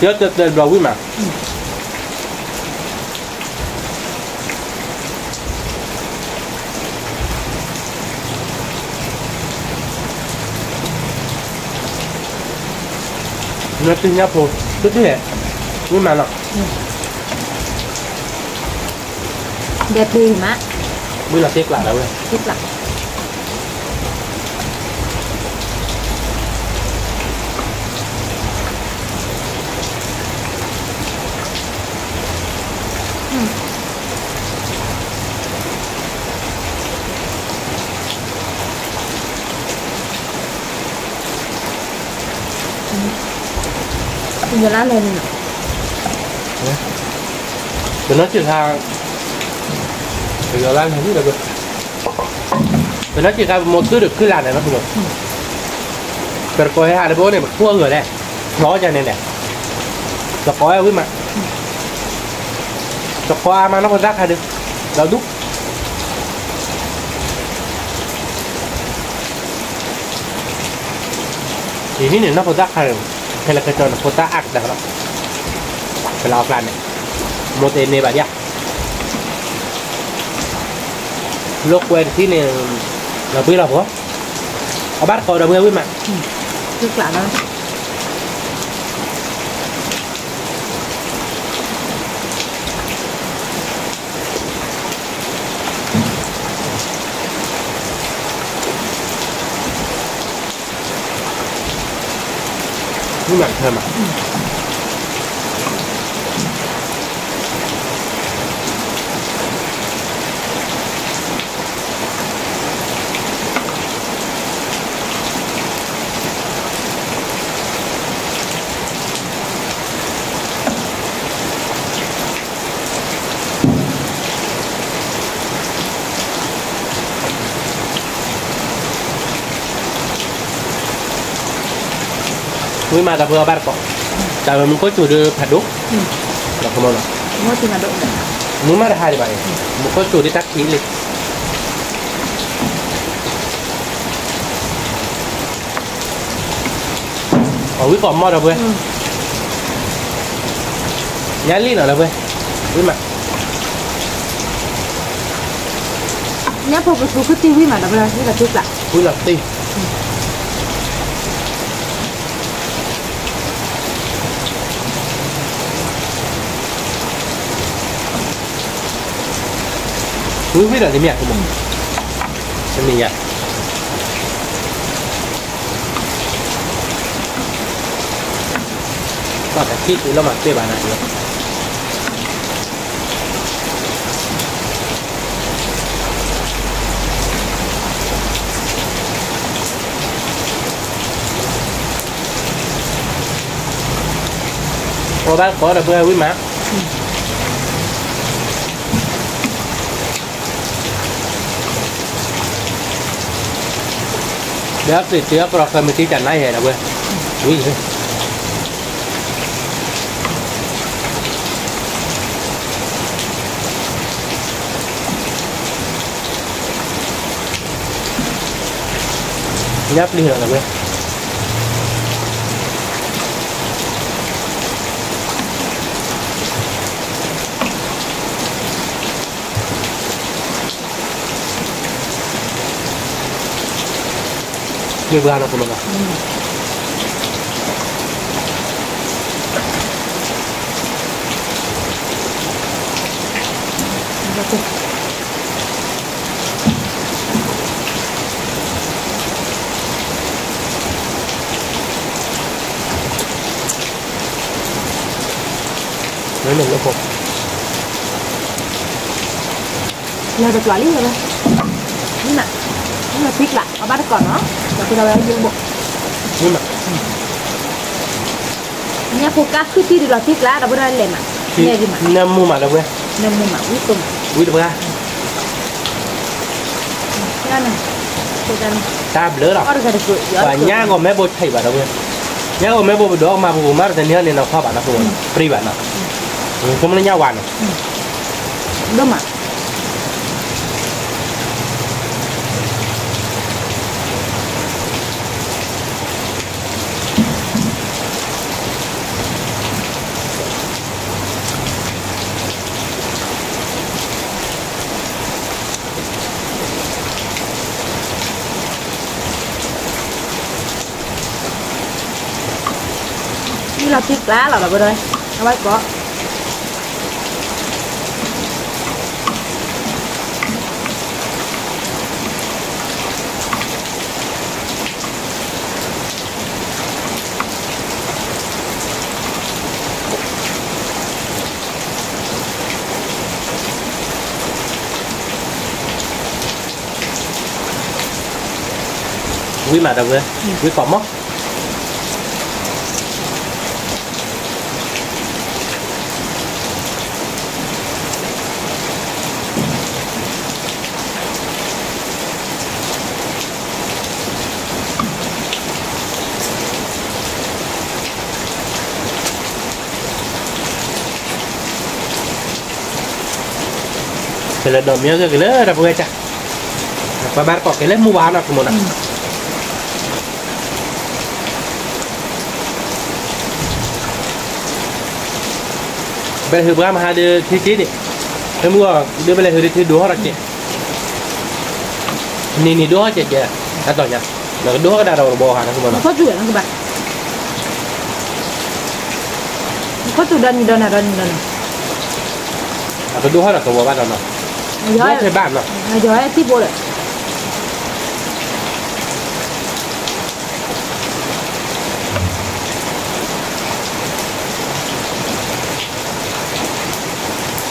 တဲတဲတဲဘျီဝံၣ်မး, နသ့ၣ်ညါဖိ, တထံၣ်, ဝံၣ်မးလီၤ, ဒဲးပ့ၤမး, ဝံၣ်လီၤသ့ကျးလၢဝဲ, သ့ကျး ယလါလဲၣ်န့ၣ်, ပနီၢ်စံးခါ, ပယီၤလါလဲၣ်န့ၣ်ဒီး, ပနီၢ်စံးခါ ပမိၢ်သုဒီးခုလါန့ၣ်လီၤ, ပတကိးဟဲဟးလၢပအိၣ်န့ၣ် ပခိၣ်အဂၢၢ်လဲၣ်, ဖျီညါန့ၣ်လဲၣ်, တကိးဝဲဝံၣ်မး, တကိးအါမးနီၢ်ဖိသၣ်ခါဒီး, ဒီးဒူၣ် ယဟံးန့ၢ်နီၢ်ဖိသၣ်ခါန့ၣ်, ဖဲလၢကစီၤန့ၣ်ဖိသၣ်အါကတၢၢ်လီၤ, ဖဲလၢအီၣ်ကျါန့ၣ်, မိၢ်တန့ၢ်ဘၣ်ဒံးဧါ, လိာ်ကွဲတထံၣ်န့ၣ်, လီၤဘှံးလီၤဖီ, အဘၣ်တကိးဒီးဝဲဝံၣ်မး, ကျးလီၤ မ့ၢ်မးတဖၢမး, ဝံၣ်မးတၢ်ပှဲၤအီၤဘၣ်တကိး, တၢ်ဝဲမူခိၣ်စူၤဒီးဖးဒိၣ်, ဒီးကမီၤလီၤ, မူမးတဟါဒံးဘၣ်, မူခိၣ်စူၤဒ်တၢ်ခံးလံ အဝံၣ်ကိးမီၢ်ဒီးပှဲၤ, ညါလံနီၤဒီးပှဲၤ, ဝံၣ်မး, ညါဖိပသူကတံၢ်ဝံၣ်မးဒီးပှဲၤ, ဝံၣ်လီၤတံၢ်ကျး, ဝံၣ်လီၤတံၢ် ဝံၣ်ဝံၣ်ဒီးတမ့ၢ်အကမီၤ, တမ့ၢ်ယၤ, ဘၣ်တထံၣ်တုၤလီၤမးသ့ဘၣ်နၤ, အီၣ်ဘၣ်ကိးဒီးပှဲၤဝံၣ်မး, ဒီးပျံၤတ့အီၣ်ကရီဃၢမ့ၢ်တံၢ်တၢ်နါယဲဒီးဝဲ, ဝံၣ် ညါပျံၤလီၤလီၤဝဲ, မ့ၢ်ပှၤနီၤကမီၤနီၤ, လၢတကျိးလံဝဲ, မ့ၢ်မး, မ့ၢ်မးသံကျး အဘၣ်တကိးနီၤ, ဒီးပဝဲယိဘိ, မ့ၢ်မး, ညၣ်ဖိကါခုၣ်ထံဒုးလီၤတံၢ်ကျါ ဒီပုၢ်ဝဲၢ်လဲၤမး, နၢမူမးဒီပုၢ်ဝဲၢ်, နၢမူမး ဝံၣ်တပှၢ်, တၢ်ဘျုးလီၤ, ပှၤညၣ်ဂီၤမဲဘိဆံးဘၣ်ဒီပုၢ်ဝဲၢ်, ညၣ်ဂီၤမဲဘိပဒိးမၤပကမၤတသ့န့ၢ်န့ၣ်နီၤ ခီဘၣ်နီၤ ပရံဘၣ်နီၤ, ဆိကမိၣ်လၢညၣ်ဝါနီၤ, ဒိၣ်မး လီၤတံၢ်ကျါလီၤဒီပုၢ်ဝဲၢ်, အဝဲကိး ဝံၣ်မးဒီပုၢ်ဝဲၢ်, ဝံၣ်ကိးမီၢ် ကလဲၤဒီးမ့ၢ်က့ၤကလၢတၢ်ပဝဲကၢ်, ပှၤဘၣ်တကိးက့ၤလၢမူဝါနီၤ ကမိၣ်နီၤ, ဘဲလဲၤဟုးပှၤမဟါဒုးထံထံန့ၣ်, မ့ၢ်မူဝါဒုးဘဲလဲၤဟုးဒုးထံဒိၣ်ဟီၣ်ဒီးကဲး, နံၤနံၤဒိၣ်ဟီၣ်ကဲးကဲး, အတီၢ်ညါ, နကဒိၣ်ဟီၣ်ကဒါဒီးကဘီဟါနီၤ ကမိၣ်နီၤ, ခီၣ်တူာ်ဒီနံၤဒီနၤဒီနံၤဒီနၤ, အကဒိၣ်ဟီၣ်ဒီးကဝီၤဘၣ်ဒီးနီၤ, ယီၤဖဲဘၣ်နီၤ, ယီၤဟဲထံဘိဒီး သုတ့လီၤဘဲ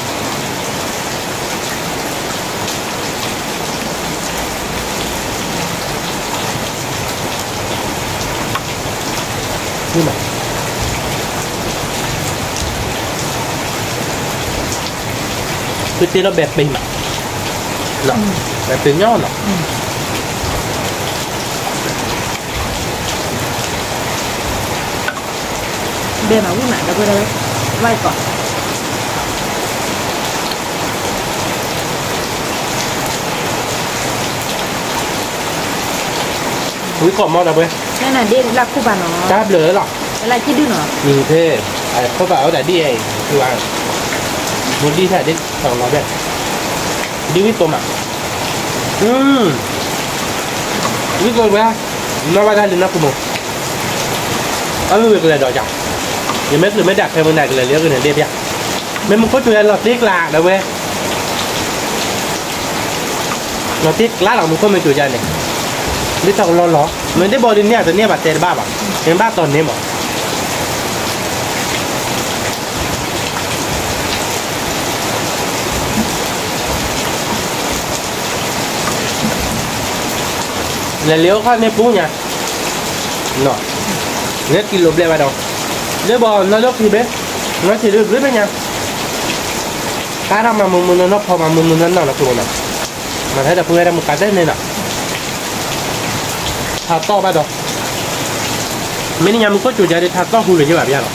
ပ့ၤမး, ဘဲပ့ၤညီနီၤ, ဘဲမးဝံၣ်မး ဒီပုၢ်ဝဲၢ်, ဝဲကိး ဝံၣ်ကိးမီၢ်ဒီပုၢ်ဝဲၢ်, နဒ့လၢခူၣ်ဘၣ်နီၤ, တၢ်ဘျုးလီၤ, လၢကံၣ်ဒုၣ်နီၤ, ဖဲ ခိၣ်ဘၣ်အဝဲဒၣ်ဒ်အံၤ, မိၢ်ဒံၣ်တၢ်ဒ်သိးလီၤဘဲ, ဒ်ဝံၣ်ကိးမး, ဝံၣ်ကိးဝဲ, နီၢ်ဘၣ်တၢ်လံနီၢ်ကမိၢ်, အမ့ၢ်ဝဲကလဲၤဒီးကၢ်, ယမ့ၢ်ကျၢၤမ့ၢ်ဒၣ်ဖဲမုၢ်နၤကလဲၤလၢကန့ၣ်ဒ့ၣ်ပျၢ်, မ့ၢ်မူခိၣ်စူၤယၤလီၤတ့ကျးဒီပုၢ်ဝဲၢ် လီၤတ့ကျါလီၤ မူခိၣ်မ့ၢ်စူၤယၤန့ၣ်, ဒ်ထီၣ်ကလီလီၤ, မ့ၢ်ဒ့ၣ်ဘီဒ်န့ၣ်တန့ၢ်ဘၣ်တဲတဘၣ်ဘၣ်, မ့ၢ်ဘၣ်တီၢ်န့ၢ်မး လဲၤလ့အိၣ်ခီၣ်န့ၢ်ပူညါ, လၢကံလိၤဘျဲၣ်ဘၣ်ဒီး, ဒ့ၣ်ဘီနီၢ်ဒိၣ်ခံဘ့ၣ်, နီၢ်ဆံးဒုးဘျုးဘ့ၣ်ညါ, တၢ်ထီၣ်မၤမုာ်မုာ်နီၢ်နီၢ်ဖီမၤမုာ်မုာ်နီၢ်နီၢ်နီၢ်ကမိၢ်နီၤ, မၤထဲဒီးပုၢ်ဝဲၢ်တၢ်မူကါတဲန့ၣ်နီၤ, ထးသီၣ်ဘၣ်ဒီး, မ့ၢ်နညါမူခိၣ်စူၤယၤဒုးထးသီၣ်ဟူလၢၤယဘၣ်ပျၢ်လီၤ.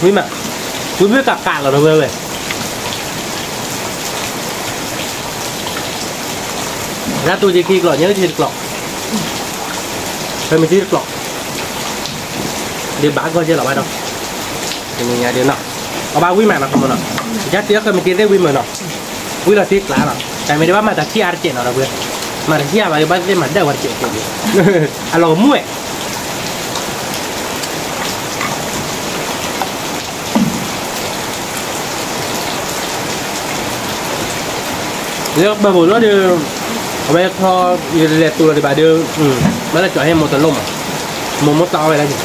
ဝံၣ်မး, ဝံၣ်ဘုၣ်ကးကးလီၤဒီးဝဲဝဲ, လၢတူၢ်က့ၤခံကျိာ် ညၣ်က့ၤတကျိာ်, ဖဲမ့ၢ်ထံတကျိာ်, ဒုးဘၣ်ဂီၢ်ယဲၢ်လီၤဘၣ်ဒီး, တနံၤညါဒုးနီၤ, အဘၣ်ဝံၣ်မးနီၤ ကမိၢ်နီၤ, ယတဲအီၤဃၢမ့ၢ်က့ၤသ့ၣ်ဝံၣ်မးနီၤ, ဝံၣ်လီၤတ့ကျးလီၤ, တၢ်မ့ၢ်ဒ်ဘၣ်မၤတၢ်ထံၣ်အါတကဲးနီၤဒီးဝဲ, မၤတၢ်ထံၣ်အါဘၣ်ဒ်ဘၣ်သ့ၣ်မၤဒၣ်ဝဲတကဲးကဲး, အလီၤကမူၣ်ဝဲ လၢပှၤဘိးလီၤဒီး, အဝဲခီ, ယလဲၤတူၢ်လီၤဒံးဘၣ်ဒီး, ဘၣ်လၢကၠီၤဟဲမိၢ်တလိၣ်မး, မိၢ်မိၢ်တီဝဲဒၣ်န့ၣ်,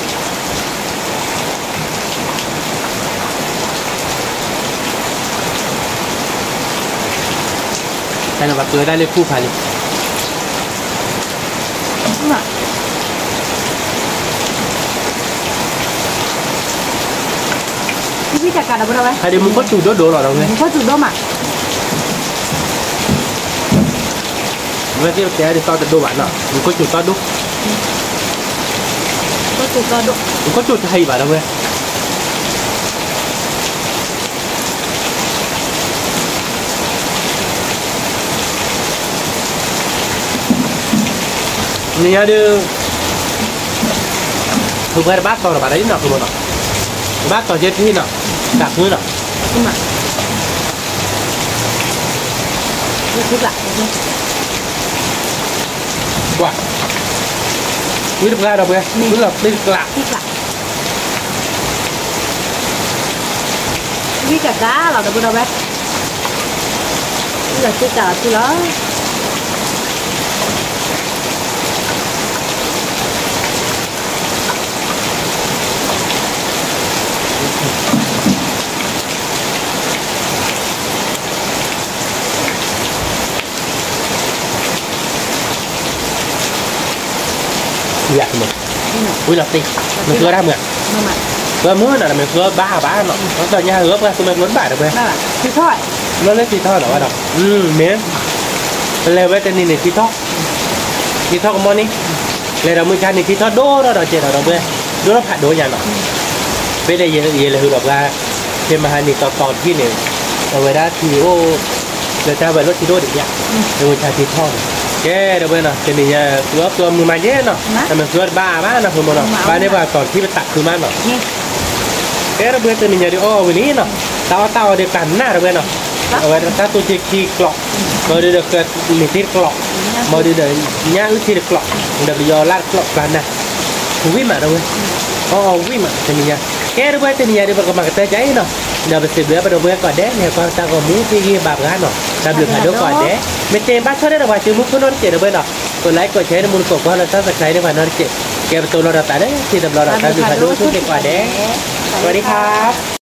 ဖဲန့ၣ်ပှၤပှဲၤဝဲဒၣ်လၢခူၣ်ဖးလံ. ဖဲဒၣ်မူခိၣ်စူၤဒိၣ်ဒိၣ်လီၤဒီးဝဲ, မူခိၣ်စူၤဒိၣ်မး, ဝဲသ့ၣ်ပတဲဒ်သီၣ်တဒိၣ်ဘၣ်နီၤ, မူခိၣ်စူၤသီၣ်ဒိၣ်, မူခိၣ်စူၤတဟဲအံၤဘၣ်ဒီးဝဲ နံၤညါဒုး ဖုပှဲၤတဘၣ်တီၤတဘၣ်ဒီးနီၤ, ဖုမနီၤ, တဘၣ်တီၤကဲထံနီၤ, တၢ်ဖုနီၤ, ကွၢ်, ဝံတပှၢ်ဒီးပှဲၤ, ဝံလီၤသ့တကျး ဝံကကးလီၤဒီပုၢ်ဒီဝဲၢ်, ဝံလီၤသ့ကးလီၤထံလီၤ. ဝံလီၤသ့, မ့ၢ်ဃုအီၣ်တၢ်မုာ်, ဃုမုာ်နီၤ မ့ၢ်ဃုအီၣ်ဘၣ်ဘၣ်နီၤ, တၢ်ညါဃုအီၣ်ပှၤဃုမ့ၢ်ဃုတဘၣ်ဒီးပှဲၤ, လၢလၢသံထီၣ်နီၤဝဲဒီး, မ့ၢ်, ပလဲၤဝဲတနံၤန့ၣ်သံထီၣ်, သံထီၣ်ကမီၤန့ၣ်, လဲၤဒီးမုၢ်ဆါန့ၣ်သံထီၣ်ဒိၣ်ထီၣ်ဒီးကဲထီၣ်ဒီးပှဲၤ, ဒိၣ်ထီၣ်ဖးဒိၣ်ညါနီၤ, ဖဲဒီးယလဲၤဃုဒီးပှၤ, ဖဲမဟါန့ၣ်တီတီထံၣ်န့ၣ်, အဝဲဒၣ်ထံအိၣ် လၢတၢ်ဝဲၤလိၣ်ထံဒိၣ်ဒံးယါ, လၢမုၢ်ဆါသံထီၣ်န့ၣ်, ကဲဒီးပှဲၤနီၤ တနံၤညါ ဃုအီၣ်ဃုအီၣ်မုာ်မးယဲနီၤ, တၢ်မ့ၢ်ဃုအီၣ်တဘၣ်ဘၣ်နီၤ ဃုမနီၤ, ဘၣ်န့ၢ်ပှၤတီၤထံပသးခုမးနီၤ ကဲဒီးပှဲၤတနံၤညါဒုးအီၣ်ဝံၤလံနီၤ, တၢ်အီၣ်တၢ်အီဒုးကျးနးဒီးပှဲၤနီၤ, အဝဲတၢ်သူၣ်ထံခံကျိး, ဘၣ်ဒုးဒီးနံၤထံတကျိး, ဘၣ်ဒုးဒီးညၣ်အုၣ်ထံတကျိး, ဒီးပယီၤလၢတကျိးကျးနး, ဝံၣ်မးဒီးဝဲ, အီၣ်အီၣ်ဝံၣ်မးတနံၤညါ, ကဲဒီးပှဲၤတနံၤညါဒုး ပကမၤကတၢၢ်ကါအံၤနီၤ, ဒီးပစံးဘျုးပဒီပုၢ်ဝဲၢ်ကိးဂၤဒဲး လဲၤကွၢ်တၢ်ဂီၤမူသ့ၣ်ဂံၢ်ဘါပှၤနီၤ, တၢ်ဘျုးဖးဒိၣ်ကိးဂၤဒဲး, မ့ၢ်တဘၣ်ဆီၣ်ဒဲးဒီးပှၤစုမုၢ်ခိၣ်နီတစဲးဒီးပှဲၤနီၤ, ကိးlikeကိးshareန့ၣ်မူတကိးကွၢ်လၢ subscribe န့ၢ်ပှၤနီတစဲး, ကဲပတိၤလီၤဒီးသးလၢ ထံတဘျီဒီး တၢ်ဘျုးဖးဒိၣ်ဆိၣ်ဂ့ၤကိးဂၤဒဲး, สวัสดีค่ะ